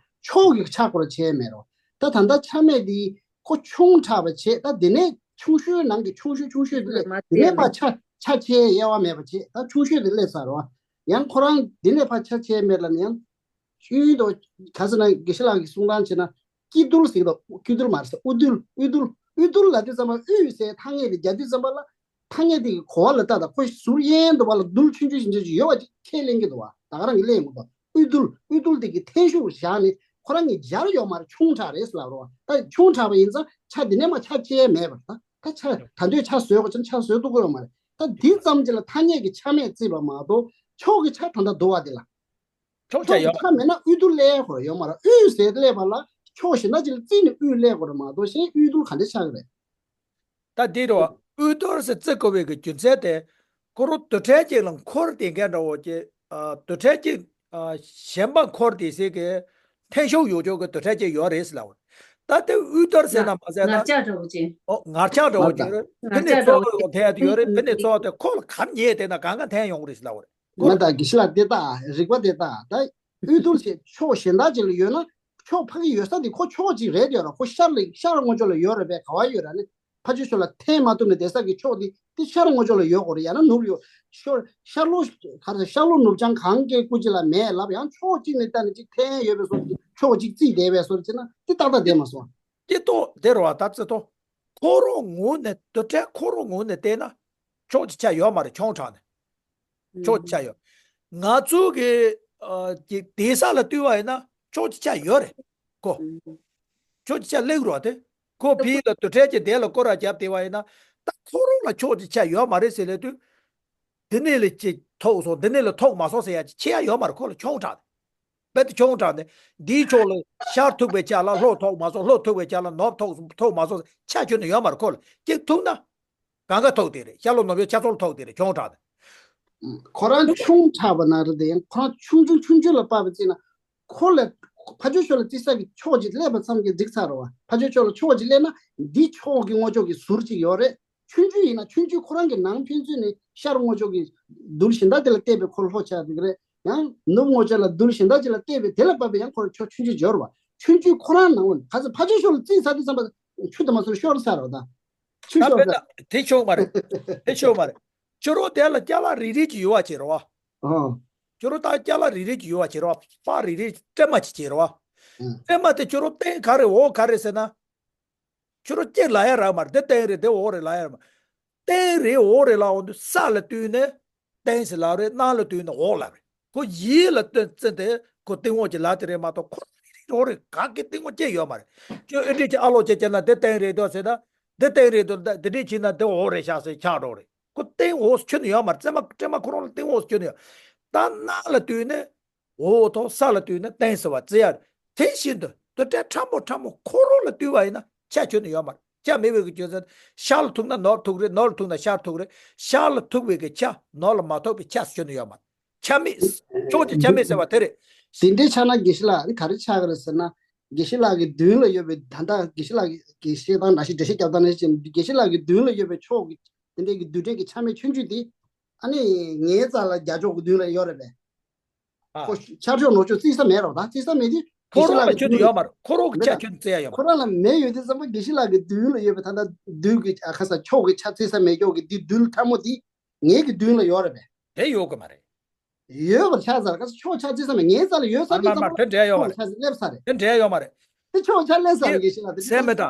ཕྱོགས་ཀྱི་ཆ་ཁོ་ར་ཆེ་མེད་རོ། ད་ད་ལྟ་ཆ་མེད་དེ་ཁོ་ཆུང་དྲགས་པ་བྱས་ད་དེ་ནས་ཆུང་ཤོས་ནང་གི་ཆུང་ཤོས་ཆུང་ཤོས་དེ་ལས་དེ་ནས་ཕར་ཆ་ཆ་ཆེ་དབྱེ་བ་མེད་པ་བྱས་ད་ཆུང་ཤོས་དེ་སླེབས་ཚར་རོ། ཡང་ཁོ་རང་འདི་ནས་ཕར་ཆ་ཆེ་མེད་ལ་ནི་ཡང་། གཡུ་དང་ག་ཟེར་ན་དགེ་བཤེས་ལགས་ཀྱིས་གསུང་སྟངས་བྱས་ན་སྐྱིད་རྡུལ་ཟེར་གི་འདུག་སྐྱིད་རྡུལ་མ་རེད་ཟེར་དབུ་རྡུལ་དབུ་རྡུལ་དབུ་རྡུལ་ལབ་དུས་ཙམ་པ་དབུས་ཟེར་ཐ་སྙད་དེ་རྒྱག་དུས་ཙམ་པ་ལ་ཐ་སྙད་དེ་གི་གོ་བ་ལ་ལྟ་དང་ཁོ་ཟུར་གཡས་འདུག་པ་ལ་རྡུལ་ཆུང་ཆུང་ཞིག་འཇོག་ཅིག་ཡོད་པ་ཅིག་ཁས་ལེན་གྱི་འདུག་བ་ད་ག་རང་གིས་ལེན་ཡོང་གི་འདུག་དབུ་རྡུལ་དབུ་རྡུལ་དེ་གི་འཐེན་ཤུགས་བཞག་ནས་ཁོ་རང་གི་སྦྱར་ཡོད་མ་རེད་ཆུང་དྲགས་རེད་ཟེར་ལབ་རོགས་ད་ཆུང་དྲགས་པ་ཡིན་ཙང་ཆ་དེ་ནས་མ་ཆ་ཆེ་མེད་པ་རེད་ད་ད་ཆ་ད་འདོད་ཆ་བཟོས་དགོས་ཆ་ཆ་བཟོས་ཐུབ་ཀྱི་ཡོད་མ་རེད་ད་དེ་ཙམ་ཅིག་ལ་ཐ་སྙད་ཀྱི་ཆ་མེད་བརྩིས་པ་མ་གཏོགས་ཕྱོགས་ཀྱི་ཆ་ད་ལྟ་འདུག་བ་དེ་ལ། ཕྱོགས་ཆ་ཕྱོགས་ཡོད། ཆ་མེད་ན་དབུས་རྡུལ་སླེབས་དགོས་ཡོད་མ་རེད། དབུས་ཟེར་སླེབས་པ་ལ་ཕྱོགས་གཞན་དག་ཅིག་ལ་བརྩིས་ནས་དབུས་སླེབས་དགོས་རེད་མ་གཏོགས་གཞན་དབུས་རྡུལ་ག་འདྲ་ཆགས་ཀྱི་རེད། ད་འདི་རོ། དབུས་རྡུལ་ཟེར་བརྩི་དགོས་པའི་གི་རྒྱུ་མཚན་དེ། ཁོ་རང་རྡུལ་ཕྲན་གཅིག་ལ་འཁོར་བསྡད་མཁན་འདྲ་བོ་ཅིག་ཨ། རྡུལ་ཕྲན་གཅིག་ཨ། གཞན་པ་འཁོར་བསྡད་སའི་གི་འཐེན་ཤུགས་ཡོད་ཅོག་གི་རྡུལ་ཕྲན་གཅིག་ཡོད་རེད་ཟེར་ལབ་པ་རེད། ད་དེ་དབུས་རྡུལ་ཟེར་ན་མ་ཟེར་ན། ངར་ལྕགས་འདྲ་བོ་ཅིག་ཨོ་ངར་ལྕགས་འདྲ་བོ་ཅིག་ཡོད་རེད། ཕི་ནས་ཙོག་གི་འཐེན་ཡ་དེ་ཡོད་རེད། ཕི་ནས་ཙོག་དེ་ཁོ་ལ་ག་ཉེ་བསྡད་ན་གང་ག་འཐེན་ཡོང་རེད་ཟེར་ལབ་པ་རེད། མ་ད་དགེ་བཤེས་ལགས་དེ་ལྟ་རིག་པ་དེ་ལྟ་ད། དབུས་རྡུལ་ཞེས་ཕྱོགས་གཞན་དག་ཅིག་ལ་ཡོད་ན་ཕྱོགས་ཕ་གི་ཡོད་ས་དེ་ཁོ་ཕྱོགས་གཅིག་རེད་དེ་ར་ཁོ་ཤར་ལ་ཤར་ངོས་ཕྱོགས་ལ་ཡོད་རེད་པས་ག་བ་ཡོད་ར་ནི་ཕ་ཆོས་ཕྱོགས་ལ་འཐེན་མ་ཐུབ་ནས་བསྡད་ས་གི་ཕྱོགས་དེ་དེ་ཤར་ངོས་ཕྱོགས་ལ་ཡོད་དགོས་རེད། ཡང་ན་ནུབ་ཡོད་ཤོར་ཤར་ལྷོ་ག་རེ་ཤར་ལྷོ་ནུབ་བྱང་གང་གའི་སྐུ་ཅི་ལ་མེད་ལབ་ཡང་ཕྱོགས་གཅིག་ནས་བལྟས་ནས་གཅིག་འཐེན་ཡོད་པའི་བཟོ་ཅིག་ཕྱོགས་གཅིག་རྩིས་བསྡད་པའི་བཟོ་ཅིག་ན་དེ་ཏག་ཏག་བསྡད་མ་སོང་། སྐྱེ་ཏོ་དེ་རུ་བ་ད་བརྩི་ཏོ། ཁོ་རང་ངོས་ནས་རྡུལ་ཕྲན་ཁོ་རང་ངོས་ནས་བལྟས་ན་ཕྱོགས་ཀྱི་ཆ་ཡོད་མ་རེད་ཆུང་དྲགས་ནས། ཕྱོགས་ཀྱི་ཆ་ཡོད། ང་ཚོ་གི་ཨ། ཀྱི་དེ་ས་ལ་བལྟས་པ་ཡིན་ན་ཕྱོགས་ཀྱི་ཆ་ཡོད་རེད་ཁོ། ཕྱོགས་ཀྱི་ཆ་ལེགས་རོ་དེ། ཁོ་ཕི་ལ་རྡུལ་ཕྲན་གྱི་དེ་ལ་སྐོར་ར་རྒྱབ་བལྟས་པ་ཡིན་ན། ད་ཁོ་རང་ལ་ཕྱོགས་ཀྱི་ཆ་ཡོད་མ་རེད་ཟེར་ལབ་དུས། འདི་ནས་ལ་ཅིག་ཐོགས་སོང་། འདི་ནས་ལ་ཐོགས་མ་སོང་ཟེར་ཡ་ཅིག་ཆེ་ཡ་ཡོད་མ་རེད། ཁོ་ལ་ཆུང་དྲགས། རྦད་དེ་ཆུང་དྲགས་ནས་འདིའི་ཕྱོགས་ལ་ཤར་ཐུག་པའི་ཆ་ལ་ལྷོ་ཐོགས་མ་སོང་། ལྷོ་ཐུག་པའི་ཆ་ལ་ནུབ་ཐོགས་ཐོགས་མ་སོང་ཆ་ཁྱོན་ནས་ཡོད་མ་རེད། ཁོ་ལ་ཅིག་ཐུག་ན་གང་ག་ཐུག་དེ་རེད། ཤར་ལྷོ་ནུབ་བྱང་ཆ་ཚང་ལ་ཐུག་དེ་རེད། ཆུང་དྲགས་ནས། ཁོ་རང་ཆུང་དྲགས་པ་ན་རེད་དེ། ཡང་ཁོ་རང་ཆུང་ཆུང་ཆུང་ཆུང་ལ་དཔག་པ་བྱས་ན། ཁོ་ལ་ཕར་ཕྱོགས་ཕྱོགས་ལ་བརྩི་ས་གི་ཕྱོགས་ཅིག་སླེབས་པ་ཙམ་གྱིས་འགྲིག་ཚར་རེད་བ། ཕར་ཕྱོགས་ཕྱོགས་ལ་ཕྱོགས་ཅིག་སླེབས་ན་འདི་ཕྱོགས་ཀྱི་ངོ་ཕྱོགས་ཀྱི་ཟུར་ཅིག་ཡོད་རེད། ཆུང་ཆུང་ཡིན་ན་ཆུང་ཆུང་ཁོ་རང་གི་ནང་ཕན་ཚུན་ནས་ཤར་ངོ་ཕྱོགས་ཀྱི་རྡུལ་གཞན་དག་དེ་ལ་བལྟས་པའི་ཁོ་ལྷོ་ཆགས་འགྲིག་རེད། ཡང་ནུབ་ངོ་ཕྱོགས་ལ་རྡུལ་གཞན་དག་ཅིག་ལ་བལྟས་པའི་དེ་ལ་བབས་པའི་ཡང་ཁོ་ལ་ཕྱོགས་ཆུང་ཆུང་འབྱོར་བ། ཆུང་ཆུང་ཁོ་རང་ནང་ལ་ག་ཚོད་ཕར་ཕྱོགས་ཕྱོགས་ལ་བརྩིས་ཚར་དུས་ཙམ་པ་ཆུ་དུ་མ་སོང་ཤོར་ཚར་རེད་ད། ཆུ་ད་ཤོར་དཔེར་ན་ཚར། དེ་ཆོག་མ་རེད། དེ་ཆོག་མ་རེད། ཁྱོད་རང་དེ་ལ་ཅ་ལག་རེ་རེ་ཅིག་ཡོད་པ་བྱེད་རོགས། ཨང་། ཁྱོད་རང་ད་ཅ་ལག་རེ་རེ་ཅིག་ཡོད་པ་བྱེད་རོགས། པགས་རེ་རེ་སྲན་མ་ཅིག་བྱེད་རོགས། ཨང་། སྲན་མ་དེ་ཁྱོད་རང་སྟེང་ག་རེ་འོག་ག་རེ་ཟེར་ན། ཁྱོད་རང་གཅིག་ལབ་ཡ་རག་མ་རེད། འདི་སྟེང་རེད། འདི་འོག་རེད་ལབ་ཡ་རག་མ་རེད། སྟེང་རེད་འོག་རེད་ལབ་འོང་དུས་ས་ལ་ལྟོས་ནས་སྟེང་ཟེར་ལབ་རེད། གནམ་ལ་ལྟོས་ནས་འོག་ལབ་རེད། ཁོ་ཡིད་ལ་བརྟེན་བརྟེན་ཏེ་ཁོ་སྟེང་འོག་ཅིག་ལབ་དེ་རེད་མ་གཏོགས། ཁོ་རང་རེད་འོག་རེད། ག་གི་སྟེང་འོག་ཅིག་ཡོད་མ་རེད། ཁྱོད་ཨེ་འདྲས་ཅིག་ཨ་ལོ་ཅིག་བྱས་ན་འདི་སྟེང་རེད་འདུག་ཟེར་ན། འདི་སྟེང་རེད་འདུག་འདི་འདྲས་བྱས་ན་འདི་འོག་རེད་ཤག་ཟེར་ཆགས་འགྲོ་རེད། ཁོ་སྟེང་འོག་ཁྱོན་ནས་ཡོད་མ་རེད། བརྩེ་མ་སྲན་མ་ཁོ་རང་ལ་སྟེང་འོག་ཁྱོན་ནས་ཡོད། ད་གནམ་ལ་ལྟོས་ནས་འོག་དང་ས་ལ་ལྟོས་ནས་སྟེང་ཟེར་བ་བརྩི་ཡ་རེད། དེ་བཞིན་དུ་རྡུལ་ཕྲན་ཕྲ་མོ་ཕྲ་མོ་ཁོ་རང་ལ་ལྟོས་པ་ཡིན་ན་ཆ་ཁྱོན་ནས་ཡོད་མ་རེད། ཆ་མེད་པའི་གི་རྒྱུ་མཚན། ཤར་ལ་ཐུག་ན་ནུབ་ཐུག་རེད། ནུབ་ལ་ཐུག་ན་ཤར་ཐུག་རེད། ཤར་ལ་ཐུག་པའི་གི་ཆ་ནུབ་ལ་མ་ཐུག་པའི་ཆ་ཁྱོན་ནས་ཡོད་མ་རེད། ཆ་མེད། ཕྱོགས་ཀྱི་ཆ་མེད་ཟེར་བ་དེ་རེད། དེ་འདྲའི་ཆ་ན་དགེ་བཤེས་ལགས་ནི་ག་རེ་ཆགས་ཀྱི་རེད་ཟེར་ན། དགེ་བཤེས་ལགས་ཀྱི་མདུན་ལ་ཡོད་པའི། ད་ལྟ་དགེ་བཤེས་ལགས་ཀྱི་དགེ་བཤེས་དང་འདྲ་ཞིག་འགྲེལ་བཤད་རྒྱབ་སྟངས་ནང་བཞིན་དགེ་བཤེས་ལགས་ཀྱི་མདུན་ལ་ཡོད་པའི་ཕྱོགས་ཀྱི་དེ་འདྲའི་གི་རྡུལ་ཕྲན་གྱི་ཆ་མེད་ཆུང་ཆུང་དེ། ཨ་ནི་ངའི་རྩ་ལ་རྒྱ་ཕྱོགས་ཀྱི་མདུན་ལ་ཡོད་རེད་པས། ཨ། ཁོ་ཤར་ཕྱོགས་ནུབ་ཕྱོགས་བརྩི་ས་མེད་རོགས། ད་བརྩི་ས་མེད་དུས་ཁོ་དགེ་བཤེས་རང་ལ་ལགས་ཀྱི་ཁྱོན་ནས་མདུན་ཡོད་མ་རེད། ཁོ་རང་གི་མེད་ཆ་ད། ཁྱོན་ནས་བརྩི་ཡ་ཡོད་མ་ཁོ་རང་ལ་མེད་ཡོད་དུས་ཙམ་པ་དགེ་བཤེས་ལགས་ཀྱི་མདུན་ལ་ཡོད་པའི་ད་ལྟ་རྡུལ་གྱི་ཨ་ཁ་ས་ཕྱོགས་ཀྱི་ཆ་བརྩི་ས་མེད་ཀྱོག་གི་འདི་རྡུལ་ཕྲ་མོ་འདི་ངའི་གི་མདུན་ལ་ཡོད་རེད་པས། དེ་ཡོད་གི་མ་རེད། ཡོད་པར་ཆགས་ཚར། ཁ་ས་ཕྱོགས་ཆ་བརྩི་ས་མེད། ངའི་རྩ་ལ་ཡོད་ས་མ་དུས་མ་ཙམ་མ་པ་དེ་འདྲ་ཡོད་མ་ཕྱོགས་རེད། ཆ་སླེབས་ས་རེད། དེ་འདྲ་ཡོད་མ་རེད། དེ་ཕྱོགས་ཆ་སླེབས་ས་རེད། དེ་དགེ་བཤེས་ལགས་དེ་ཟེར་མེད་ད།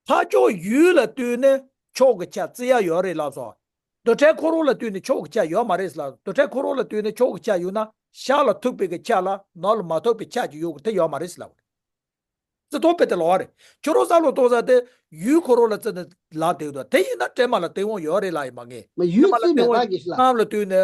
ཕར་ཕྱོགས་ཡུལ་ལ་ལྟོས་ནས་ཕྱོགས་ཀྱི་ཆ་བརྩི་ཡ་ཡོད་རེད་ལབ་སོང་། རྡུལ་ཕྲན་ཁོ་རང་ལ་ལྟོས་ནས་ཕྱོགས་ཀྱི་ཆ་ཡོད་མ་རེད་ལབ། རྡུལ་ཕྲན་ཁོ་རང་ལ་ལྟོས་ནས་ཕྱོགས་ཀྱི་ཆ་ཡོད་ན་ཤར་ལ་ཐུག་པའི་གི་ཆ་ལ་ནུབ་ལ་མ་ཐུག་པའི་ཆ་ཅིག་ཡོད་གི། དེ་ཡོད་མ་རེད་ལབ། བརྩི་མཐོང་དཔེ་དེ་ལོག་པ་རེད། ཁྱོད་རང་བསམ་བློ་གཏོང་ས་དེ་ཡུལ་ཁོ་རང་ལ་བརྩིས་ནས་ལབ་བསྡད་འདུག་དེ་ཡིན་ན་སྲན་མ་ལ་སྟེང་འོག་ཡོད་རེད་ལབ་ཡིན་པ་ངས། མ་ཡུལ་སྲན་མ་ལ་བརྩིས་མེད་སྟེང་འོག་ད་དགེ་བཤེས་ལགས། གནམ་ལ་ལྟོས་ནས་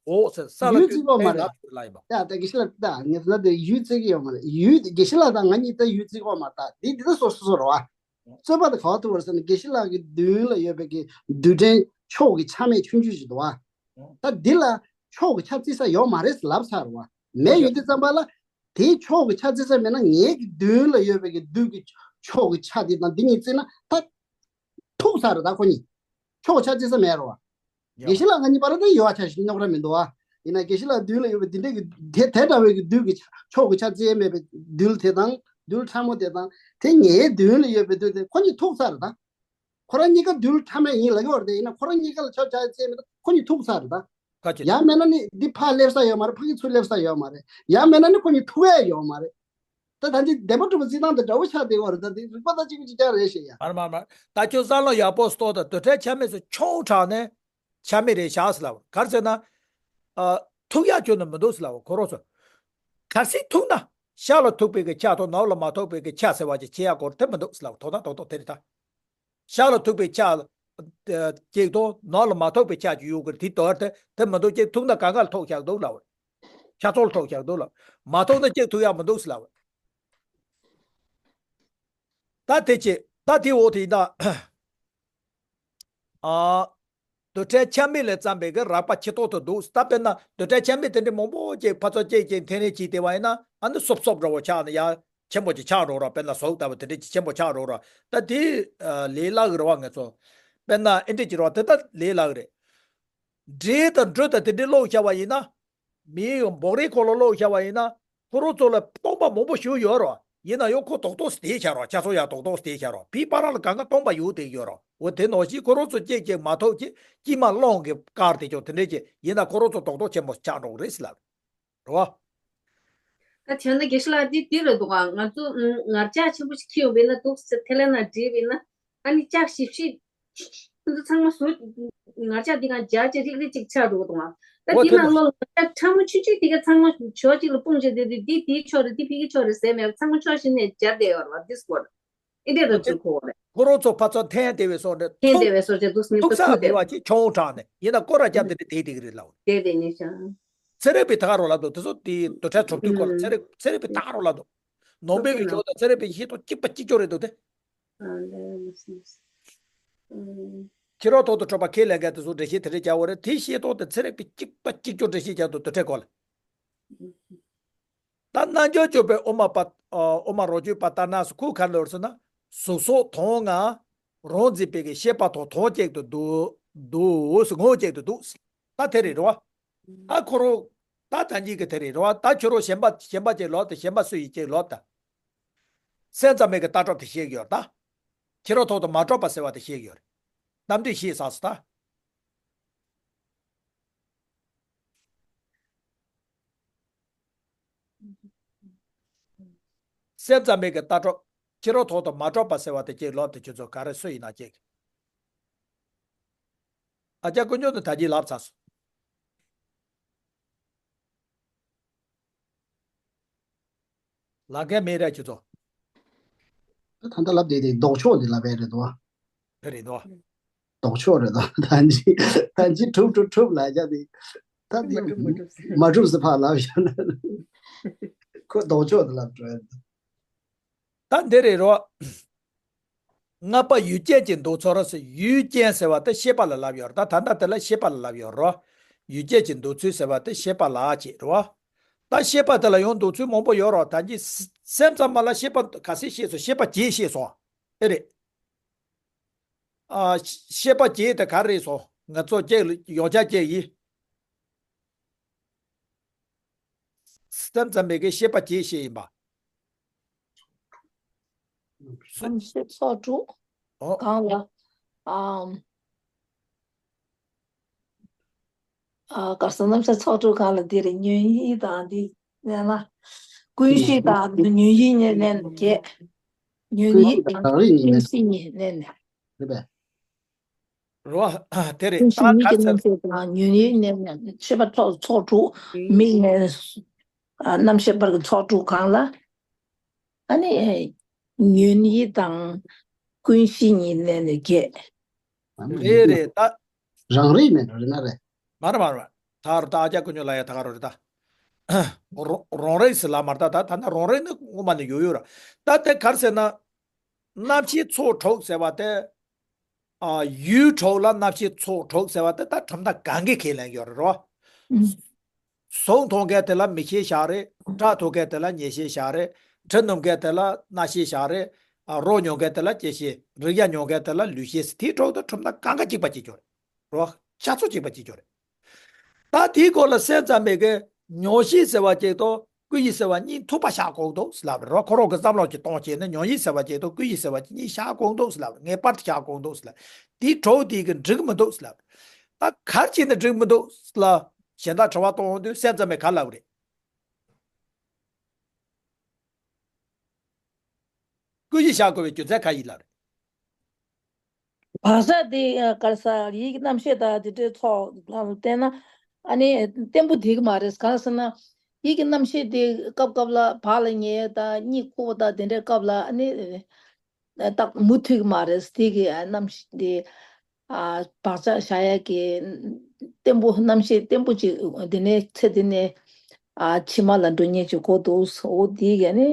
འོག་ཟེར། ས་ལ་ཡུལ་ལྟོས་བརྩི་གི་ཡོད་མ་ནས་རེད། ལབ་ལབ་ཡིན་པ། ཡ་ད་དགེ་བཤེས་ལགས་ད་ངས་ལབ་དེ་ཡུལ་བརྩི་གི་ཡོད་མ་རེད། ཡུལ་དགེ་བཤེས་ལགས་དང་ང་གཉིས་ད་ཡུལ་བརྩི་གི་ཡོད་མ་རེད། ད་འདི་འདི་ད་སོ་སོ་སོ་རེད་བ། རྩོད་པ་དེ་ག་པར་ཐུག་པ་རེད་ཟེར་ན་དགེ་བཤེས་ལགས་ཀྱི་མདུན་ལ་ཡོད་པའི་གི་རྡུལ་ཕྲན་ཕྱོགས་ཀྱི་ཆ་མེད་ཆུང་ཆུང་ཞིག་འདུག་བ། ད་འདི་ལ་ཕྱོགས་ཀྱི་ཆ་བརྩི་ས་ཡོད་མ་རེད་ལབ་ཚར་བ། མེད་ཡོད་དུས་ཙམ་པ་ལ་དེའི་ཕྱོགས་ཀྱི་ཆ་བརྩི་ས་མེད་ན་ངའི་གི་མདུན་ལ་ཡོད་པའི་གི་རྡུལ་གྱི་ཕྱོགས་ཀྱི་ཆ་དེ་དང་འདི་གཉིས་བརྩིས་ན་ད་ཐུག་ཚར་རེད། ད་ཁོ་གཉིས་ཕྱོགས་ཆ་བརྩི་ས་མེད་རེད་བ། དགེ་བཤེས་ལགས་ང་གཉིས་བར་དུ་ཡོད་བ་ཆ་ཞིག་རྙོག་དྲ་མི་འདུག་བ། ཡིན་ན་དགེ་བཤེས་ལགས་མདུན་ལ་ཡོད་པའི་འདི་འདྲའི་གི་དེ་དེ་འདྲ་བའི་གི་རྡུལ་གྱི་ཕྱོགས་ཀྱི་ཆ་བརྩི་ཡས་མེད་པའི་རྡུལ་དེ་དང་རྡུལ་ཕྲ་མོ་དེ་དང་དེ་ངའི་མདུན་ལ་ཡོད་པའི་རྡུལ་དེ་ཁོ་གཉིས་ཐུག་ཚར་རེད་ད། ཁོ་རང་གཉིས་ཀ་རྡུལ་ཕྲ་མོ་ཡིན་ལབ་ཀྱི་ཡོད་རེད་དེ། ཡིན་ན་ཁོ་རང་གཉིས་ཀ་ལ་ཆ་བྱ་ཡི་ཚད་མེད་དུ་ཁོ་གཉིས་ཐུག་ཚར་རེད་ད། ཁ་ཅིག་ཡང་མེད་ན་ནི་འདི་ཕར་སླེབས་ས་ཡོད་མ་རེད། ཕ་གི་ཚུར་སླེབས་ས་ཡོད་མ་རེད། ཡང་མེད་ན་ནི་ཁོ་གཉིས་ཐུག་ཡ་ཡོད་མ་རེད། ད་ད་འདི་བདེན་པ་གྲུབ་པ་རྩི་སྟངས་དེ་འདྲ་བོ་ཆགས་བསྡད་ཡོད་རེད། ད་འདི་རིག་པ་ད་གཅིག་པུ་གཅིག་རྐྱང་རེད་ཞེས་ཡ། མར་མར་མར། ད་ཁྱོད་བསམ་བློ་ཡག་པོ་གཏོང་དང་། རྡུལ་ཕྲན་ཆ་མེད་ཚོ་ཆུང་དྲགས་ནས་ཆ་མེད་རེད་བཞག་ཟེར་ལབ། ག་རེ་ཟེར་ན། ཨ། ཐུག་ཡག་ཁྱོན་ནས་མི་འདུག་ཟེར་ལབ། ཁོ་རང་ཚོ་གལ་སྲིད་ཐུག་ན་ཤར་ལ་ཐུག་པའི་གི་ཆ་དང་ནུབ་ལ་མ་ཐུག་པའི་གི་ཆ་ཟེར་བ་ཅིག་བྱེད་ཡག་སྐོར་དེ་མི་འདུག་ཟེར་ལབ། དོ་སྣང་རྡོག་རྡོག་དེ་རེད་ད། ཤར་ལ་ཐུག་པའི་ཆ་གཅིག་དང་ནུབ་ལ་མ་ཐུག་པའི་ཆ་གཅིག་ཡོད་ཀྱི་རེད། དེ་དོར་དེ་དེ་མི་འདུག་ཅེས། ཐུག་ན་གང་ག་ལ་ཐུག་བཞག་འདུག་ལབ། ཆ་ཚང་ལ་ཐུག་བཞག་འདུག་ལབ། མ་ཐུག་ན་གཅིག་ཐུག་ཡག་མི་འདུག་ཟེར་ལབ། ད་དེ་ཅི། ད་དེ་འོག་དེ་ཡིན་ད། ཨ། རྡུལ་ཕྲན་ཆ་མེད་ལས་བརྩམས་པའི་གི་རགས་པ་ཆེ་ཏོག་ཏོ་འདུག་ད་དཔེར་ན་རྡུལ་ཕྲན་ཆ་མེད་དེ་འདྲའི་མང་པོ་ཅིག་ཕར་ཚུར་གཅིག་གཅིག་འཐེན་རེས་བྱས་བསྡད་པ་ཡིན་ན། ཨ་ནི་སོབ་སོབ་འདྲ་བོ་ཆགས་ནས་ཡར་ཆེན་པོ་ཅིག་ཆགས་འགྲོ་ར། དཔེར་ན་གཟུགས་ལྟ་བུ་དེ་འདྲ་ཅིག་ཆེན་པོ་ཆགས་འགྲོ་ར། ད་དེ་ལས་སླ་གི་རེད་བ། ངེད་ཚོ་དཔེར་ན་ཨེ་འདྲ་ཅིག་རེད་བ། དེ་ད་ལས་སླ་གི་རེད། འབྲས་དང་འབྲུ་དང་དེ་འདྲའི་ཀློག་བྱ་བ་ཡིན་ན། མིའི་འབོག་རིལ་སྐོར་ལ་ཀློག་བྱ་བ་ཡིན་ན། ཁོ་རང་ཚོ་ལ་སྟོང་པ་མང་པོ་ཞིག་ཡོད་རེད། ཡིན་ན་ཡང་ཁོ་རྡོག་རྡོག་ཙམ་བསྡད་བཞག་རེད། ཆ་ཚང་ཡང་རྡོག་རྡོག་ཙམ་བསྡད་བཞག་རེད། བོད་པ་རང་ལ་གང་ག་སྟོང་པ་ཡོད་བསྡད་ཡོད་རེད། འོ་དེ་ནང་བཞིན་ཁོ་རང་ཚོ་གཅིག་གཅིག་མ་ཐུག་ཅིག་དཀྱིལ་མ་རླུང་གིས་བཀར་བསྡད་ཀྱང་དེ་འདྲ་ཅིག་ཡིན་ན་ཁོ་རང་ཚོ་རྡོག་རྡོག་ཆེན་པོ་ཆགས་འགྲོ་གི་རེད་ཟེར་ལབ་རེད་བ། ད་བྱས་ན་དགེ་བཤེས་ལགས་འདི་འདི་རེད་འདུག་ག་ང་ཚོ་ངར་ལྕགས་ཆེན་པོ་ཞིག་འཁྱེར་ཡོང་བས་ན་འདུག་ཟེར་ཐལ་ལ་ནང་བསྒྲིལ་བས་ན། ཨ་ནི་ལྕགས་ཞིབ་ཞིབ། ཁྱེད་ཚོ་ཚང་མ་ཟུར། ངར་ལྕགས་འདི་གང་སྦྱར་བྱས་རིག་རིག་ཅིག་ཆགས་འགྲོ་གི་འདུག་ཨ། ད་འོ་འདི་དེ་ནང་ལོགས་ལ་ངར་ལྕགས་ཕྲ་མོ་ཆུང་ཆུང་འདི་ག་ཚང་མ་ཕྱོགས་གཅིག་ལ་སྤུངས་བྱས་བསྡད་དུས། འདི་དེའི་ཕྱོགས་རེད། འདི་ཕ་གིའི་ཕྱོགས་རེད་ཟེར་མེད་པ། ཚང་མ་ཕྱོགས་གཞན་ནས་སྦྱར་བསྡད་ཡོད་རེད་བ། འདི་སྐོར། དེ་འདྲ་དང་བཅུ་གོ་བ་རེད། ཁོ་རང་ཚོ་ཕར་ཚུར་འཐེན་བསྡད་པའི་སོང་རེད། འཐེན་བསྡད་པའི་སོང་རེད་འདུག་ནི་ཐུག་ས་ཐུག་མེད་པ་ཅིག་ཆུང་དྲགས་ནས་ཡིན་ན་སྐོར་ར་རྒྱབ་དེ་འདྲ་དེ་དེ་གི་རེད་ལབ། དེ་དེ་ནས་ཤང་། ཚན་རིག་པའི་ད་ག་རོ་ལབ་འདུག་དེ་ཚོ་དེ་རྡུལ་ཕྲན་གྲུབ་དུས་སྐོར་ལ་ཚན་རིག་ཚན་རིག་པའི་ད་ག་རོ་ལབ་འདུག་ནང་པའི་གི་ཕྱོགས་དང་ཚན་རིག་པའི་ཤེས་རྟོགས་གཅིག་པ་གཅིག་རྐྱང་རེད་འདུག་སྟེ། ཨ་ལས་མ་སོང་། ཨ། ཁྱེད་རང་ཐོག་ཏུ་གྲུབ་པ་ཁས་ལེན་མཁན་དེ་ཚོ་འགྲེལ་བཤད་དེ་འདྲ་རྒྱག་དགོས་རེད། དེ་ཤེས་རྟོགས་དེ་ཚན་རིག་པའི་གཅིག་པ་གཅིག་རྐྱང་འགྲེལ་བཤད་རྒྱག་འདུག་དེ་འཕྲལ་སྐོར་ལ། ད་རྣལ་འབྱོར་སྤྱོད་པའི་དབུ་མ་པ། ཨ། དབུ་མ་རོ་སྐྱོར་པ་ལྟར་ན་ཁོས་ག་རེ་ལབ་ཟེར་ན། གཟུགས་སོགས་མཐོང་ངང་རང་འཛིན་པའི་གི་ཤེས་པ་དང་དོན་གཅིག་ཏུ་འདུག་འདུག་ངོ་བོ་གཅིག་ཏུ་འདུག་ད་དེ་རེད་རོ། ད་ཁོ་རང་། ད་ད་གཉིས་ཀྱི་དེ་རེད་རོ། ད་ཁྱོད་རང་གཞན་པ་གཞན་པ་ཅིག་ལོག་དང་གཞན་པ་སུ་ཡིན་ཅིག་ལོག་དང་། སེམས་ཙམ་མེད་ཀྱི་ལྟ་གྲུབ་དེ་ཤེས་ཀྱི་ཡོད་ད། ཁྱེད་རང་ཐོག་ཏུ་མ་གྲུབ་པ་ཟེར་བ་དེ་ཤེས་ཀྱི་ཡོད་རེད། རྣམ་འགྲེལ་ཤེས་ས་སུ་ད། སེམས་ཙམ་མེད་ཀྱི་ལྟ་གྲུབ། ཁྱེད་རང་ཐོག་ཏུ་མ་གྲུབ་པ་ཟེར་བ་དེ་ཅིག་ལོག་དང་ཁྱོད་ཚོ་ག་རེ་སུ་ཡིན་ན་ཅིག་ཨ་ཅག་ཀུན་སྤྱོད་དུ་ད་གྱིས་ལབ་ཚར་སོང་། ལབ་མཁན་མེད་རེད་ཁྱོད་ཚོ། ད་ལྟ་ལབ་བསྡད་དེ་ལྡོག་ཕྱོགས་དེ་ལབ་པ་རེད་དོ། དེ་རེད་དོ། ལྡོག་ཕྱོགས་རེད་དོ། ད་ཅི་ད་ཅི་གྲུབ་གྲུབ་གྲུབ་ལབ་བྱ་དེ། ད་དེ་མ་གྲུབ་མ་གྲུབ་ཟེར། མ་གྲུབ་ཟེར་ཕར་ལབ་བཞག་ན། ཁོ་ལྡོག་ཕྱོགས་དེ་ལབ་འགྲོ་ཡ་རེད། ད་འདི་རེད་རོ། ལྔ་པ་ཡུལ་ཅན་གྱི་འདུག་ཚུལ་ཟེར། ཡུལ་ཅན་ཟེར་བ་དེ་ཤེས་པ་ལ་ལབ་ཡོད་རེད། ད་ད་ལྟ་དེ་ལ་ཤེས་པ་ལ་ལབ་ཡོད་རོ། ཡུལ་ཅན་གྱི་འདུག་ཚུལ་ཟེར་བ་དེ་ཤེས་པ་ལ་བྱེད་རོ། ད་ཤེས་པ་དེ་ལ་ཡང་འདུག་ཚུལ་མང་པོ་ཡོད་རོ། ད་གྱིས་སེམས་ཙམ་མ་ལ་ཤེས་པ་ག་ཚད་ཤེས་སོང་། ཤེས་པ་བརྒྱད་ཤེས་སོང་། ཨེ་རེད། ཨ། ཤེས་པ་བརྒྱད་དེ་ག་རེ་རེད་སོང་། ང་ཚོ་ཅིག་ཡོང་ཆ་ཅིག་ཡིན། སེམས་ཙམ་མེད་ཀྱི་ཤེས་པ་བརྒྱད་ཤེས་ཡིན་པ། རྣམ་ཤེས་ཚོགས་དྲུག་ཨོ། གང་ལ། ཨམ། ཨ། ག་རེ་ཟེར། རྣམ་ཤེས་ཚོགས་དྲུག་གང་ལ་འདི་རེད། ཉོན་ཡིད་དང་འདི་ནས་ན། ཀུན་གཞི་དང་ཉོན་ཡིད་གཉིས་ལྡན་ནས་བརྒྱད། ཉོན་ཡིད་དང་ཀུན་གཞི་གཉིས་ལྡན་ནས། རེད་པས། རོ། དེ་རེད། ཀུན་གཞི་ད་ག་ཉིད་ཀྱི་རེད་ཟེར། རྣམ་ཤེས་དང་ཉོན་ཡིད་གཉིས་ལྡན་ནས་ཤེས་པ་ཚོགས་ཚོགས་དྲུག་མིག་ནས། ཨ། རྣམ་ཤེས་བར་གྱི་ཚོགས་དྲུག་གང་ལ། ཨ་ནི་ཉོན་ཡིད་དང་ཀུན་གཞི་གཉིས་ལྡན་ནས་བརྒྱད། རེད་རེད་ད། རང་རིག་མེད་འགྲོ་རེད་ན་རེད། མ་རེད་མ་རེད། ད་རུ་ད་ཨ་ཅག་ཀུན་སྤྱོད་ལ་ཡ་ད་ག་རོ་རེད་ད། རོ་རང་རིག་ཟེར་ལ་མ་རེད་ད། ད་ད་ན་རང་རིག་ནི་སྔོན་མ་ནས་ཡོད་ཡོད་ར། ད་དེ་ག་རེ་ཟེར་ན། རྣམ་ཤེས་ཚོགས་དྲུག་ཟེར་བ་དེ། ཨ། ཡུལ་དྲུག་ལ་རྣམ་ཤེས་ཚོགས་དྲུག་ཟེར་བ་དེ་ད་གྲུབ་མཐའ་གང་གིས་ཁས་ལེན་ཡོད་རེད་རོ། ཨུ། གཟུགས་མཐོང་མཁན་དེ་ལ་མིག་ཤེས་བཞག་རེད། སྒྲ་ཐོས་མཁན་དེ་ལ་ཉན་ཤེས་བཞག་རེད། དྲི་སྣོམ་མཁན་དེ་ལ་རྣ་ཤེས་བཞག་རེད། ཨ། རོ་མྱོང་མཁན་དེ་ལ་དཔྱད་ཤེས། རེག་ཡ་མྱོང་མཁན་དེ་ལ་ལུས་ཤེས། དེའི་དྲུག་དེ་གྲུབ་མཐའ་གང་ག་གཅིག་པ་གཅིག་རྐྱང་རེད་རོ། ཆ་ཚང་གཅིག་པ་གཅིག་རྐྱང་རེད། ད་དེའི་སྐོར་ལ་སེམས་ཙམ་མེད་ཀྱི་མྱོང་ཤེས་ཟེར་བ་གཅིག་དང་ཀུན་གཞི་ཟེར་བ་གཉིས་མཐུན་པ་བཞག་དགོས་འདུག་ཟེར་ལབ་རེད་རོ། ཁོ་རང་གི་བསམ་བློ་གི་གཏོང་བྱས་ནས་མྱོང་ཡིད་ཟེར་བ་གཅིག་དང་ཀུན་གཞི་ཟེར་བ་གཅིག་གཉིས་བཞག་དགོས་འདུག་ཟེར་ལབ་རེད། ངེས་པར་དུ་བཞག་དགོས་འདུག་ཟེར་ལབ་རེད། དེའི་གྲོགས་དེ་གི་འགྲིག་མི་འདུག་ཟེར་ལབ་རེད། ད་ག་རེ་བྱས་ནས་འགྲིག་མི་འདུག་ལ་གཞན་དག་དྲི་བ་གཏོང་འོང་དུས་སེམས་ཙམ་མེད་ག་ལབ་རེད། ཀུན་གཞི་བཞག་དགོས་པའི་རྒྱུ་མཚན་ག་ཡིན་ལབ་རེད། བག་ཆགས་དེ་ག་རེ་ཟ། ཡིད་ཀྱི་རྣམ་ཤེས་དང་དེ་འདྲའི་ཚོགས་ལ་བརྟེན་ན། ཨ་ནི་བརྟན་པོ་བསྡད་ཀྱི་མ་རེད། གང་ཟེར་ན། ཡིད་ཀྱི་རྣམ་ཤེས་དེ་སྐབས་སྐབས་ལ་བག་ལ་ཉལ་དང་གཉིད་ཁུག་པ་དང་དེ་འདྲའི་སྐབས་ལ་ཨ་ནི་ཏག་མུ་མཐུད་ཀྱི་མ་རེད། དེ་གི་རྣམ་ཤེས་དེ། ཨ། བག་ཆགས་བཞག་ཡ་གི་བརྟན་པོ། རྣམ་ཤེས་བརྟན་པོ་ཅིག་དེ་ནས་ཚེ་འདི་ནས། ཨ། ཕྱི་མ་ལ་འགྲོ་ཉེན་ཅིག་གོ་འདུག་འོ་དེ་ག་ནི་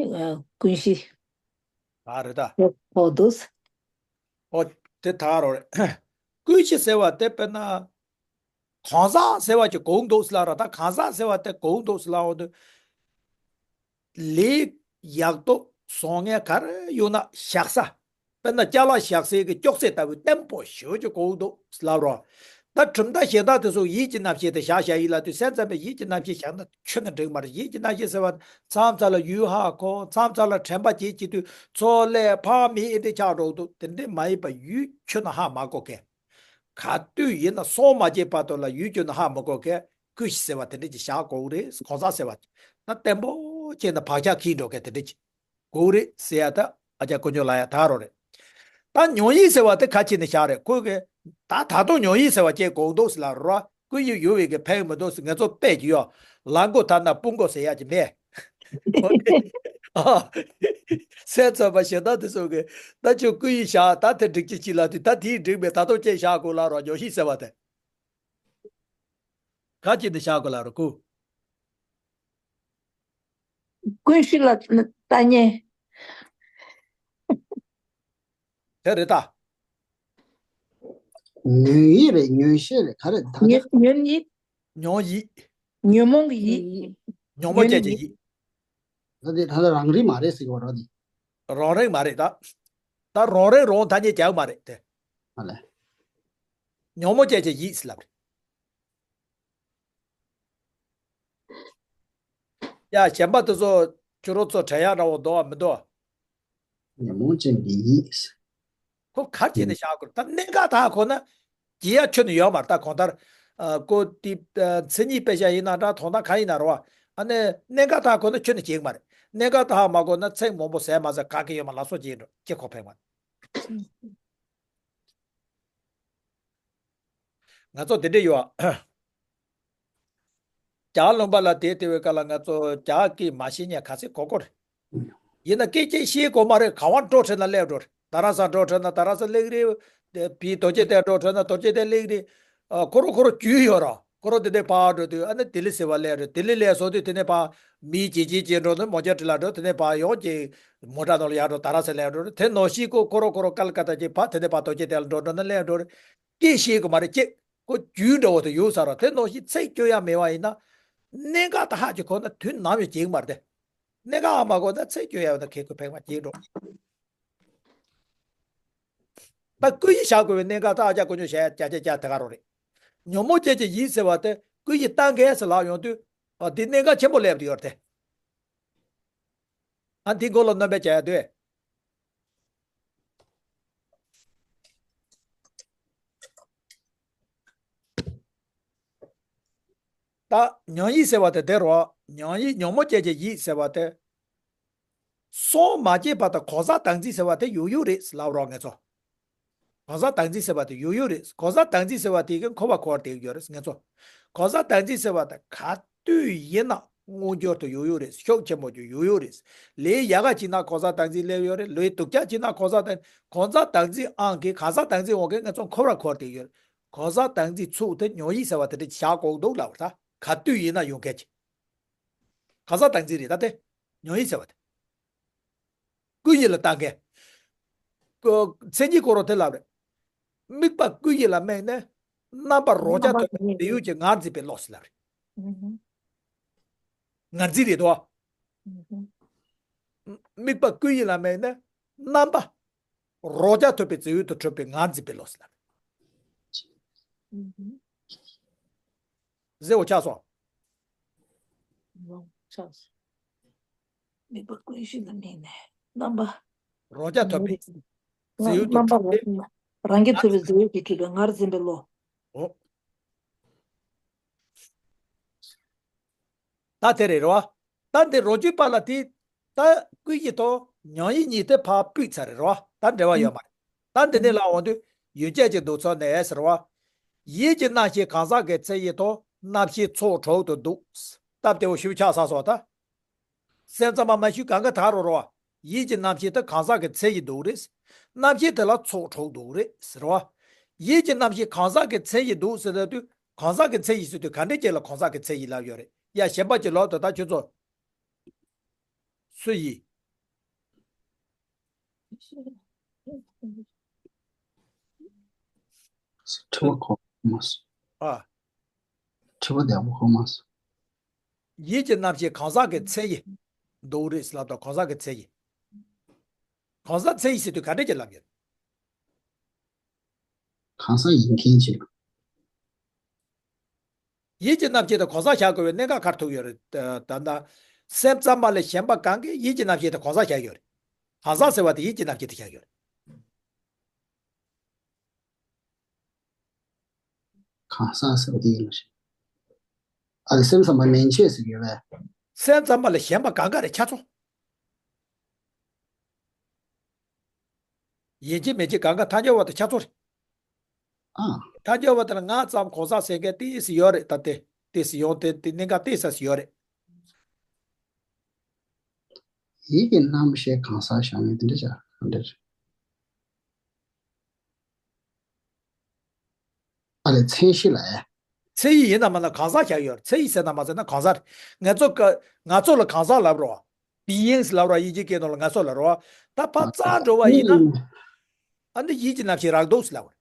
ཀུན་གཞི། ཨ་རེད་ད། འོ་འདུག་འོ་དེ་ད་རོ་རེད། ཀུན་གཞི་ཟེར་བ་དེ་དཔེར་ན། གང་ཟག་ཟེར་བ་ཅིག་གོ་འདུག་ཟེར་ལབ་ར། ད་གང་ཟག་ཟེར་བ་དེ་གོ་འདུག་ཟེར་ལབ་འོ་དུ། ལས་ཡག་ཏོ་བཟང་ངན་ག་རེ་ཡོད་ན་བཞག་ས། དཔེར་ན་ཅ་ལག་བཞག་སའི་གི་ཅོག་ཙེ་ལྟ་བུའི་བརྟན་པོ་ཞེ་པོ་ཅིག་གོ་འདུག་ལབ་རོ། ད་གྲུབ་མཐའ་གཞན་དག་དེ་ཚོ་ཡིད་ཀྱི་རྣམ་ཤེས་དེ་བཞག་བཞག་ཡིན་ལབ་དུས་སེམས་ཙམ་པས་ཡིད་ཀྱི་རྣམ་ཤེས་བཞག་ན་ཁྱོན་ནས་འགྲིག་མ་རེད། ཡིད་ཀྱི་རྣམ་ཤེས་ཟེར་བ་མཚམས་མཚམས་ལ་ཡུལ་ཧ་གོ། མཚམས་མཚམས་ལ་དྲན་པ་སྐྱེ་བྱེད་དུས་ཚོར་ལས་ཕར་མི་ཨེ་འདི་ཆགས་འགྲོ་འདུག་དེ་འདྲས་མ་ཡིན་པ་ཡུལ་ཁྱོན་ནས་ཧ་མ་གོ་མཁན། ག་དུས་ཡིན་ན་སོང་མ་སྐྱེས་བར་དུ་ལ་ཡུལ་ཁྱོན་ནས་ཧ་མ་གོ་མཁན། ཀུན་གཞི་ཟེར་བ་དེ་འདྲ་ཅིག་བཞག་དགོས་རེད། གང་ཟག་ཟེར་བ་ཅིག་ན་བརྟན་པོ་བྱས་ན་བག་ཆགས་འཁྱེར་འགྲོ་མཁན་དེ་འདྲ་ཅིག་དགོས་རེད་ཟེར་ཡ་ད་ཨ་ཅག་ཀུན་སྤྱོད་ལ་ཡ་ད་རོ་རེད། ད་མྱོང་ཡིད་ཟེར་བ་དེ་ག་ཅིག་ནས་བཞག་རེད། ཁོས་གི་ད་ད་དུང་མྱོང་ཡིད་ཟེར་བ་ཅིག་དགོས་འདུག་ཟེར་ལབ་རོ། ཀུན་གཞི་ཡོད་པའི་གི་ཕན་མི་འདུག་ཟེར། ང་ཚོ་དཔེ་ཅིག་ཡོད། ལ་མགོ་ཐ་ན་སྤུ་མགོ་ཟེར་ཡ་ཅིག་མེད། འོ་དེ་ ཨ། སེམས་ཙམ་པ་གཞན་དག་དེ་ཚོ་གིས་ད་ཁྱོད་ཀུན་གཞི་བཞག་ད་དེ་འགྲིག་གི་ཅི་ལ་དུས་ད་དེའི་འགྲིག་མེད་ད་དུང་ཅི་བཞག་དགོས་ལ་རོ་ཉོན་ཞིག་ཟེར་བ་དེ། ག་ཅི་ནས་བཞག་དགོས་ལ་རོ་ཀུན། ཀུན་གཞི་ལ་ལྟ་ཉན། དེ་རེད་ད། ཉོན་ཡིད་རེད་ཉོན་ཤེས་རེད་ག་རེ་ད་ཉོན་ཉོན་ཡིད། ཉོན་ཡིད། ཉོན་མོངས་ཀྱི་ཡིད། ཉོན་མོངས་ཅན་གྱི་ཡིད། ད་དེ་ད་ལྟ་རང་རིག་མ་རེད་ཟེར་གྱི་ཡོད་རེད་དེ། རང་རིག་མ་རེད་ད། ད་རང་རིག་རང་ཐ་སྙད་རྒྱག་མ་རེད་དེ། ཨ་ལས། ཉོན་མོངས་ཅན་གྱི་ཡིད་ཟེར་ལབ་རེད། ཡ་གཞན་པ་དེ་ཚོ་ཁྱོད་རང་ཚོ་དྲན་ཡག་འདྲ་བོ་འདུག་བ་མི་འདུག་བ། ཉོན་མོངས་ཅན་གྱི་ཡིད། ཁོ་གར་བྱས་ནས་བཞག་དགོས་ད་གནད་འགག་ད་ཁོ་ན། རྒྱས་ཡ་ཁྱོན་ནས་ཡོད་མ་རེད་ད་གང་ལྟར། ཨ་ཀོ་ཏི་ཨ་མཚན་ཉིད་དཔེ་ཆ་ཡིན་ན་འདྲ་དོན་དག་གང་ཡིན་ན་རེད་བ། ཨ་ནི་གནད་འགག་ད་ཁོ་ན་ཁྱོན་ནས་རྒྱས་ཀྱི་མ་རེད། གནད་འགག་ད་མ་གོ་ན་ཚིག་མང་པོ་ཟེར་མ་ཟེར་ག་གེ་ཡོད་མ་ལ་སོགས་ཀྱི་འགྲོ་ཅི་ཁོ་ཕན་མ་རེད། ང་ཚོ་དེ་འདྲས་ཡོད། རྒྱ་ལུང་པ་ལ་དེ་དེ་བའི་སྐབས་ལ་ང་ཚོ་རྒྱ་སྐད་མ་ཤེས་མཁན་ག་ཚད་གོ་གོ་རེད། ཡིན་ན་སྐད་ཆ་ཤེས་དགོས་མ་རེད་ག་བ་འགྲོ་ཁྲིད་ན་སླེབས་འགྲོ་རེད། ད་ར་ས་འགྲོ་ཁྲིད་ན་ད་ར་ས་སླེབས་རེད། དེ་བི་རྡོ་རྗེ་གདན་འགྲོ་ཁྲིད་ན་རྡོ་རྗེ་གདན་སླེབས་རེད། ཨ་ཁོ་རོ་ཁོ་རོ་རྒྱུས་ཡོད་ར་ཁོ་རོ་དེ་ནས་ཕར་འགྲོ་དུས་ཨ་ནི་ལྡི་ལི་ཟེར་བ་སླེབས་རེད། ལྡི་ལི་སླེབས་སོང་དུས་དེ་ནས་ཕར་མི་ཇེ་ཇེ་ཇེ་འགྲོ་ནི་མོ་ཇ་ཁྲི་ལ་འགྲོ་དེ་ནས་ཕར་ཡོང་ཅིག་མོ་ཊ་ནང་ལ་ཡར་འགྲོ་ད་ར་ས་སླེབས་འགྲོ་རེད། དེ་ནང་བཞིན་ཁོ་ཁོ་རོ་ཁོ་རོ་ཀལ་ཀ་ཏ་ཅིག་ཕར་དེ་ནས་ཕར་རྡོ་རྗེ་གདན་ལ་འགྲོ་འགྲོ་ན་སླེབས་འགྲོ་རེད། སྐད་ཤེས་གི་མ་རེད་ཅེས་ཁོ་རྒྱུས་འདྲ་བོ་དེ་ཡོད་ས་ར་དེ་ནང་བཞིན་ཚིག་སྐྱོན་ཡ་མེད་པ་ཡིན་ན། གནད་འགག་ད་ཧ་ཅིག་གོ་ན་དུས་ནམ་ཡང་བརྗེད་གི་མ་རེད་དེ། གནད་འགག་ཨ་མ་གོ་ན་ཚིག་སྐྱོན་ཡ་ཡོད་ན་ཁེ་ཁོ་ཕན་མ་བརྗེད་འགྲོ། ད་ཀུན་གཞི་བཞག་དགོས་པའི་གནད་འགག་ད་ཨ་ཅག་ཀུན་ཉོན་བཤད་ཡ་ཅག་ཅག་ཅག་དེ་ག་རོ་རེད། ཉོན་མོངས་ཅན་གྱི་ཡིད་ཟེར་བ་དེ་ཀུན་གཞི་ལྟ་འགལ་ཟེར་ལབ་ཡོང་དུས། ཨ་དེ་གནད་འགག་ཆེན་པོ་སླེབས་དུ་ཡོད་རེད་དེ། ཨ་འདི་མགོ་ལ་སྣོན་པ་བྱ་ཡ་དུས། ད་ཉོན་ཡིད་ཟེར་བ་དེ་དེ་རོ། ཉོན་ཡིད་ཉོན་མོངས་ཅན་གྱི་ཡིད་ཟེར་བ་དེ། སོང་མ་སྐྱེས་པ་དང་གང་ཟག་བདག་འཛིན་ཟེར་བ་དེ་ཡོད་ཡོད་རེད་ལབ་རོགས་ངེད་ཚོ། གང་ཟག་བདག་འཛིན་ཟེར་བ་དེ་ཡོད་ཡོད་རེད། གང་ཟག་བདག་འཛིན་ཟེར་བ་དེ་གི་འཁོར་བ་འཁོར་བ་དེ་ཡོད་རེད་ངེད་ཚོ། གང་ཟག་བདག་འཛིན་ཟེར་བ་དེ་ག་དུས་ཡིན་ན་མངོན་གྱུར་དུ་ཡོད་ཡོད་རེད། ཤུགས་ཆེན་པོ་ཅིག་ཡོད་ཡོད་རེད། ལས་ཡག་ག་ཅིག་ན་གང་ཟག་བདག་འཛིན་སླེབས་ཡོད་རེད། ལས་སྡུག་ཅག་ཅིག་ན་གང་ཟག་བདག་གང་ཟག་བདག་འཛིན་ཨང་གི་གང་ཟག་བདག་འཛིན་འོང་གི་ངེད་ཚོ་འཁོར་བ་འཁོར་དེ་ཡོད་རེད། གང་ཟག་བདག་འཛིན་ཚུགས་དེ་ཉོན་ཡིད་ཟེར་བ་དེ་འདྲ་བཞག་དགོས་འདུག་ལབ་ད་ག་དུས་ཡིན་ན་ཡོང་མཁན་ཅིག་གང་ཟག་བདག་འཛིན་རེད་ད་དེ། ཉོན་ཡིད་ཟེར་བ་དེ། ཀུན་ཡིད་ལ་ལྟ་མཁན། ཀོ་མཚན་ཉིད་ཀོ་རོ་དེ་ལབ་རེད། དམིགས་པ་ཀུན་ཡིད་ལ་དམིགས་ནས། རྣམ་པར་རོ་རྣམ་བརྒྱ་པ་ཐོབ་པའི་ཀུན་ཡིད་བདེ་ཡུལ་གྱི་ངར་འཛིན་པའི་བློ་ཟེར་ལབ་རེད། ངར་འཛིན་རེད་དོ། དམིགས་པ་ཀུན་ཡིད་ལ་དམིགས་ནས། རྣམ་པ། རོ་རྒྱ་ཐོབ་པའི་བདེ་ཡུལ་དུ་འཕྲོད་པའི་ངར་འཛིན་པའི་བློ་ཟེར་ལབ་རེད། ཟེར་བ་ཆགས་སོང་། ཆགས་སོང་། དམིགས་པ་ཀུན་གཞི་ལ་དམིགས་ནས་རྣམ་པ། རོ་རྒྱ་ཐོབ་པའི། ཟེར་ཡུལ་དུ་རྣམ་པ་གྲུབ་པས། རང་རྒྱལ་ཐོབ་པའི་ཟེར་ཡུལ་དུ་གྲུབ་པའི་ངར་འཛིན་པའི་བློ། འོ། ད་དེ་རེད་རོ། ད་འདི་རོ་བཅུའི་པ་ལ་དེ། ད་ཀུན་གཞི་དང་ཉོན་ཡིད་གཉིས་དེ་ཕར་ཕུད་ཚར་རེད་རོ། ད་འབྲེལ་བ་ཡོད་མ་རེད། ད་འདི་ནས་ལ་འོང་དུས་ཡུལ་ཅན་གྱི་འདུག་ཚོད་ནས་ཟེར་བ། ཡིད་ཀྱི་རྣམ་ཤེས་གང་ཟག་གི་མཚན་ཉིད་དང་རྣམ་ཤེས་ཚོགས་དྲུག་ཏུ་འདུག་སྟབས་བདེ་བོ་ཞིབ་ཆགས་ས་སོ་ད། སེམས་ཙམ་པ་མ་ཞུས་གང་ག་ད་རོ་རོ། ཡིད་ཀྱི་རྣམ་ཤེས་དེ་གང་ཟག་གི་མཚན་ཉིད་འདུག་རེད། རྣམ་ཤེས་དེ་ལ་ཚོགས་དྲུག་འདུག་རེད་ཟེར་བ། ཡིད་ཀྱི་རྣམ་ཤེས་གང་ཟག་གི་མཚན་ཉིད་འདུག་ཟེར་ད་དུས་གང་ཟག་གི་མཚན་ཉིད་ཟེར་དུས་ག་འདྲས་ཅིག་ལ་གང་ཟག་གི་མཚན་ཉིད་ལབ་ཡོད་རེད། ཡ་གཞན་པ་ཅིག་ལོག་ཏུ་ད་ཁྱོད་ཚོ། སུ་ཡིན། ཁྲི་པ་གོ་མ་སོང་། ཨ། ཁྲི་པ་བདེ་པོ་གོ་མ་སོང་། ཡིད་ཀྱི་རྣམ་ཤེས་གང་ཟག་གི་མཚན་ཉིད་འདུག་རེད་ལབ་དང་གང་ཟག་གི་མཚན་ཉིད། གང་ཟག་མཚན་ཉིད་ཟེར་དུས་ག་འདྲས་ཀྱི་ལབ་ཡོད། གང་ཟག་ཡིན་མཁན་ཅིག་ཡིད་ཀྱི་རྣམ་ཤེས་དེ་གང་ཟག་བཞག་དགོས་པའི་གནད་འགག་ག་རེ་ཐུག་ཡོད་རེད། ད་ལྟ་སེམས་ཙམ་པ་ལས་གཞན་པ་གང་གིས་ཡིད་ཀྱི་རྣམ་ཤེས་དེ་གང་ཟག་བཞག་ཡོད་རེད། གང་ཟག་ཟེར་བ་དེ་ཡིད་ཀྱི་རྣམ་ཤེས་དེ་བཞག་ཡོད་རེད། གང་ཟག་ཟེར་བ་དེ་ཡིན་ལ་ཞེ། ཨ་ལས་སེམས་ཙམ་པ་མན་ཆད་ཟེར་ཡོད་པས། སེམས་ཙམ་པ་ལས་གཞན་པ་གང་ག་རེད་ཁྱ་ཚོ། ཡིན་གཅིག་མིན་གཅིག་གང་ག་ཐལ་འགྱུར་བ་དང་ཁྱ་ཚོ་རེད། ཨ། ཐལ་འགྱུར་བ་དེ་ལ་ང་ཙམ་གང་ཟག་ཟེར་མཁན་ཏིས་ཡོད་རེད་ད་དེ་ཏིས་ཡོང་དེ་དེ་གནད་འགག་ཏིས་ས་ཡོད་རེད། ཡིད་ཀྱི་རྣམ་ཤེས་གང་ཟག་བཞག་ཡོད་དེ་འདྲ་བྱ་གང་འདྲ། ཨ་ལས་མཚན་གཞི་ལ་ཨེ། མཚན་ཡིད་ཡིན་ན་མ་ན་གང་ཟག་བཞག་ཡོད་རེད། མཚན་ཡིད་ཟེར་ན་མ་ཟེར་ན་གང་ཟག་རེད། ང་ཚོ་ག- ང་ཚོ་ལ་གང་ཟག་ལབ་རོགས། བི་ཡིང་ལབ་རོགས། དབྱིན་ཇིའི་སྐད་ནང་ལ་ང་ཚོ་ལབ་རོགས། ད་ཕར་རྩ་འགྲོ་བ་ཡིན་ན། ཨ་ནི་ཡིད་ཀྱི་རྣམ་ཤེས་རག་འདུག་ཟེར་ལབ་པ་རེད།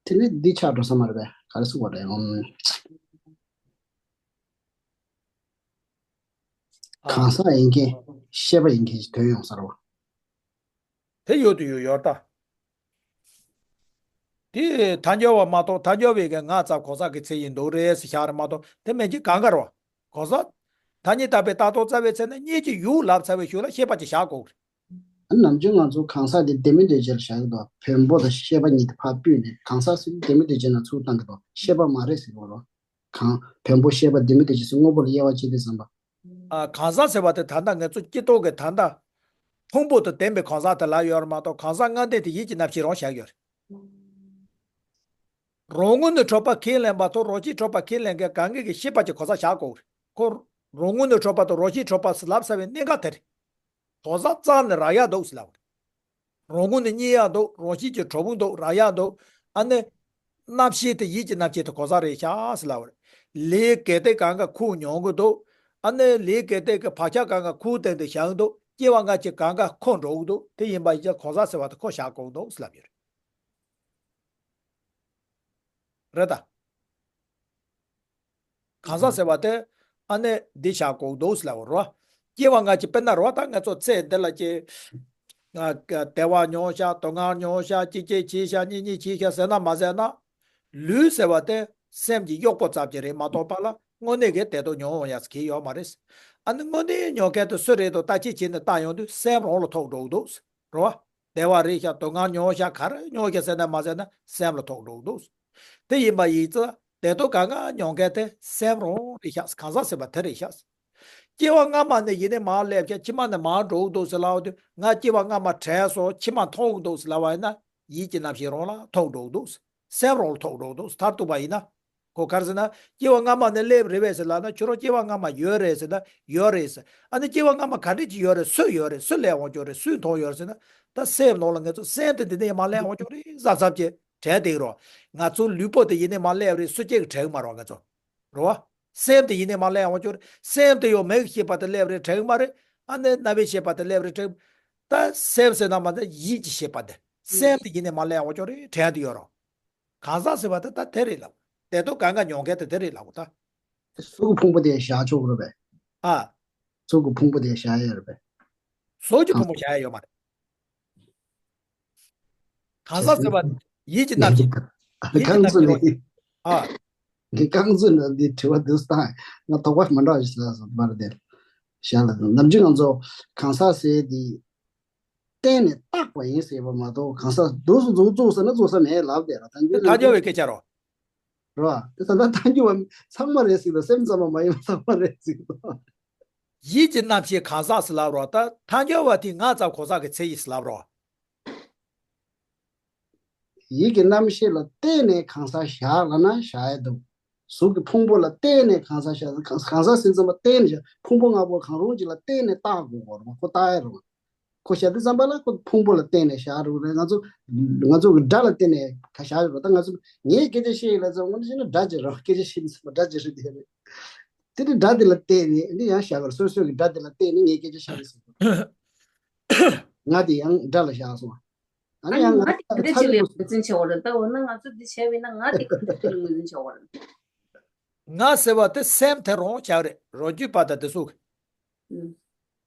དེ་ནི་འདི་ཆགས་འགྲོ་ས་མ་རེད་པས། ག་རེ་ཟེར་དགོས་རེད། ཨམ། ཨ། གང་ཟག་ཡིན་མཁན་ཤེས་པ་ཡིན་མཁན་ཞིག་ཐོན་ཡོང་ས་རེད་པ། དེ་ཡོད་དུ་ཡོད་ཡོད་ད། དེ་ཐལ་འགྱུར་བ་མ་གཏོགས་ཐལ་འགྱུར་བའི་གི་ང་ཙམ་གོ་ས་གི་ཚེ་ཡིན་འདུག་རེད་ཟེར་བཞག་རེད་མ་གཏོགས་དེ་མིན་གྱི་གང་ག་རེད་པ། གོ་ས། ཐ་སྙད་བཏགས་པའི་རྟགས་ཐོག་རྩ་བའི་ཚེ་ན་གཉིས་ཀྱི་ཡུལ་ལབ་ཚར་བའི་གཞུག་ལ་ཤེས་པ་ཅིག་བཞག་དགོས་རེད། ནམ་རྒྱུན་ང་ཚོ་གང་ཟག་དེ་ལྡན་མིན་འདུས་བྱས་ལ་བཞག་གི་འདུག་བེམ་པོ་དང་ཤེས་པ་གཉིས་དེ་ཕར་ཕུད་ནས་གང་ཟག་ཟེར་དུས་ལྡན་མིན་འདུས་བྱས་ནང་ཚུར་བཏང་གི་འདུག་ཤེས་པ་མ་རེད་ཟེར་གི་རེད། གང་བེམ་པོ་ཤེས་པ་ལྡན་མིན་འདུས་བྱས་ཟེར་དངོས་པོ་ལ་དབྱེ་བ་ཕྱེ་དུས་ཙམ་པ། ཨ། གང་ཟག་ཟེར་བ་དེ་ད་ལྟ་ང་ཚོ་སྤྱི་ལྡོག་གི་ད་ལྟ་ཕུང་པོ་དང་ལྡན་པའི་གང་ཟག་དེ་ལ་ཡོད་རེད་མ་གཏོགས་གང་ཟག་ལྔ་ལྡན་དེ་ཡིད་ཀྱི་རྣམ་ཤེས་རང་བཞག་ཡོད་རེད། རང་ངོས་ནས་གྲུབ་པ་ཁས་ལེན་པ་དང་རང་བཞིན་གྲུབ་པ་ཁས་ལེན་མཁན་གང་གིས་ཀྱི་ཤེས་པ་ཅིག་གོ་ས་བཞག་དགོས་རེད། ཁོ་རང་ངོས་ནས་གྲུབ་པ་དང་རང་བཞིན་གྲུབ་པ་ཟེར་ལབ་ཚར་བའི་གནད་འགག་དེ་རེད། གང་ཟག་རྩ་ནས་རག་ཡག་འདུག་ཟེར་ལབ་པ་རེད། རང་ངོས་ནས་རྙེད་ཡག་འདུག་རང་བཞིན་གྱིས་གྲུབ་པ་འདུག་རག་ཡག་འདུག་ཨ་ནི། རྣམ་ཤེས་དེ་ཡིད་ཀྱི་རྣམ་ཤེས་དེ་གང་ཟག་རེད་ཤག་ཟེར་ལབ་པ་རེད། ལས་གལ་ཏེ་གང་ག་ཁུངས་མྱོང་གི་འདུག་ཨ་ནི་ལས་གལ་ཏེ་གི་བག་ཆགས་གང་ག་ཁུངས་བསྟན་ཏེ་བཞག་གི་འདུག་སྐྱེ་བ་སྔ་ཕྱི་གང་ག་ཁོ་འགྲོ་གི་འདུག་དེ་ཡིན་པ་ཡིན་ཀྱང་གང་ཟག་ཟེར་བ་དེ་ཁོ་བཞག་དགོས་འདུག་ཟེར་ལབ་ཡོད་རེད། རེད་ད། གང་ཟག་ཟེར་བ་དེ་ཨ་ནི་འདི་བཞག་དགོས་འདུག་ཟེར་ལབ་པ་རེད། སྐྱེ་བ་སྔ་ཕྱི་དཔེར་ན་རེད་ད་ང་ཚོ་ཚེ་འདི་ལ་སྐྱེ། ང་བདེ་བ་མྱོང་ཤག་སྡུག་བསྔལ་མྱོང་ཤག་གཅིག་སྐྱེས་བྱས་ཤག་གཉིས་གཉིས་བྱས་ཤག་ཟེར་ན་མ་ཟེར་ན། ལུས་ཟེར་བ་དེ་སེམས་ཀྱི་གཡོག་པོ་ཙམ་ཅིག་རེད་མ་གཏོགས་པ་ལ་དངོས་གནས་ཀྱི་བདེ་སྡུག་མྱོང་ཡག་གི་ཡོད་མ་རེད། ཨ་ནི་དངོས་གནས་མྱོང་མཁན་དེ་སུ་རེད་འདུག་བརྟག་དཔྱད་བྱས་ནས་བལྟ་ཡོང་དུས་སེམས་རང་ལ་ཐུག་འགྲོ་གི་འདུག་རེད་བ། བདེ་བ་རེད་ཤག་སྡུག་བསྔལ་མྱོང་ཤག་ག་རེ་མྱོང་ཤག་ཟེར་ན་མ་ཟེར་ན་སེམས་ལ་ཐུག་འགྲོ་གི་འདུག་དེ་ཡིན་པ་ཡིན་ཙང་བདེ་སྡུག་གང་ག་མྱོང་མཁན་དེ་སེམས་རང་རེད་ཤག་གང་ཟག་ཟེར་བ་དེ་རེད་ཤག་སྐྱེ་བ་སྔ་མ་ནས་ཡིན་ནས་མར་སླེབས་ཤག་ཕྱི་མ་ནས་མར་འགྲོ་གི་འདུག་ཟེར་ལབ་དུས་ང་སྐྱེ་བ་སྔ་མ་དྲན་སོང་ཕྱི་མ་མཐོང་གི་འདུག་ཟེར་ལབ་པ་ཡིན་ན་ཡིད་ཀྱི་རྣམ་ཤེས་རང་ལ་ཐུག་འགྲོ་གི་འདུག་སེམས་རང་ལ་ཐུག་འགྲོ་གི་འདུག་མཐར་གཏུགས་པ་ཡིན་ན། ཁོ་ག་རེ་ཟེར་ན། སྐྱེ་བ་སྔ་མ་ནས་སླེབས་རེད་པས་ཟེར་ལབ་ན་ཁྱོད་རང་སྐྱེ་བ་སྔ་མ་ཡོད་རེད་ཟེར་ན་ཡོད་རེད་ཟེར། ཨ་ནི་སྐྱེ་བ་སྔ་མ་ག་འདྲས་ཅིག་ཡོད་རེད། སུ་ཡོད་རེད། སུ་སླེབས་འོང་ཀྱོག་རེད། སུས་མཐོང་ཡོད་རེད་ཟེར་ན། ད་སེམས་ནང་ལ་ང་ཚོ་སེམས་དེ་འདི་ནས་མར་སླེབས་འོང་ཀྱོག་རེད་བསམ་བསམ་བྱས་དྲན་བསྡད་ཀྱི་རོ། ང་ཚོ་ལུས་པོ་དེ་ཡིན་ནས་མར་སླེབས་རེད་སུ་གཅིག་གིས་དྲན་གྱི་མ་རེད་བ་ང་ཚོ། རེད་བ། སེམས་དེ་ཡིན་ནས་མར་སླེབས་འོང་ཀྱོག་རེད། སེམས་དེ་ཡང་མིག་གིས་ཤེས་པ་དེ་སླེབས་རེད་དྲན་གྱི་མ་རེད། ཨ་ནི་རྣ་བས་ཤེས་པ་དེ་སླེབས་རེད་དྲན། ད་སེམས་ཟེར་ན་མ་ཟད་ཡིད་ཀྱིས་ཤེས་པ་དེ། སེམས་དེ་ཡིན་ནས་མར་སླེབས་འོང་ཀྱོག་རེད་དྲན་བསྡད་ཡོད་རོ། གང་ཟག་ཟེར་བ་དེ་ད་དེ་རེད་ལབ། བདེ་སྡུག་གང་ག་མྱོང་མཁན་དེ་དེ་རེད་ལབ་ད། གཟུགས་ཀྱི་ཕུང་པོ་དེ་བཞག་ཆོག་གི་རེད་པས། ཨ། གཟུགས་ཀྱི་ཕུང་པོ་དེ་བཞག་ཡ་རེད་པས། གཟུགས་ཀྱི་ཕུང་པོ་བཞག་ཡ་ཡོད་མ་རེད། གང་ཟག་ཟེར་བ་ཡིད་ཀྱི་རྣམ་ཤེས། ཡིད་ཀྱི་རྐང་རྣམ་བཙུན་ཤེས་ནི། ཨ། འདི་རྐང་བཙུན་ལ་འདི་དྲི་བ་འདི་སྟངས་ང་དོགས་པ་མི་འདྲ་བ་ཞིག་ལ་སོང་པར་དེ། བཞག་ལ་དང་ནམ་རྒྱུན་ང་ཚོ་གང་ཟག་ཟེར་དེ། བརྟེན་ནས་བཏགས་པ་ཡིན་ཟེར་བ་མ་གཏོགས་གང་ཟག་འདུག་སུ་འཛུགས་བཙུགས་ཟེར་ན་བཙུགས་ས་མེད་ལབ་བསྡད་ར་ཐལ་འགྱུར་ཐལ་འགྱུར་བའི་སྐད་ཆ་རོ། རོ། དེ་ད་ལྟ་ཐལ་འགྱུར་བ་ཚང་མ་རེད་ཟེར་དང་སེམས་ཙམ་པ་མ་ཡིན་པ་ཚང་མ་རེད་ཟེར་དང་། ཡིད་ཀྱི་རྣམ་ཤེས་གང་ཟག་ཟེར་ལབ་རོ་ད་ཐལ་འགྱུར་བ་དེ་ང་ཙམ་གང་ཟག་གི་ཚེ་ཡིན་ཟེར་ལབ་རོ། ཡིད་ཀྱི་རྣམ་ཤེས་ལ་བརྟེན་ནས་གང་ཟག་བཞག་ལབ་ན་བཞག་ཡ་འདུག་གཟུགས་ཀྱི་ཕུང་པོ་ལ་བརྟེན་ནས་གང་ཟག་བཞག་གང་གང་ཟག་ཟེར་ཙམ་པ་བརྟེན་ནས་བཞག་ཕུང་པོ་ལྔ་པོ་གང་རུང་གཅིག་ལ་བརྟེན་ནས་བཏགས་དགོས་པ་རེད་པ། ཁོ་བཏགས་ཡ་རེད་པ། ཁོ་བཞག་དུས་ཙམ་པ་ལ་ཁོ་ཕུང་པོ་ལ་བརྟེན་ནས་བཞག་རེད་པ། ང་ཚོ་ང་ཚོ་གི་སྒྲ་ལ་བརྟེན་ནས་ག་བཞག་རེད་པ། ད་ང་ཚོ་ངས་སྐད་ཆ་བཤད་ཡིན་ལབ་ཙང་དངོས་གནས་བཤད་ན་སྒྲ་ཅིག་རེད་པ། སྐད་ཆ་བཤད་དུས་ཙམ་པ་སྒྲ་ཅིག་རེད་དེ་རེད། དེ་ནི་སྒྲ་དེ་ལ་བརྟེན་ནས་འདི་ཡང་བཞག་གི་རེད། སོ་སོ་གི་སྒྲ་དེ་ལ་བརྟེན་ནས་ངས་སྐད་ཆ་བཤད་ཡིན་ཟེར། ང་དེ་ཡང་སྒྲ་ལ་བཞག་སོང་། ཨ་ནི་ཡང་ང་ང་དེ་ག་འདྲ་ཅིག་ལ་ངོས་འཛིན་བྱེད་དགོས་རེད། ད་འོ་ན་ང་ཚོ་འདི་བྱས་པ་ཡིན་ན་ང་དེ་ག་འདྲ་ཅིག་ལ་ངོས་འཛིན་བྱེད་དགོས་རེད། ང་ཟེར་བ་དེ་སེམས་དེ་རང་བཞག་རེད། རོ་རྒྱུས་པ་དང་དེ་ཚོ་གི། ཨུ།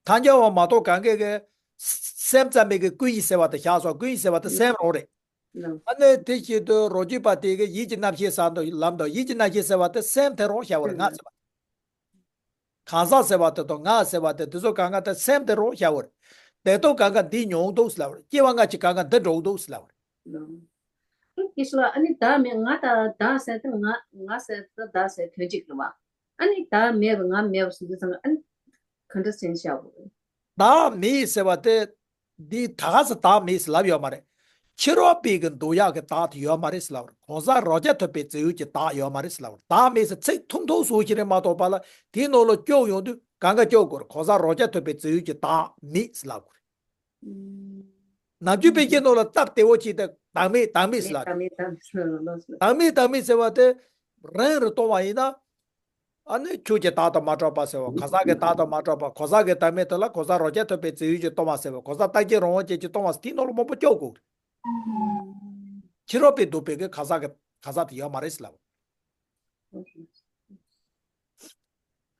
ཐལ་འགྱུར་བ་མ་གཏོགས་གང་གས་གས། སེམས་ཙམ་པའི་གི་ཀུན་ཡིད་ཟེར་བ་དེ་བཞག་སོང་། ཀུན་ཡིད་ཟེར་བ་དེ་སེམས་རང་རེད། ཨ་ནི་དེ་བཞིན་དུ་རོ་རྒྱུས་པ་དེ་གི་ཡིད་ཀྱི་རྣམ་ཤེས་ཟེར་འདུག་ལབ་འདུག་ཡིད་ཀྱི་རྣམ་ཤེས་ཟེར་བ་དེ་སེམས་དེ་རང་བཞག་པ་རེད། ང་ཟེར་བ། གང་ཟག་ཟེར་བ་དེ་དང་ང་ཟེར་བ་དེ་དེ་ཚོ་གང་ག་དེ་སེམས་དེ་རང་བཞག་པ་རེད། བདེ་སྡུག་གང་ག་འདི་མྱོང་འདུག་ཟེར་ལབ་པ་རེད། སྐྱེ་བ་སྔ་ཕྱི་གང་ག་འདི་འགྲོ་འདུག་ཟེར་ལབ་པ་རེད། ཨ་ནི་ད་མེད་ང་ད་བདག་ཟེར་དེ་ང་ང་ཟེར་དེ་བདག་ཟེར་དོན་གཅིག་རེད་བ། ཨ་ནི་བདག་མེད་པ་ང་མེད་པ་ཟེར་དུས་ཙམ་ལ་ཨ་ནི་ག་འདྲ་ཟེར་ནས་བཞག་དགོས་རེད། བདག་མེད་ཟེར་བ་དེ། འདི་ད་ག་ས་བདག་མེད་ཟེར་ལབ་ཡོད་མ་རེད། ཕྱི་རོལ་པའི་གི་འདོད་ཡག་གི་བདག་དེ་ཡོད་མ་རེད་ཟེར་ལབ་རེད། གང་ཟག་རང་རྐྱ་ཐུབ་པའི་རྫས་ཡོད་ཀྱི་བདག་ཡོད་མ་རེད་ཟེར་ལབ་རེད། བདག་མེད་ཟེར་ཚིག་ཐུང་ཐུང་བཟོ་ཞིག་རེད་མ་གཏོགས་པ་ལ་དེའི་ནང་ལ་སྐྱོག་ཡོང་དུས་ གང་ག་སྐྱོར་དགོས་རེད། གང་ཟག་རང་རྐྱ་ཐུབ་པའི་རྫས་ཡོད་ཀྱི་བདག་མེད་ཟེར་ལབ་དགོས་རེད། ནམ་རྒྱུན་དཔེ་ཆའི་ནང་ལ་སྟབས་བདེ་བོ་ཅིག་དེ་བདག་མེད་བདག་མེད་ཟེར་ལབ་རེད། བདག་མེད་བདག་མེད་ཟེར་ལབ་རེད། བདག་མེད་བདག་མེད་ཟེར་བ་དེ་རང་རུ་སྟོང་བ་ཡིན་ན། ཨ་ནི་ཁྱོད་ཀྱི་བདག་དང་མ་གྲུབ་པ་ཟེར་བ། གང་ཟག་གི་བདག་དང་མ་གྲུབ་པ། གང་ཟག་གི་བདག་མེད་དེ་ལ་གང་ཟག་རང་རྐྱ་ཐུབ་པའི་རྫས་ཡོད་ཀྱིས་སྟོང་བ་ཟེར་བ། གང་ཟག་རྟག་གཅིག་རང་དབང་ཅན་གྱིས་སྟོང་བ་ཟེར། དེའི་ནང་ལ་མང་པོ་སྐྱོར་དགོས་རེད། ཕྱི་རོལ་པས་བསྡུས་པའི་གི་གང་ཟག་གི་གང་ཟག་དེ་ཡོད་མ་རེད་ཟེར་ལབ།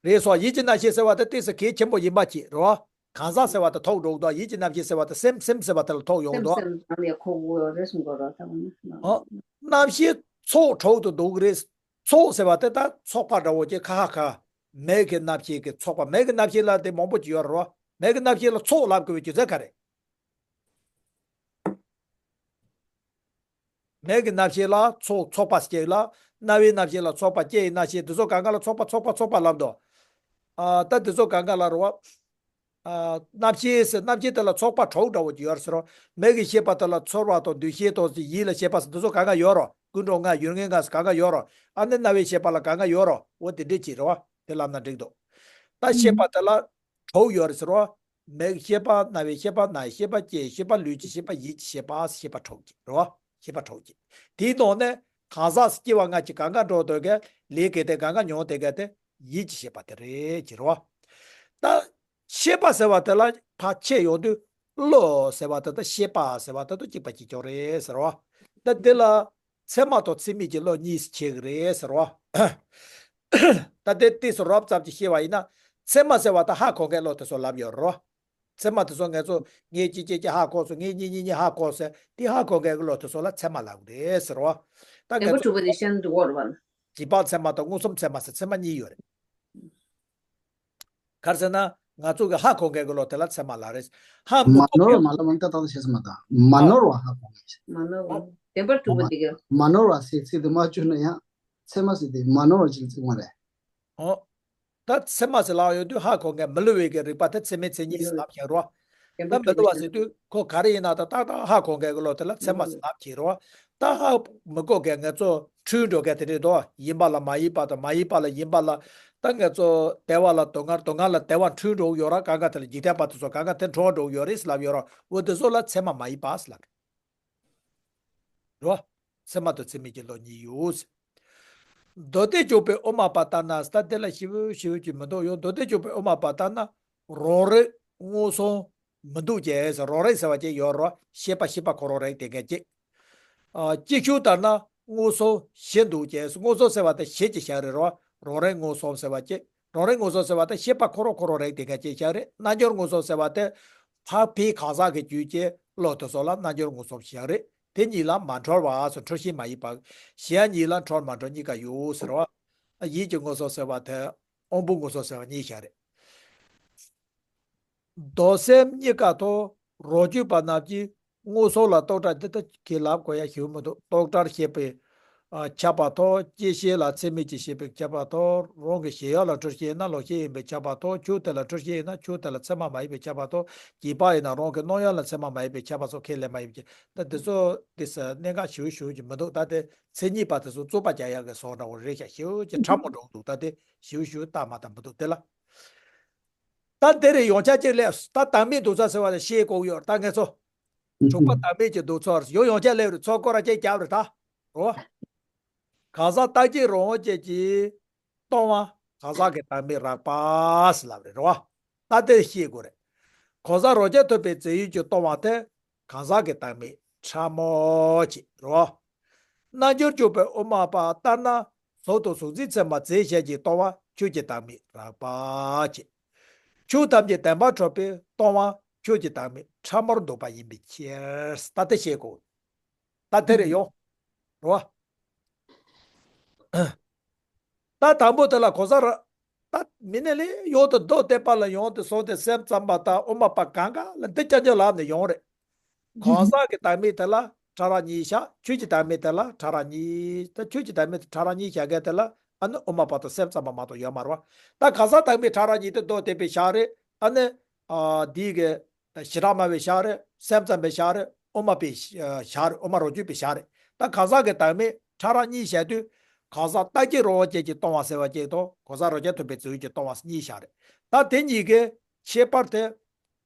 རེད་སོ། ཡིད་ཀྱི་རྣམ་ཤེས་ཟེར་བ་དེ་ཏོག་ཙམ་གལ་ཆེན་པོ་ཡིན་པ་ཅིག་རེད་བ། གང་ཟག་ཟེར་བ་དེ་ཐོགས་འགྲོ་གི་འདུག་ཡིད་ཀྱི་རྣམ་ཤེས་ཟེར་བ་དེ་སེམས་སེམས་ཟེར་བ་དེ་ལ་ཐོགས་ཡོང་གི་འདུག་སེམས་སེམས་ནམ་ཡང་ཁོག་དབུགས་རེ་ཟུང་གོ་ར་ཐང་ནི། ཨ། རྣམ་ཤེས་ཚོགས་གྲོགས་དུ་འདུག་གི་རེད། ཚོགས་ཟེར་བ་དེ་ད་ཚོགས་པ་འདྲ་བོ་ཅིག་ཁ་ཁ་ཁ། མིག་གི་རྣམ་ཤེས་ཀྱི་ཚོགས་པ། མིག་གི་རྣམ་ཤེས་ལ་དེ་མང་པོ་ཅིག་ཡོད་རེད་བ། མིག་གི་རྣམ་ཤེས་ལ་ཚོགས་ལབ་དགོས་པའི་རྒྱུ་མཚན་ག་རེ། མིག་གི་རྣམ་ཤེས་ལ་ཚོགས་ཚོགས་པ་སྐྱེ་ལ། རྣ་བའི་རྣམ་ཤེས་ལ་ཚོགས་པ་སྐྱེ་ཡི་རྣམ་ཤེས་དེ་ཚོ་གང་ག་ལ་ཚོགས་པ་ཚོགས་པ་ཚོགས་པ་ལབ་འདུག་ཨ། ད་དེ་ཚོ་གང་ག་ལ་རེད་བ། ཨ། རྣམ་ཤེས་ཟེར། རྣམ་ཤེས་དེ་ལ་ཚོགས་པ་གྲོགས་འདྲ་བོ་ཅིག་ཡོད་རེད་ཟེར་རོ། མིག་གི་ཤེས་པ་དེ་ལ་ཚོར་བ་དང་འདུ་ཤེས་དང་ཡིད་ལ་ཤེས་པ་ཟེར་དེ་ཚོ་གང་ག་ཡོད་རོ། ཀུན་གྲོལ་ལྔ་ཡུལ་ལྔའི་ངང་ཟེར་གང་ག་ཡོད་རོ། ཨ་ནི་རྣ་བའི་ཤེས་པ་ལ་གང་ག་ཡོད་རོ། འོ་དེ་འདྲས་ཅིག་རེད་བ། དེ་ལབ་ན་འགྲིག་འདུག་ད་ཤེས་པ་དེ་ལ་གྲོགས་ཡོད་རེད་ཟེར་རོ། མིག་ཤེས་པ། རྣ་བའི་ཤེས་པ། སྣའི་ཤེས་པ། ལྕེའི་ཤེས་པ། ལུས་ཀྱི་ཤེས་པ། ཡིད་ཀྱི་ཤེས་པ། ཤེས་པ་གྲོགས་ཀྱི་རེད་བ། ཤེས་པ་གྲོགས་ཀྱི། དེའི་ནང་ནས་གང་ཟག་སྐྱེ་བ་ལྔ་གཅིག་གང་ག་འགྲོ་འདོད་ག་ལས་ཀའི་དེ་གང་ག་མྱོང་དེ་ག་དེ་ཡིད་ཀྱི་ཤེས་པ་དེ་རེད་ཅེས་རེད་བ། ད་ཤེས་པ་ཟེར་བ་དེ་ལ་ཕར་ཕྱེ་ཡོང་དུས་བློ་ཟེར་བ་དེ་དང་ཤེས་པ་ཟེར་བ་དེ་དང་གཅིག་པ་གཅིག་རྐྱང་རེད་ཟེར་བ། ད་དེ་ལ་ཚད་མ་དང་ཚད་མིན་གྱི་བློ་གཉིས་ཕྱེ་གི་རེད་ཟེར་བ། ད་དེ་ཏོག་ཙམ་རོབ་ཙམ་ཅིག་བཤད་པ་ཡིན་ན། ཚད་མ་ཟེར་བ་ད་ཧ་གོ་མཁན་བློ་དེ་ཚོ་ལབ་ཡོད་རེད། ཚད་མ་དེ་ཚོ་ངེད་ཚོ་ངས་གཅིག་བྱས་ཀྱི་ཧ་གོ་སོང་། ངས་གཉིས་གཉིས་གཉིས་ཧ་གོ་ཟེར། དེ་ཧ་གོ་མཁན་གྱི་བློ་དེ་ཚོ་ལ་ཚད་མ་ལབ་ཀྱི་རེད་ཟེར་བ། ད་ངེད་ཚོ་དྲུག་པོ་དེ་ཤན་དུ་བོར་བ་ན། རྗེས་དཔག་ཚད་མ་དང་མངོན་སུམ་ཚད་མ་ཟེར་ཚད་མ་གཉིས་ཡོད་རེད། ག་རེ་ཟེར་ན། ང་ཚོ་གི་ཧ་གོ་མཁན་གྱི་བློ་དེ་ལ་ཚད་མ་ལབ་རེད། ཧ་མི་མ་གོ་ནོར་བ་མཁན། མ་ལབ་མ་ད་ད་ད་བཤད་ས་མ་ད། མ་ཨ། ནོར་བ་ཧ་གོ་མཁན། མ་ནོར་བ། བདེན་པར་གྲུབ་པ་དེ་ག་མ་ནོར་བ་ཟེར་ཚིག་དེ་མ་བཅོས་ན་ཡང་། ཚད་མ་ཟེར་དེ་མ་ནོར་བ་ཅིག་ཚིག་མ་རེད། ཨོ། ད་ཚད་མ་ཟེར་ལབ་ཡོང་དུས་ཧ་གོ་མཁན་མི་སླུ་བའི་གི་རིགས་པ་དེ་ཚད་མའི་མཚན་ཉིད་ཟེར་ལབ་བཞག་རོ། ད་མི་སླུ་བ་ཟེར་དུས་ཁོ་ག་རེ་ཡིན་ན་ད་ཏག་ཏག་ཧ་གོ་མཁན་གྱི་བློ་དེ་ལ་ཚད་མ་ཟེར་ལབ་བྱེད་རོ། ད་ཧ་མི་གོ་མཁན་ང་ཚོ་འཁྲུལ་འགྲོ་མཁན་དེ་རེད་དོ། ཡིན་པ་ལ་མ་ཡིན་པ་དང་མ་ཡིན་པ་ལ་ཡིན་པ་ལ། ད་ང་ཚོ་དལ་བ་ལ་སྡུག་བསྔལ། སྡུག་བསྔལ་ལ་དལ་བ་འཁྲུལ་འགྲོ་གི་ཡོད་ར། གང་ག་དེ་ལ་འཇིག་རྟེན་པ་དེ་ཚོ་གང་ག་དེ་འཁྲུལ་འགྲོ་གི་ཡོད་རེད་ཟེར་ལབ་ཡོད་ར། འོ་དེ་ཚོ་ལ་ཚད་མ་མ་ཡིན་པ་ཟེར་ལབ། རོ། ཚད་མ་དང་ཚད་མིན་གྱི་བློ་གཉིས་ཡོད། མདོ་སྡེ་འཇུག་པའི་དབུ་མ་པ་ལྟར་ན། ད་དེ་ལ་ཞིབ་ཞིབ་ཀྱི་མི་འདུག་ཡང་མདོ་སྡེ་འཇུག་པའི་དབུ་མ་པ་ལྟར་ན། རང་རིག་མངོན་སུམ་མི་འདུག་ཅེས། རང་རིག་ཟེར་བ་ཅིག་ཡོད་རོ། ཤེས་པ་ཤེས་པ་ཁོ་རང་རིག་དེ་ག་ཅིག་ཨ། སྐྱེ་ཤུལ་ལྟར་ན་མངོན་སུམ་གཞི་འདུག་ཅེས། མངོན་སུམ་ཟེར་བ་དེ་གཞི་ཅིག་བཞག་རེད་རོ། རང་རིག་མངོན་སུམ་ཟེར་བ་ཅིག་རང་རིག་མངོན་སུམ་ཟེར་བ་དེ་ཤེས་པ་ཁོ་རང་ཁོ་རང་རིག་དེ་ག་ཅིག་བཞག་རེད། རྣལ་འབྱོར་མངོན་སུམ་ཟེར་བ་དེ་འཕགས་པའི་གང་ཟག་གི་རྒྱུད་ཀྱི་བློ་དེ་ཚོ་ལ་རྣལ་འབྱོར་མངོན་སུམ་བཞག་རེད། དེ་གཉིས་ལ་མ་འཁྲུལ་བ་སོགས། འཁྲུལ་ཤེས་མ་ཡིན་པ། གཞན་གཉིས་ལ་འཁྲུལ་མ་འཁྲུལ་གཉིས་ཀ་ཡོད་ཟེར་བ། ཡིད་ཀྱི་མངོན་སུམ་ཟེར་བ་དེ་དབང་པོའི་མངོན་སུམ་ཟེར་བ་གཉིས་བཞག་རེད། མདོ་སེམས་གཉིས་ཀ་ཐོག་རང་རྒྱུད་པ་རྣམས་ཀྱིས་མངོན་སུམ་ལ་རྟོག་བྲལ། འདི་ལྟ་ཁས་ལབ་དགོས་ཡ་ཞིག་མི་འདུག་རྟོག་བྲལ་ཤེས་པས་ཁྱབ་པ་ཐོག་སྐྱེ་ཤེས་ལ་ཚད་མིན་གྱི་ཤེས་པས་ཁྱབ་པ་ཐོག་རང་གི་གཞལ་ཡས་ལ་འཁྲུལ་ཤེས་ཡིན་ན་ལོག་ཤེས་ཡིན་པས་ཁྱབ་པ་ཐོག་ཆོས་དེ་ལ་འཁྲུལ་ཤེས་ཡིན་ན་ཆོས་དེ་ལ་ཚད་མ་མ་ཡིན་པས་ཁྱབ་པ་ཐོག་རྗེས་དཔག་ཡིན་ན་རང་གི་སྣང་ཡུལ་ལ་ཚད་མ་མ་ཡིན་པས་ཁྱབ་པ་སོགས་ཁས་ལེན་པ་ཡིན་པས། ད་འདི་ཚོ་དེ་ས་གནད་འགག་ཞེ་པོ་ཞེ་པོ་ཅིག་མི་འདུག་ད་དེ་མཚན་ཉིད་པ་དེ་ཚོ་རྩོད་པ་རྒྱག་ཡག་གི་བཟོ་འདྲ་བོ་རེད་ཤག་ཞེ་པོ་ཅིག་ཕྲ་མོ་འགྲོ་གི་འདུག་ད་དེ་ཞེ་པོ་ཞེ་པོ་ལྟ་མ་ལྟ་མི་འདུག་དེ་ལ། ད་དེ་རེད། ཡོངས་ཁྱབ་ཅིག་ལས་ད་བདག་མེད་རྡོག་རྩ་ཟེར་བ་ལ་ཤེས་དགོས་ཡོད། ད་ངེད་ཚོ་དྲུག་པ་བདག་མེད་ཀྱི་རྡོག་རྩ་ཡོ་ཡོངས་ཁྱབ་ལས་རེད། ཚོ་སྐོར་ར་ཅིག་རྒྱབ་རེད་ད། རོ། གང་ཟག་རྟག་གཅིག་རང་དབང་ཅན་གྱིས་སྟོང་བ་གང་ཟག་གི་བདག་མེད་རགས་པ་ཟེར་ལབ་རེད། རོ། ད་དེ་ཤེས་དགོས་རེད། གང་ཟག་རང་རྐྱ་ཐུབ་པའི་རྫས་ཡོད་ཀྱིས་སྟོང་བ་དེ་གང་ཟག་གི་བདག་མེད་ཕྲ་མོ་ཅིག་རོ། རྣལ་འབྱོར་འཇུག་པའི་དབུ་མ་པ་ལྟར་ན། གཟུགས་དང་གཟུགས་འཛིན་ཚད་མ་རྫས་གཞན་གྱིས་སྟོང་བ་ཆོས་ཀྱི་བདག་མེད་རགས་པ་ཅིག་ཆོས་ཐམས་ཅད་བདེན་པར་གྲུབ་པས་སྟོང་བ་ཆོས་ཀྱི་བདག་མེད་ཕྲ་མོར་འདོད་པ་ཡིན་པའི་ཕྱིར། ད་དེ་ཤེས་དགོས། ད་དེ་རེད་ཡོ། རོ། ད་དང་པོ་དེ་ལ་གང་ཟག་ར། ད་མི་ནས་ལས་ཡོང་དུ་མདོ་སྡེ་པ་ལ་ཡོང་དུ་སོང་སྟེ་སེམས་ཙམ་པ་དང་དབུ་མ་པ་གང་ག་ལ་འདི་རྐྱང་རྐྱང་ལབ་ནས་ཡོང་རེད། གང་ཟག་གི་བདག་མེད་དེ་ལ་ཕྲ་རགས་གཉིས་བཞག་ཆོས་ཀྱི་བདག་མེད་དེ་ལ་ཕྲ་རགས་གཉིས། ད་ཆོས་ཀྱི་བདག་མེད་དེ་ཕྲ་རགས་གཉིས་བཞག་མཁན་དེ་ལ་ཨ་ནི་དབུ་མ་པ་དང་སེམས་ཙམ་པ་མ་གཏོགས་ཡོད་མ་རེད་བ། ད་གང་ཟག་བདག་མེད་ཕྲ་རགས་གཉིས་དེ་མདོ་སྡེ་པས་བཞག་རེད། ཨ་ནི། ཨ། འདི་གི་བྱེ་བྲག་སྨྲ་བས་བཞག་རེད། སེམས་ཙམ་པས་བཞག་རེད། དབུ་མ་པས་བཞག་རེད། དབུ་མ་རང་རྒྱུད་པས་བཞག་རེད། ད་གང་ཟག་གི་བདག་མེད་ཕྲ་རགས་གཉིས་བཞག་དུས། གང་ཟག་རྟག་གཅིག་རང་དབང་ཅན་གྱིས་སྟོང་བ་ཟེར་བ་གཅིག་དང་། གང་ཟག་རང་རྐྱ་ཐུབ་པའི་རྫས་ཡོད་ཀྱིས་སྟོང་བ་གཉིས་བཞག་རེད། ད་དེ་གཉིས་ཀའི་ཁྱད་པར་དེ།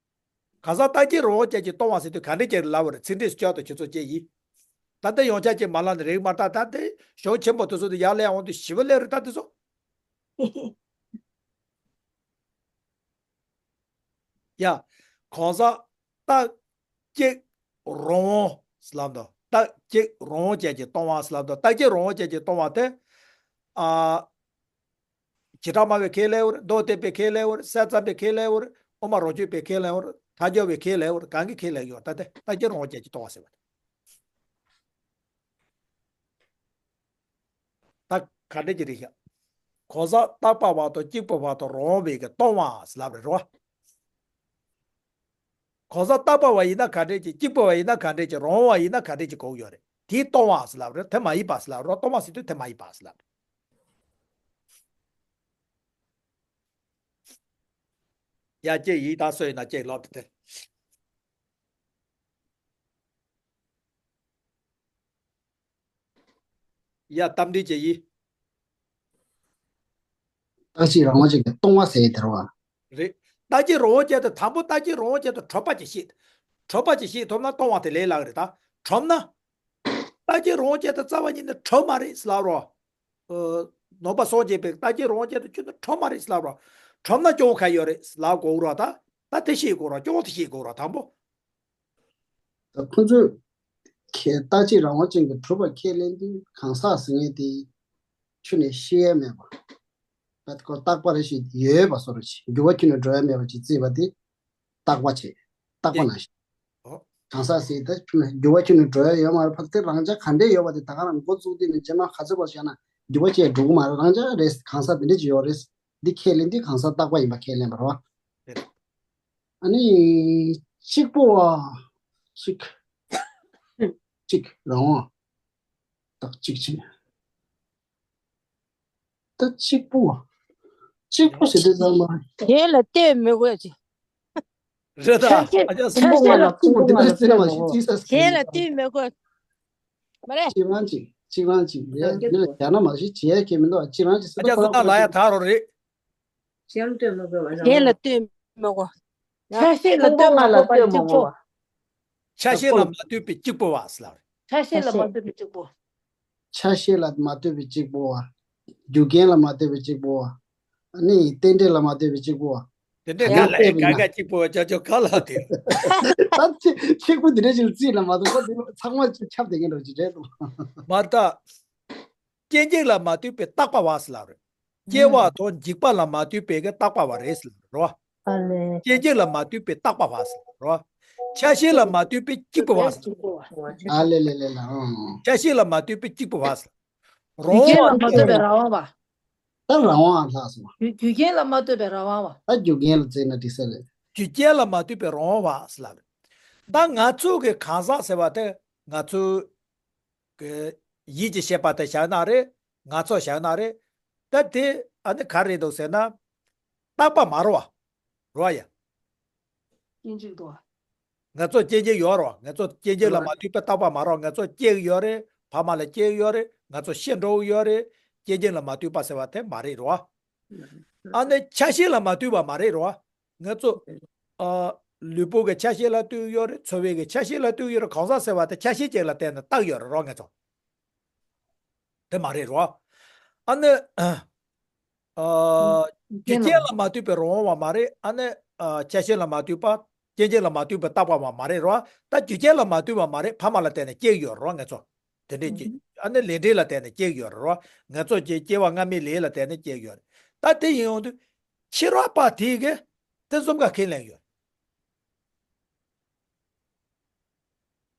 གང་ཟག་རྟག་གཅིག་རང་དབང་ཅན་གྱིས་སྟོང་བ་ཟེར་དུས་ག་འདྲས་ཅིག་ལབ་པ་རེད། ཚིག་འགྲེལ་སྐྱོར་དང་ཁྱེད་ཚོ་བཅས་ཡིན། ད་ལྟ་ཡོངས་ཁྱབ་ཅིག་མ་ལབ་ན་རིགས་མ་ད་ད་དེ་གཞུང་ཆེན་པོ་དེ་ཚོ་དེ་ཡར་སླེབས་འོང་དུས་ཞིབ་པ་སླེབས་རེད་ད་དེ་ཚོ། ཡ། གང་ཟག་རྟག་གཅིག་རང་དབང་ཟེར་ལབ་འདུག་རྟག་གཅིག་རང་དབང་ཅན་གྱིས་སྟོང་བ་ཟེར་ལབ་འདུག་རྟག་གཅིག་རང་དབང་ཅན་གྱིས་སྟོང་བ་དེ། ཨ། བྱེ་བྲག་སྨྲ་བས་ཁས་ལེན་པར། མདོ་སྡེ་པས་ཁས་ལེན་པར། གསེར་ཙམ་པས་ཁས་ལེན་པར། དབུ་མ་རང་རྒྱུད་པས་ཁས་ལེན་པར། ཐལ་འགྱུར་བས་ཁས་ལེན་པར། གང་གིས་ཁས་ལེན་ཡོད་ད་དེ་རྟག་གཅིག་རང་དབང་ཅན་གྱིས་སྟོང་བ་ཟེར་བ་དེ། ད་ག་འདྲས་ཀྱི་རེད་ཤག་གང་ཟག་རྟག་པ་བ་དང་གཅིག་པ་བ་དང་རང་དབང་བའི་གི་སྟོང་བ་ཟེར་ལབ་རེད་རོ། གང་ཟག་རྟག་པ་བ་ཡིན་ན་ག་འདྲས་ཀྱི། གཅིག་པ་བ་ཡིན་ན་ག་འདྲས་ཀྱི། རང་དབང་བ་ཡིན་ན་ག་འདྲས་ཀྱི་གོ་གི་ཡོད་རེད། དེ་སྟོང་བ་ཟེར་ལབ་རེད། དེ་མ་ཡིན་པ་ཟེར་ལབ་རོ། སྟོང་བ་ཟེར་དུས་དེ་མ་ཡིན་པ་ཟེར་ལབ་རེད། ཡ་ཅེ་ཡིས་ད་སོ་ཡིན་ན་ཅེ་ལོག་དེ། ཡ་གཏམ་འདི་ཅེ་ཡིས། རྟག་གཅིག་རང་དབང་ཅན་གྱིས་སྟོང་བ་ཟེར་ཡས་དེ་རེད་བ། རེད། རྟག་གཅིག་རང་དབང་ཅན་དུ་དང་པོ་རྟག་གཅིག་རང་དབང་ཅན་དུ་གྲུབ་པ་ཅིག་ཤེས། གྲུབ་པ་ཅིག་ཤེས་ཐུབ་ན་སྟོང་བ་དེ་ལས་སླ་གི་རེད་ད། གྲུབ་ན། རྟག་གཅིག་རང་དབང་ཅན་དུ་རྩ་བ་ཉིད་ནས་གྲུབ་མ་རེད་ཟེར་ལབ་རོ། ནང་པ་སངས་རྒྱས་པའི་རྟག་གཅིག་རང་དབང་ཅན་དུ་ཁྱོད་ཚོ་གྲུབ་མ་རེད་ཟེར་ལབ་རོ། གྲུབ་ན་སྐྱོན་ག་ཡོད་རེད་ཟེར་ལབ་དགོས་རོ་ད། ད་དེ་ཤེས་དགོས་རོ། སྐྱོན་དེ་ཤེས་དགོས་རོ་དང་པོ། ད་ཁོ་ཚོས་ཁས་རྟག་གཅིག་རང་དབང་ཅན་གྱིས་གྲུབ་པ་ཁས་ལེན་དུས་གང་ཟག་ཟེར་མཁན་དེ་ཁྱོན་ནས་ཤེས་ཡ་མེད་པ། ད་ཁོ་རྟག་པ་རེ་ཞིག་ཡོད་པ་བཟོ་འདྲ་ཅིག་འགྱུར་བ་ཁྱོན་ནས་འགྲོ་ཡ་མེད་པ་ཅིག་བརྩིས་པ་དེ་རྟག་པ་བྱས། རྟག་པ་ནང་བཞིན། ཨོ། གང་ཟག་ཟེར་ད་ཁྱོན་ནས་འགྱུར་བ་ཁྱོན་ནས་འགྲོ་ཡ་ཡོད་མ་རེད། ཕར་དེ་རང་ཅག་ག་འདྲས་ཡོད་པ་དེ་ད་ག་རང་འགོ་བཙུགས་དུས་ནས་རྗེས་མ་ག་ཚོད་བར་བཞག་ན་འགྱུར་བ་ཅིག་འགྲོ་གི་མ་རེད། རང་ཅག་རེད། གང་ཟག་དེ་འདྲས་ཅིག་ཡོད་རེད། འདི་ཁས་ལེན་དུས་གང་ཟག་རྟག་པ་ཡིན་པ་ཁས་ལེན་པ་རེད་བ། རེད། ཨ་ནི། གཅིག་པོ་བ། གཅིག་གཅིག་རང་དབང་། རྟག་གཅིག་བྱས། ད་གཅིག་པོ་བ། གཅིག་པོ་ཟེར་དུས་ཙམ་པ། གཞན་ལ་ལྟོས་མི་དགོས་ཅིག་རེད་ད། ཆ་ཤས། ཨ་ཅག་ཆ་ཤས་ལ། ཕུང་པོ་ལྔ་ལ་ལྟོས་མི་དགོས། གཞན་ལ་ལྟོས་མི་དགོས། མ་རེད། གཅིག་རང་གཅིག་གཅིག་རང་གཅིག་ཡ་ཡ་ན་མ་གཞི་བྱེད་ཡ་ཁྱེད་མི་འདུག་གཅིག་རང་གཅིག་ཟེར། ཨ་ཅག་ཁོ་ན་ལ་ཡ་ད་རོ་རེད། གཞན་ལ་ལྟོས་མི་དགོས་པ། གཞན་ལ་ལྟོས་མི་དགོས། ཆ་ཤས་ལ་ལྟོས་མ་དགོས་པར་གཅིག་པོ། ཆ་ཤས་ལ་མ་ལྟོས་པའི་གཅིག་པོ་བ་ཟེར་ལབ་རེད། ཆ་ཤས་ལ་མ་ལྟོས་པའི་གཅིག་པོ། ཆ་ཤས་ལ་མ་ལྟོས་པའི་གཅིག་པོ་བ། རྒྱུ་རྐྱེན་ལ་མ་ལྟོས་པའི་གཅིག་པོ་བ། ཨ་ནི་རྟེན་འབྲེལ་ལ་མ་ལྟོས་པའི་གཅིག་པོ་བ། དེ་འདྲའི་ག་ལ་ཡིན་ག་ག་གཅིག་པོ་བ་ཅག་ཅག་ག་ལ་དེ། ད་ཚིག་ཚིག་པོ་འདི་འདྲ་ཞིག་རྩིས་ལ་མ་གཏོགས་ད་འདི་ཚང་མ་ཅིག་ཁྱབ་བསྡད་མཁན་འདྲ་ཅིག་རེད་འདུག་མ་ད། སྐྱེ་འཇིག་ལ་མ་ལྟོས་པའི་རྟག་པ་བ་ཟེར་ལབ་རེད། སྐྱེ་བ་དང་འཇིག་པ་ལ་མ་ལྟོས་པའི་གི་རྟག་པ་བ་རེད་ཟེར་ལབ་རེད་བ། ཨ་ལེ། སྐྱེ་འཇིག་ལ་མ་ལྟོས་པའི་རྟག་པ་བ་ཟེར་ལབ་རེད་བ། ཆ་ཤས་ལ་མ་ལྟོས་པའི་གཅིག་པ་བ་ཟེར་ལབ་རེད། ཨ་ལེ་ལེ་ལེ་ལེ། ཨང་། ཆ་ཤས་ལ་མ་ལྟོས་པའི་གཅིག་པ་བ་ཟེར། རང་དབང་བ། རྒྱུ་རྐྱེན་ལ་མ་ལྟོས་པའི་རང་དབང་བ། ད་རང་དབང་ལྷག་སོང་བ། རྒྱུ་རྒྱུ་རྐྱེན་ལ་མ་ལྟོས་པའི་རང་དབང་བ། ད་རྒྱུ་རྐྱེན་ལ་བརྩིས་ན་འགྲིག་ས་རེད། རྒྱུ་རྐྱེན་ལ་མ་ལྟོས་པའི་རང་དབང་བ་ཟེར་ལབ་རེད། ད་ང་ཚོ་གི་གང་ཟག་ཟེར་བ་དེ་ང་ཚོ། གི། ཡིད་ཀྱི་ཤེས་པ་དེ་བཞག་ན་རེད། ང་ཚོ་བཞག་ན་རེད། ད་དེ་ཨ་ནི་ག་རེ་འདུག་ཟེར་ན། རྟག་པ་མ་རེད་བ། རེད་བ་ཡ། སྐྱེ་འཇིག་ཏུ་བ། ང་ཚོ་སྐྱེ་འཇིག་ཡོད་རེད་བ། ང་ཚོ་སྐྱེ་འཇིག་ལ་མ་ལྟོས་པའི་རྟག་པ་མ་རེད་བ། ང་ཚོ་སྐྱེ་གི་ཡོད་རེད། ཕ་མ་ལ་སྐྱེ་གི་ཡོད་རེད། ང་ཚོ་ཤི་འགྲོ་གི་ཡོད་རེད། སྐྱེ་འཇིག་ལ་མ་ལྟོས་པ་ཟེར་བ་དེ་མ་རེད་རེད་བ། ཨ་ནི་ཆ་ཤས་ལ་མ་ལྟོས་པ་མ་རེད་རེད་བ། ང་ཚོ། ཨ། ལུས་པོ་གི་ཆ་ཤས་ལ་ལྟོས་ཡོད་རེད། ཚོར་བའི་གི་ཆ་ཤས་ལ་ལྟོས་ཡོད་རེད། གང་ཟག་ཟེར་བ་དེ་ཆ་ཤས་ཅིག་ལ་བརྟེན་ནས་བཏགས་ཡོད་རེད་རོ་ང་ཚོ། དེ་མ་རེད་རོ། ཨ་ནི། ཨ། རྒྱུ་རྐྱེན་ལ་མ་ལྟོས་པའི་རང་དབང་བ་མ་རེད། ཨ་ནི། ཨ། ཆ་ཤས་ལ་མ་ལྟོས་པ། སྐྱེ་འཇིག་ལ་མ་ལྟོས་པའི་རྟག་པ་བ་མ་རེད་རོ། ད་རྒྱུ་རྐྱེན་ལ་མ་ལྟོས་པ་མ་རེད། ཕ་མ་ལ་བརྟེན་ནས་སྐྱེ་གི་ཡོད་རེད་རོ་ང་ཚོ། དེ་འདྲས་ཀྱི། ཨ་ནི་ལས་འབྲས་ལ་བརྟེན་ནས་སྐྱེ་གི་ཡོད་རེད་རོ། ང་ཚོ་སྐྱེ་སྐྱེ་བ་སྔ་མའི་ལས་ལ་བརྟེན་ནས་སྐྱེ་གི་ཡོད་རེད། ད་དེ་ཡིན་ཡོང་དུས། ཕྱི་རོལ་པ་དེ་གིས་དེ་གསུམ་ཀ་ཁས་ལེན་ཡོད།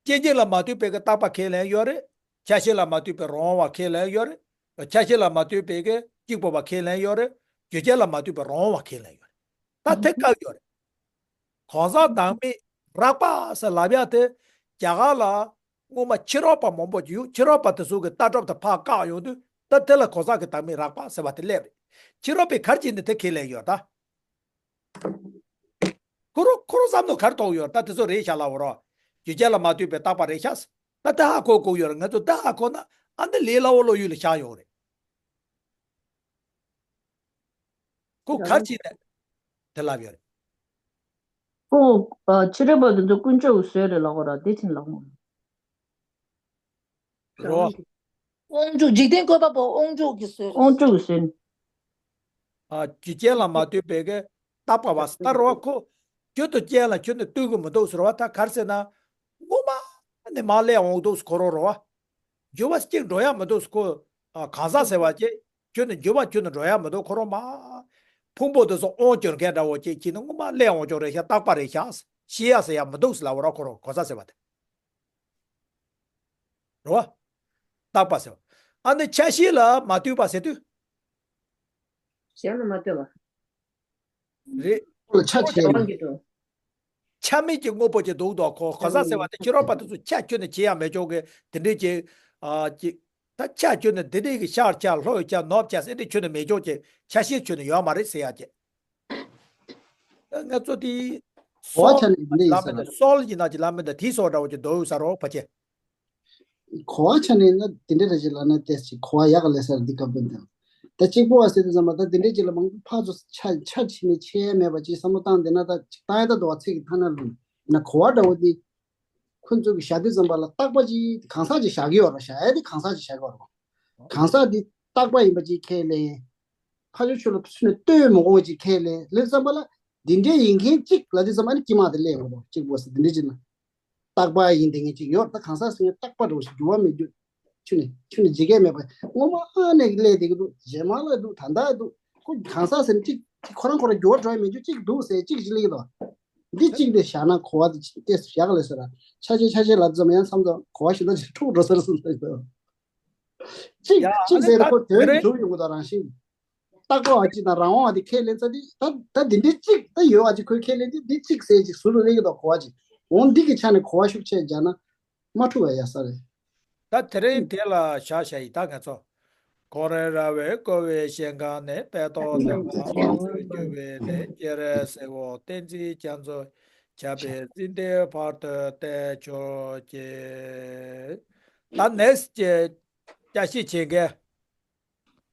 སྐྱེ་འཇིག་ལ་མ་ལྟོས་པའི་གི་རྟག་པ་ཁས་ལེན་ཡོད་རེད། ཆ་ཤས་ལ་མ་ལྟོས་པའི་རང་དབང་བ་ཁས་ལེན་ཡོད་རེད། ཆ་ཤས་ལ་མ་ལྟོས་པའི་གི་གཅིག་པོ་བ་ཁས་ལེན་ཡོད་རེད། རྒྱུ་རྐྱེན་ལ་མ་ལྟོས་པའི་རང་དབང་བ་ཁས་ལེན་ཡོད་རེད། ད་དེ་བཀག་ཡོད་རེད། གང་ཟག་བདག་མེད་རགས་པ་ཟེར་ལབ་ཡ་དེ་རྒྱ་གར་ལ་སྔོན་མ་ཕྱི་རོལ་པ་མང་པོ་ཅིག་ཡོད། ཕྱི་རོལ་པ་དེ་ཚོ་གི་ལྟ་གྲུབ་དེ་ཕར་བཀག་ཡོང་དུས་ད་དེ་ལ་གང་ཟག་གི་བདག་མེད་རགས་པ་ཟེར་བ་དེ་སླེབས་རེད། ཕྱི་རོལ་པས་ག་རེ་བྱས་ནས་དེ་ཁས་ལེན་ཡོད་ད། ཁོ་རང་ཁོ་རང་བསམ་བློ་ག་རེ་གཏོང་ཡོད་ད་དེ་ཚོ་རེད་ཤག་ལབ་རོགས། རྒྱུ་རྐྱེན་ལ་མ་ལྟོས་པའི་རྟག་པ་རེད་ཤག་ད་དེ་ཧ་གོ་དགོས་ཡོད་རེད། ང་ཚོ་དེ་ཧ་གོ་ན་ཨ་འདི་ལས་སླ་བོ་བློ་ཡུལ་ལ་ཤར་ཡོང་རེད། ཁོ་ག་རེ་བྱས་ནས། དེ་ལབ་ཡོད་རེད། ཁོ་ཨ་ཕྱི་རོལ་པ་དེ་ཚོ་དཀོན་མཆོག་གི་བཟོས་རེད་ལབ་གོ་ར་དེ་ཕྱིན་ལབ་གོ། རོ། དབང་ཕྱུག་འཇིག་རྟེན་བཀོད་པ་པོ་དབང་ཕྱུག་གི་བཟོས་རེད། དབང་ཕྱུག་གི་བཟོས་ནི། ཨ་རྒྱུ་རྐྱེན་ལ་མ་ལྟོས་པའི་གི་རྟག་པ་བ་ད་རོ་བ་ཁོ་རྒྱུ་དང་རྐྱེན་ལ་ཁྱོན་ནས་ལྟོས་གི་མི་འདུག་ཟེར་བ་ད་ག་རེ་ཟེར་ན། སྔོན་མ་ནས་མ་སླེབས་འོང་འདུག་ཁོ་རོ་རོ་བ། འགྱུར་བ་གཅིག་འགྲོ་ཡ་མི་འདུག་ཁོ། ཨ་གང་ཟག་ཟེར་བ་ཅེ། ཁྱོད་ནི་འགྱུར་བ་ཁྱོད་ནི་འགྲོ་ཡ་མི་འདུག་ཁོ་རང་མ། ཕུང་པོ་དེ་ཚོ་དབང་སྒྱུར་མཁན་འདྲ་བོ་ཅིག་ཁྱེད་ནི་སྔོན་མ་སླེབས་འོང་ཆོག་རེད་ཤག་རྟག་པ་རེད་ཤག་ཤེས་ཡ་ཟེར་ཡ་མི་འདུག་ཟེར་ལབ་པ་ར་ཁོ་རང་གོ་ས་ཟེར་བ་དེ། རེད་བ། རྟག་པ་ཟེར་བ། ཨ་ནི་ཆ་ཤས་ལ་མ་ལྟོས་པ་ཟེར་དུས། གཞན་ལ་མ་ལྟོས་པ། རེད། ཁོ་ལ་ཆ་བྱས་ཡོད། འདུག་ཆ་མེད་ཀྱི་དངོས་པོ་ཅིག་འདུག་དོ་ཁོ་གོ་ས་ཟེར་བ་དེ་ཕྱི་རོལ་པ་དེ་ཚོ་ཆ་ཁྱོན་ནས་བྱེད་ཡ་མེད་ཆོག་གི་དེ་འདྲས་ཀྱི། ཨ་ཅིག་ད་ཆ་ཁྱོན་ནས་དེ་འདྲས་ཀྱི་ཤར་ཆ་ལྷོའི་ཆ་ནུབ་ཆ་ཟེར་འདྲས་ཁྱོན་ནས་མེད་ཆོག་ཅིག་ཆ་ཤས་ཁྱོན་ནས་ཡོད་མ་རེད་ཟེར་ཡ་ཅིག་ད་ང་ཚོ་དེ་གོ་བ་ཆ་ནས་འདི་འདྲས་ཡིན་ཟེར་ལ། སོལ་ཡིན་ན་ཅིག་ལ་མེད་ད་དེ་སོགས་འདྲ་བོ་ཅིག་འདུག་ས་རོགས་ཕ་ཆེ། གོ་བ་ཆ་ནས་ན་དེ་འདྲས་རེད་ཅེས་ལབ་ན་ཏེས་ཅིག་གོ་བ་ཡག་ག་ལས་ས་རེད་འདི་སྐབས་དོན་དང་། ད་གཅིག་པོ་བ་ཟེར་དུས་ཙམ་པ་ད་དེ་འདྲས་ཅིག་ལ་མང་པོ་ཕར་ཚུར་ཆ་ཆ་ཕྱེ་ནས་ཆེ་ཡ་མེད་པ་ཅིག་བསམ་བློ་བཏང་བསྡད་ན་ད་ཅིག་བཏང་ཡ་ད་འདུག་བ་ཚིག་གི་ཐ་ན་ལུང་ན་གོ་བ་འདྲ་བོ་འདི་ཁོ་ཚོ་གི་བཞག་དུས་ཙམ་པ་ལ་རྟག་པ་ཅིག་གང་ཟག་ཅིག་བཞག་གི་ཡོད་རེད། བཞག་ཡ་དེ་གང་ཟག་ཅིག་བཞག་གི་ཡོད་རེད། གང་ཟག་འདི་རྟག་པ་ཡིན་པ་ཅིག་ཁས་ལེན། ཕར་ཕྱོགས་ཆོས་ལ་ཚུར་ནས་ལྟོས་མི་དགོས་པ་ཅིག་ཁས་ལེན་ལེན་ཙམ་པ་ལ་འདི་འདྲས་ཡིན་མཁན་ཅིག་ལབ་དུས་ཙམ་པ་ནི་དཀྱིལ་མ་དེ་སླེབས་ཡོང་གི་འདུག་གཅིག་པོ་ཟེར་འདི་འདྲས་ཅིག་ན། རྟག་པ་ཡིན་བསྡད་མཁན་ཅིག་ཡོད། ད་གང་ཟག་ཟེར་མཁན་རྟག་པ་འདྲ་བོ་ཞིག་འགྱུར་བ་མེད་རྒྱུ། ཁྱོན་ནས་ཁྱོན་ནས་འཇིགས་སྐད་མེད་པ་སྔོན་མ་ནས་སླེབས་བསྡད་ཀྱི་འདུག་རྗེས་མ་ལ་འདུག་ད་ལྟ་འདུག་ཁོ་གང་ཟག་ཟེར་ན་གཅིག་ཁོ་རང་ཁོ་རང་འགྱུར་བ་འགྲོ་ཡ་མེད་རྒྱུ་གཅིག་འདུག་ཟེར་གཅིག་ཅིག་སླེབས་ཀྱི་འདུག་འདི་གཅིག་དེ་བཞག་ན་གོ་བ་དེ་ཏོག་ཙམ་ཡག་ག་ལས་ཟེར་ན་ཆ་ཆེ་ཆ་ཆེ་ལབ་ཙམ་ཡང་བསམ་ཙམ་གོ་བ་ཞིག་ད་ཅིག་འཁྲུག་འགྲོ་ཟེར་སོང་ཟེར་གྱི་འདུག་གཅིག་ཡ་གཅིག་ཨ་ནི་ཟེར་ད་ཁོ་དོན་དེ་རེད། འགྲུབ་ཡོང་གི་འདུག་རང་བཞིན། རྟག་པ་བ་གཅིག་དང་རང་དབང་བ་དེ་ཁས་ལེན་ཚར་དུས་ད་ད་འདི་འདྲའི་གཅིག་ད་ཡོད་བ་གཅིག་ཁོས་ཁས་ལེན་དུས་འདི་གཅིག་ཟེར་གཅིག་ཟུར་དུ་སླེབས་ཀྱི་འདུག་གོ་བ་གཅིག་འོང་འདི་གི་ཆ་ནས་གོ་བ་ཤུགས་ཆེ་བརྒྱབ་ན་མ་འཁྲུག་པ་ཡ་ས་རེད། ད་དེ་རིང་དེ་ལ་བཞག་བཞག་ཡིན་ད་ང་ཚོ། ཁོ་རེ་ར་བའི་ཀོ་བའི་ཞིང་ཁམས་ནས། དཔལ་ཏོག་ཟེར་བ་དམངས་སུ་གྱུར་པའི་ལས། སྤྱན་རས་གཟིགས་དབང་བསྟན་འཛིན་རྒྱ་མཚོ། ཁྱབ་པའི་ཚིག་འདི་བར་དུ་བསྟན་གྱུར་ཅིག་ད་ནེགསི་ཀྱི་བསྐྱར་ཞིབ་བྱེད་མཁན།